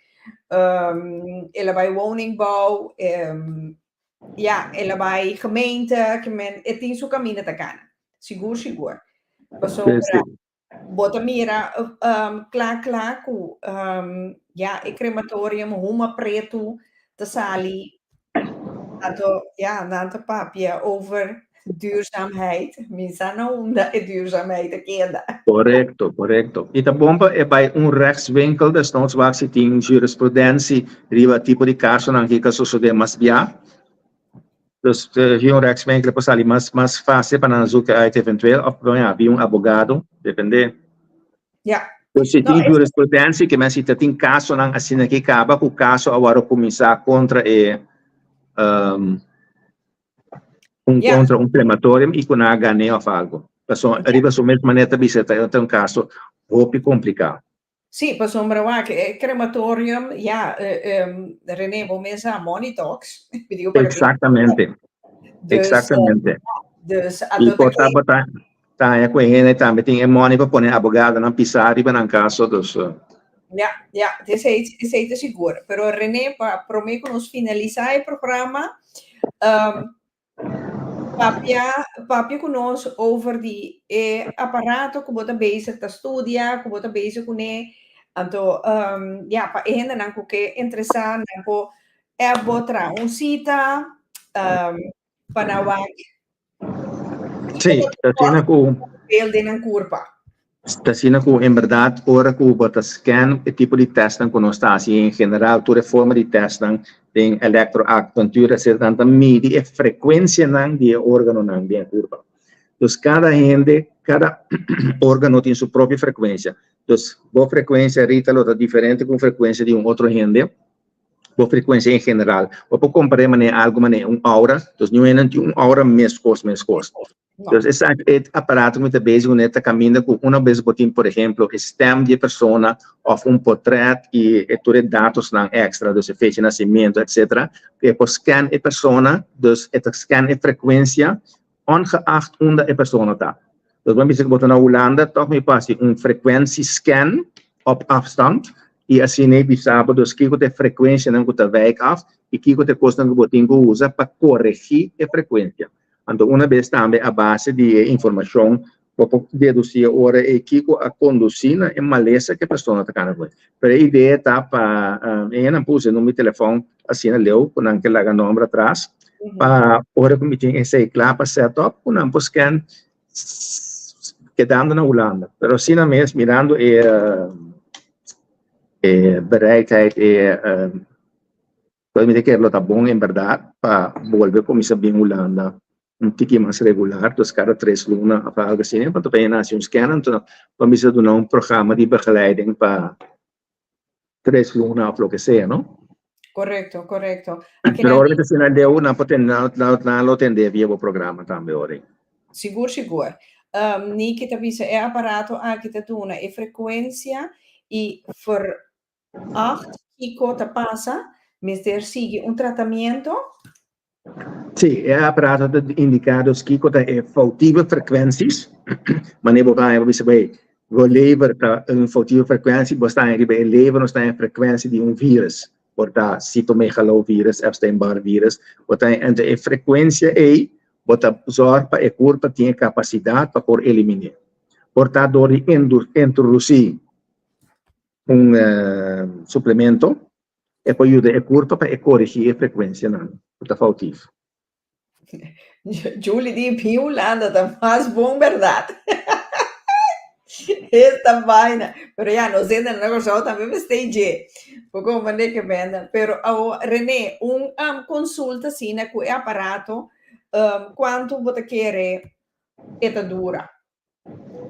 el a bai woningbouw, ja, el a bai gemeente, ke men, e tin su camino ta cana. Sigur, sigur. Pasobra bo ta mira kla kla ku ya e crematorium huma pretu ta sali. Anto ya nan ta papia over duurzaamheid. Mi sa na unda e duurzaamheid a keda. Korekto, korekto. I ta bon pa e bai un rechtswinkel, desnoods wak si tin jurisprudentie riba tipo di kasonan ki ka sosodé mas bia. Dus via un rechtswinkel por sali mas mas fácil pa nan zoeken uit eventueel of ja, via un abogado, depende. Dus si tin jurisprudentie, ke men si ta tin kasonan asina ki kaba ku kaso a wòrdu kuminsá kontra e um, un kontra un crematorium i ku nan a gané of algo. Pasobra riba su mes manera ta bisa ta un kaso hopi kompliká. Sí, pasobra wak, e crematorium, ja, René, bo mes sa, money talks. Mi digo para Exactamente. Dus, Exactamente. Dus, I anto por ta ta bo ta ta haña ku e hende tambe tin e money pa pone abogadonan pisa riba nan kaso, dus. Ja, ja, esei, esei ta sigur. Pero René, pa promé ku nos finalisá e programa, Papia, papia ku nos over di e aparato ku bo ta bezig ta studia, ku bo ta bezig kuné. Anto, ya, pa e hendenan ku ke interesá, nan por app bo, traha un sita, pa nan wak. Sí, ta asina ku. Papel den nan kurpa. Ta asina ku en bèrdat ora ku bo ta scan e tipo di tèstnan ku nos ta hasi en general tur e forma di tèstnan den elektroakupunktura etcetera nan ta midi e frekuensianan di e órganonan den e kurpa. Dus kada hende kada órgano tin su propio frekuensia. Dus bo frekuensia Rita lo ta diferente ku frekuensia di un otro hende. Bo frekuensia en general. Bo por kompar'é manera algu manera un aura, dus niun hende no tin un aura meskos meskos. Dus esaki e aparato ku mi ta bezig kuné ta kaminda ku una bes bo tin por ehemplo e stem di e persona òf un potrèt i e tur e datosnan èkstra, dus e fecha di nasimentu etsetera, e por scan e persona, dus e ta scan e frekuensia ongeacht unda e persona ta. Dus bo a bisa ku bo ta na Hulanda tòg mi por hasi un frekuensie scan op afstand i asina e bisa bo dus kiko ta e frekuensianan ku ta wijk af i kiko ta e kosnan ku bo tin ku usa pa koregí e frekuensia. Anto una bes tambe a base di e informashon bo por dedusí e ora ei kiko a kondusí na e malesa ku e persona ta kana ku e. Pero e idea ta pa e hendenan por usa e number di telefòn asina leu ku nan ke laga nòmber atras pa ora ku mi tin esei kla pa set up ku nan por scan kedando na Hulanda. Pero asina mes mirando e e bereidheid e Pues mi ta kere lo ta bon en berdad pa bolbe cuminsa bin Hulanda un tiki mas regular, dus cada tres luna of algo asina, pa ta bay haci un scan, anto pa bisa duna un programa di begeleiding pa tres luna of loke sea, no? Correcto, correcto. Pero ora mi ta asina leu, nan por tende, nan lo tende via bo programa tambe ora. Sigur, sigur. Niki ta bisa e aparato aki ta duna e frecuencia y ver 8, Kiko ta pasa? Mester sigui un tratamiento? Sí, e aparato ta indiká dus kiko ta e foutieve frekuensies. Manera bo haña bo bisa bo hey, bo lever ta un foutieve frekuensie, bo sta riba e lever, no sta en frekuensie di un virus. Por ta cytomegalovirus, Epstein-Barr virus. Bo ta entre e frekuensia ei, bo ta zòrg pa e kurpa tin e kapasidat pa por elimin'é. Por ta dor di introdusí un suplemento e por yuda e kurpa pa e korigí e frekuensianan ku ta foutif. Julie di bin Hulanda ta mas bon berdad. Esta vaina. Pero ya, nos hende na Kòrsou tambe mester dje. Poko manera ke benda. Pero awo, René, un um, konsulta asina ku e aparato, um, kuantu bo ta kere e ta dura?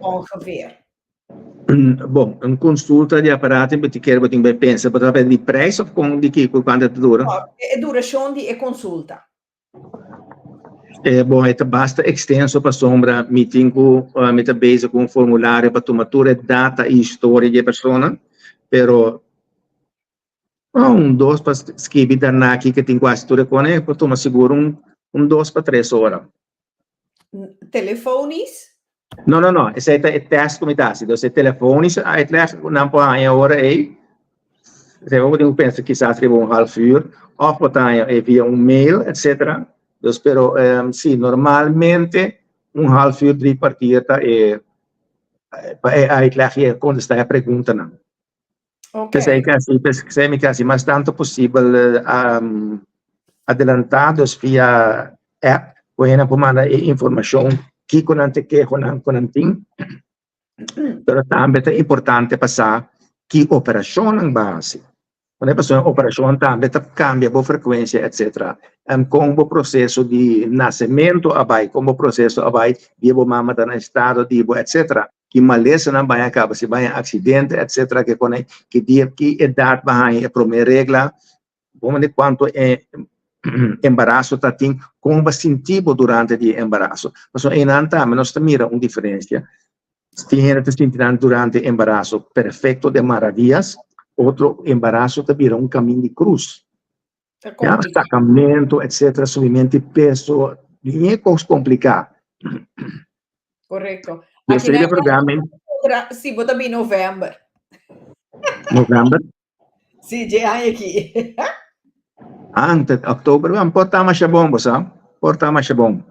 Ongeveer. Bon, un konsulta di aparato bo tin kere bo tin bai pensa, bo ta papia di prijs of kon di kiko kuantu ta dura? No, e durashon di e konsulta. E bon, e ta basta ekstenso pasobra mi tin ku mi ta bezig ku un formulario pa tuma tur e data i historia di e persona, pero un dos pa skibi daarna kiko tin ku hasi tur e kos, e por tuma sigur un dos pa tres ora. Telefonisch? No, no, no. Esei ta e test ku mi ta hasi. Dus e telefonisch uitleg ku nan por haña ora ei, esei bo tin ku pensa kisas riba un half uur, òf bo ta haña e via un mail, etcetera. Dus pero si, normalmente un half uur, drie kwartier ta e pa e uitleg i e kontestá e preguntanan. P'esei kasi, p'esei mi kasi mas tantu posibel adelantá, dus via app ku hende por manda e informashon kiko nan ta kehonan ku nan tin. Pero tambe ta importante pa sa ki operashonnan bo a hasi. Pasobra pasobra operashon tambe ta kambia bo frekuensia etcetera. Kon bo proseso di nasementu a bai, kon bo proseso a bai di bo mama ta na estado di bo etcetera. Ki malesanan bai a kaba, si bai a aksidente etcetera ke kone ki dia ki edat bo a haña e promé regla, bo manda kuantu e embaraso ta tin, kon bo a sinti bo durante di e embaraso. Pasobra einan tambe nos ta mira un diferensia. Tin hende ta sinti nan durante embaraso perfekto de maravias, otro embaraso ta bira un kamin di krus. Ya, sakamento etcetera, subimento di peso, bien e kos kompliká. Korekto. Nos ta riba programa. Si bo ta bin novèmber. Novèmber? Si, dje aña aki. Ah, ante oktober, bueno, por ta masha bon, bo sa. Por ta masha bon.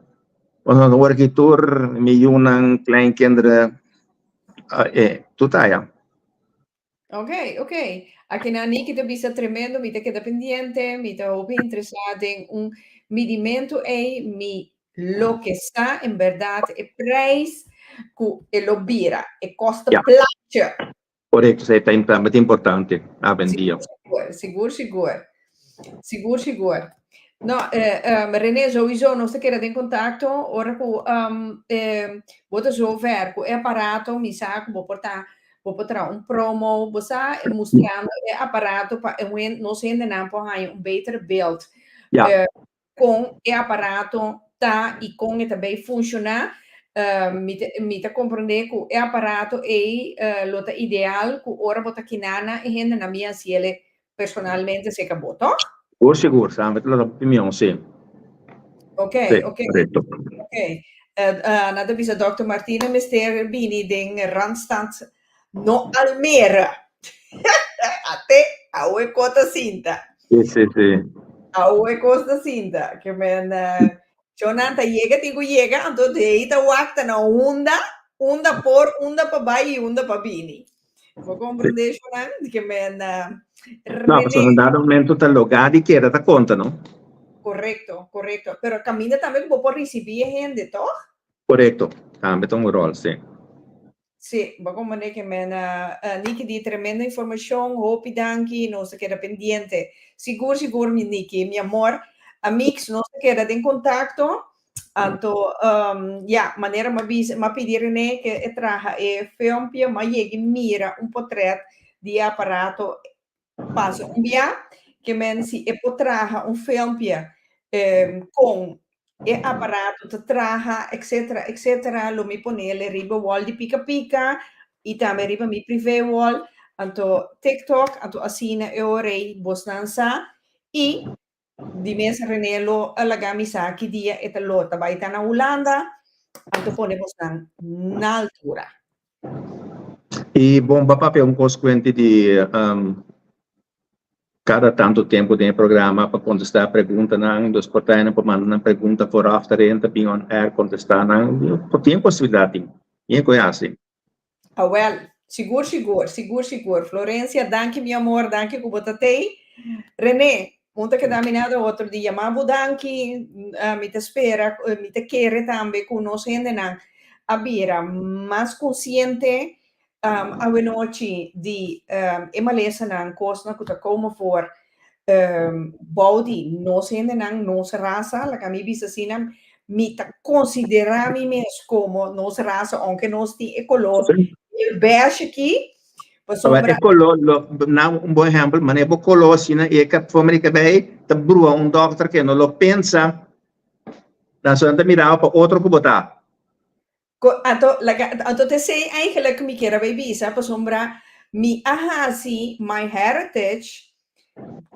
Pasobra awor aki tur mi yunan, kleinkinderen, eh, tur ta aya. Ok, ok. Aki na Niki ta bisa tremendo, mi ta keda pendiente, mi ta hopi interesá den un midimentu ei, mi loke sa en berdad e prijs ku e lo bira, e kosta plaatje. Korekto, esei ta tambe ta importante awendia. Sigur, sigur, sigur. Sigur, sigur. No, eh, um, René, sowieso nos ta keda den kontakto ora ku um, eh, bo ta zover ku e aparato, mi sa ku bo por ta bo por traha un promo, bo sa mustrando e aparato pa e wen nos hendenan por haña un beter beeld. Ja. Eh, kon e aparato ta i kon e ta bay funshoná. Uh, mi ta, mi ta komprondé ku e aparato ei uh, lo ta ideal ku ora bo ta kinana e hendenan mi hasiele personalmente serka bo, toch? Sigur, sigur, sa mi ta laga opinion, si. Ok, Sí, ok. korekto. Ok. Uh, uh, nan ta bisa Dòkter Martina mester bini den Randstad, no Almere. Ate, awe ko ta sinta. Sí, sí, sí. Awe kos ta sinta. Ke men, uh, Chonan ta yega tin ku yega, anto de ei ta wak ta na unda, unda por, unda pa bai i unda pa bini. Bo comprende, Shonan? Di ke men No, pasobra en dado momento ta logá di keda ta konta, no? Korekto, korekto. Pero kaminda tambe ku bo por risibí e hende, tòg? Korekto, tambe ta un ròl, sí. Sí, bo comprende ke men Niki di tremendo informashon, hopi danki, nos ta keda pendiente. Sigur, sigur, mi Niki, mi amor. Amigs, nos ta keda den kontakto. Anto, um, ja, manera m'a bisa, m'a pidi René ke e traha e filmpje, m'a yegi mira un potret di e aparato pasa un bia, ke men si e por traha un filmpje um, kon e aparato ta traha, etcetera, etcetera, lo mi ponele riba wall di Pika Pika i tambe riba mi privé wall, anto TikTok, anto asina e ora ei bosnan sa i Di mes René lo a laga mi sa ki dia e ta lo ta bai ta na Hulanda, anto pone bosnan na altura. I bon pa papia un kos kuenti di kada tantu tempu den e programa pa kontestá preguntanan, dus por ta por manda nan pregunta vooraf ta renta bin on air kontestá nan, por tin e posibilidat tin, tin e ku e hasi. Awel, sigur sigur, sigur sigur. Florencia, danki mi amor, danki ku bo ta tei. René, un ta keda mi nada otro di yama bo danki, mi ta spera, mi ta kere tambe ku nos hendenan a bira mas konsiente awenochi di e malesanan, kosnan ku ta komo for bou di nos hendenan, nos rasa, laga mi bisa asina, mi ta konsiderá mi mes komo nos rasa, ounke nos tin e koló. Beige aki. Pasobra e koló, lo, na un bon ehèmpel, manera bo koló asina i e forma di kabei ta brua un dòkter ke no lo pensa, dan so nan ta mira bo pa otro ku bo ta. Anto, laga, anto ta esei eigenlijk mi kier a bay bisa, pasobra mi a hasi my heritage,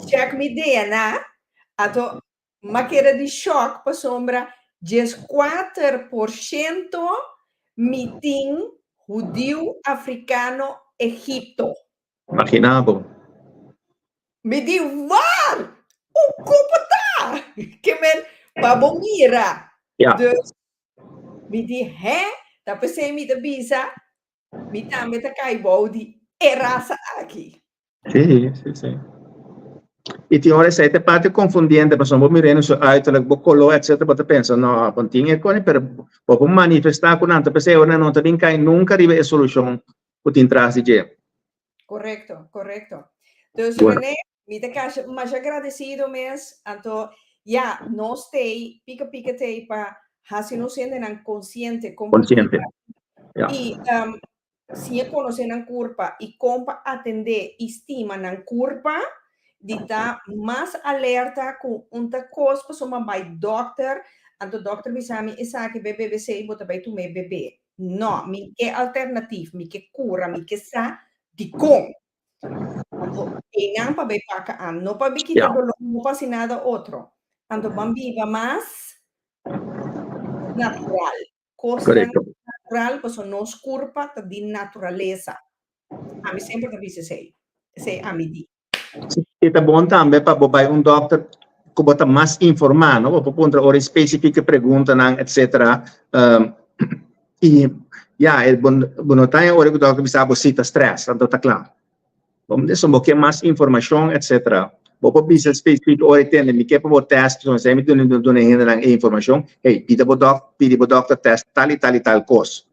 check mi DNA, anto M'a keda di shock pasobra 14% mi tin hudiu africano Egipto. Imagina bo. Mi di waar! Un kopo ta! Ke men pa bo mira. Ja. Dus mi di hè, ta p'esei mi ta bisa mi tambe ta kai bou di e rasa aki. Sí, sí, sí. I tin ora esei ta parte confundiente, pasobra bo mira su uiterlijk, bo color, etcétera, bo ta pensa, no, bo tin e cone, pero bo por manifesta cu nan ta p'esei ora nan no ta bin cai nunca riba e solucion cu tin tras di dje. Correcto, correcto. Dus Bueno. René, mi ta kasha masha agradecido mes, anto ya, nos tei, pika pika tei pa hasi nos hendenan consciente con pa Consciente. biba. Ja. I Siña konosé nan kurpa i kon pa atendé i stima nan kurpa, di ta mas alerta ku un ta kos pasobra bai dòkter, anto dòkter bisa mi esaki bai bebe esei bo ta bai tum'é bebe. No, mi ke alternatif, mi ke kura, mi ke sa dikon. Anto einan pa bai paka an, no pa bai kita doló, no pa hasi nada otro. Anto ban biba mas natural. Kosnan natural, pasobra nos kurpa ta di naturalesa. Ami semper ta bisa esei. Esei ami di. I ta bon tambe pa bo bai un dòkter ku bo ta mas informá, no? Bo por puntra ora e spesifike preguntanan, etcetera. I ya, e bo bo no ta ora ku dòkter bisa bo si ta strès, anto ta kla. Bo so bo ke mas informashon, etcetera. Bo por bisa spesifik ora e tende mi ke pa bo tèst, pasobra esei mi duna duna e hendenan e informashon, hey, pida bo dòk, pidi bo dòkter tèst tal i tal i tal kos.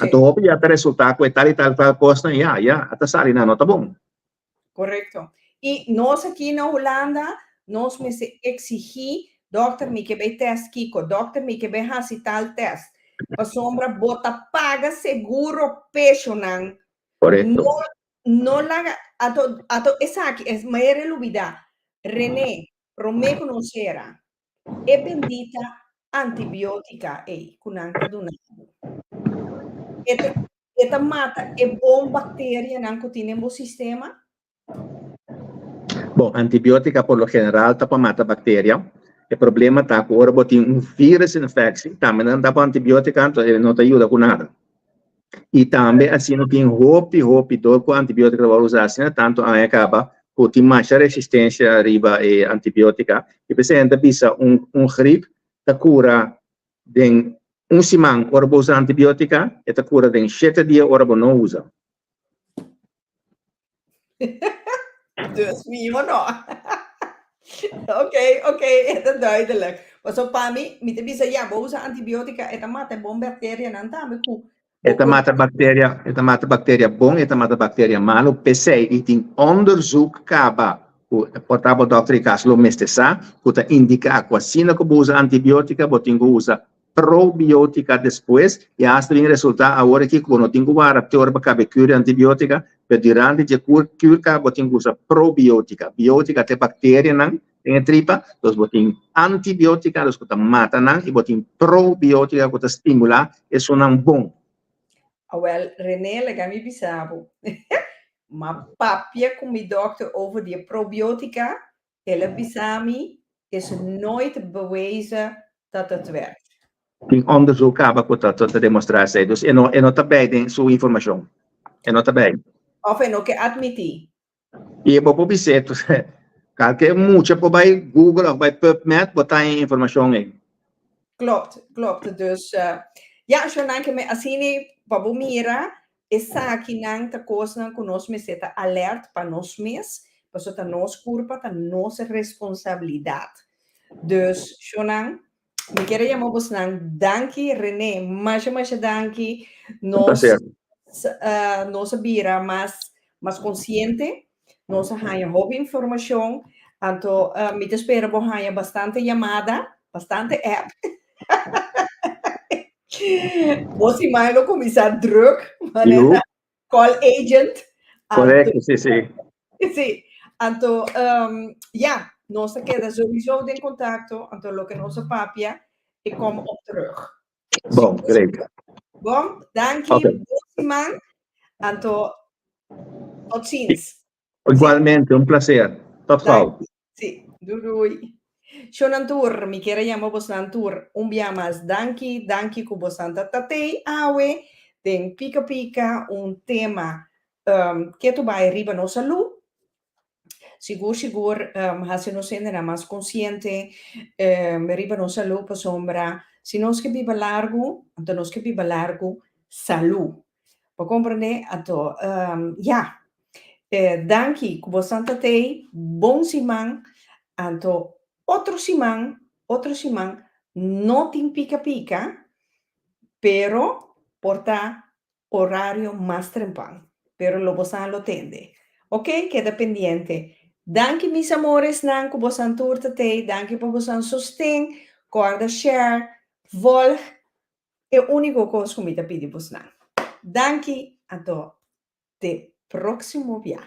Anto hopi ya ta resultá ku e tal i tal tal kosnan, ya, ya, a ta sali nan no ta bon. Korekto. I nos aki na Hulanda, nos mester eksigí, dòkter mi ke bai tèst kiko, dòkter mi ke bai hasi tal tèst. Pasobra bo ta paga seguro peshonan Korekto. No, no laga, ato, ato esaki, es maera e lubida. René, promé ku nos sera, e bendita antibiotika ei ku nan ta duna bo, e ta, e ta mata e bon bakterianan ku tin den bo sistema? Bon, antibiotika por lo general ta pa mata bakteria. E problema ta ku ora bo tin un virusinfectie, tambe nan ta bo antibiotika, anto e no ta yuda ku nada. I tambe asina tin hopi hopi dor ku antibiotika ta wòrdu usá asina tantu aña kaba ku tin masha resistensia riba e antibiotika. I p'esei nan ta bisa un un grip ta kura den un siman ora bo usa antibiotika, e ta kura den shete dia ora bo no usa. Dus mihó no. Oké, oké, e ta duidelijk. Paso pa mi, mi ta bisa ya, bo usa antibiotica, e ta mata e bon bacterianan tambe ku E ta mata bacteria, e ta mata bacteria bon, e ta mata bacteria malo, p'esei i tin onderzoek kaba ku por ta bo dokter di kas lo mester sa, ku ta indiká ku asina ku bo usa antibiotica, bo tin ku usa probiotica despues y hasta bin resulta awor aki cu bo no tin cu wara te ora pa caba e cur di antibiotica, pero durante dje cur cur caba bo tin cu usa probiotica. Biotica ta e bacterianan den e tripa, dus bo tin antibiotica dus cu ta mata nan y bo tin probiotica cu ta stimula esunnan bon. Awel Rene laga mi bisa bo, m'a papia cu mi dokter over di e probiotica El a bisa mi, is nooit bewezen dat het werkt. Tin onderzoek kaba ku ta ta demostra esei. Dus e no e no ta bij den su informashon. E no ta bij. Of e no ke admití. I bo por bis'é, kalke mucha por bai Google of bai PubMed bo ta haña e informashon ei. Klopt, klopt. Dus ja, shonnan ke me asina pa bo mira Esakinan ta kosnan ku nos mester ta alert pa nos mes, pasobra ta nos kurpa, ta nos responsabilidat. Dus, shonnan, mi kier a yama bosnan danki, Rene, masha masha danki. Nos, nos a bira mas mas konsiente, nos a haña hopi informashon, anto mi ta spera bo haña bastante yamada, bastante app. Bo siman lo kuminsá drùk, manera. Call agent. Korekto, si, si. Si. Anto, um, ja, nos ta keda sowieso den kontakto. Anto, loke nos a papia, ik kom op terug. Bon, great. Bon, danki, Okay. bon siman. Anto, tot ziens. Igualmente, un plaser. Tot gauw. Si, doei doei. Shonan tur, mi kier a yama bosnan tur un bia mas danki, danki ku bosnan ta tatei awe den Pika Pika, un tema um, ketu bai riba nos salú. Sigur sigur um, hasi nos hendenan mas konsiente um, riba nos salú pasobra si nos ke biba largu, anto nos ke biba largu salú. Bo komprendé? Anto, um, ja. Eh, danki ku bosan ta tei. Bon siman. Anto, otro siman, otro siman, no tin pika pika, pero por ta horario mas trempan. Pero lo bosan lo tende. Ok, keda pendiente. Danki mis amoresnan ku bosan tur ta tei. Danki pa bosan sosten. Kòrda share, volg. E úniko kos ku mi ta pidi bosnan. Danki, anto te próksimo bia.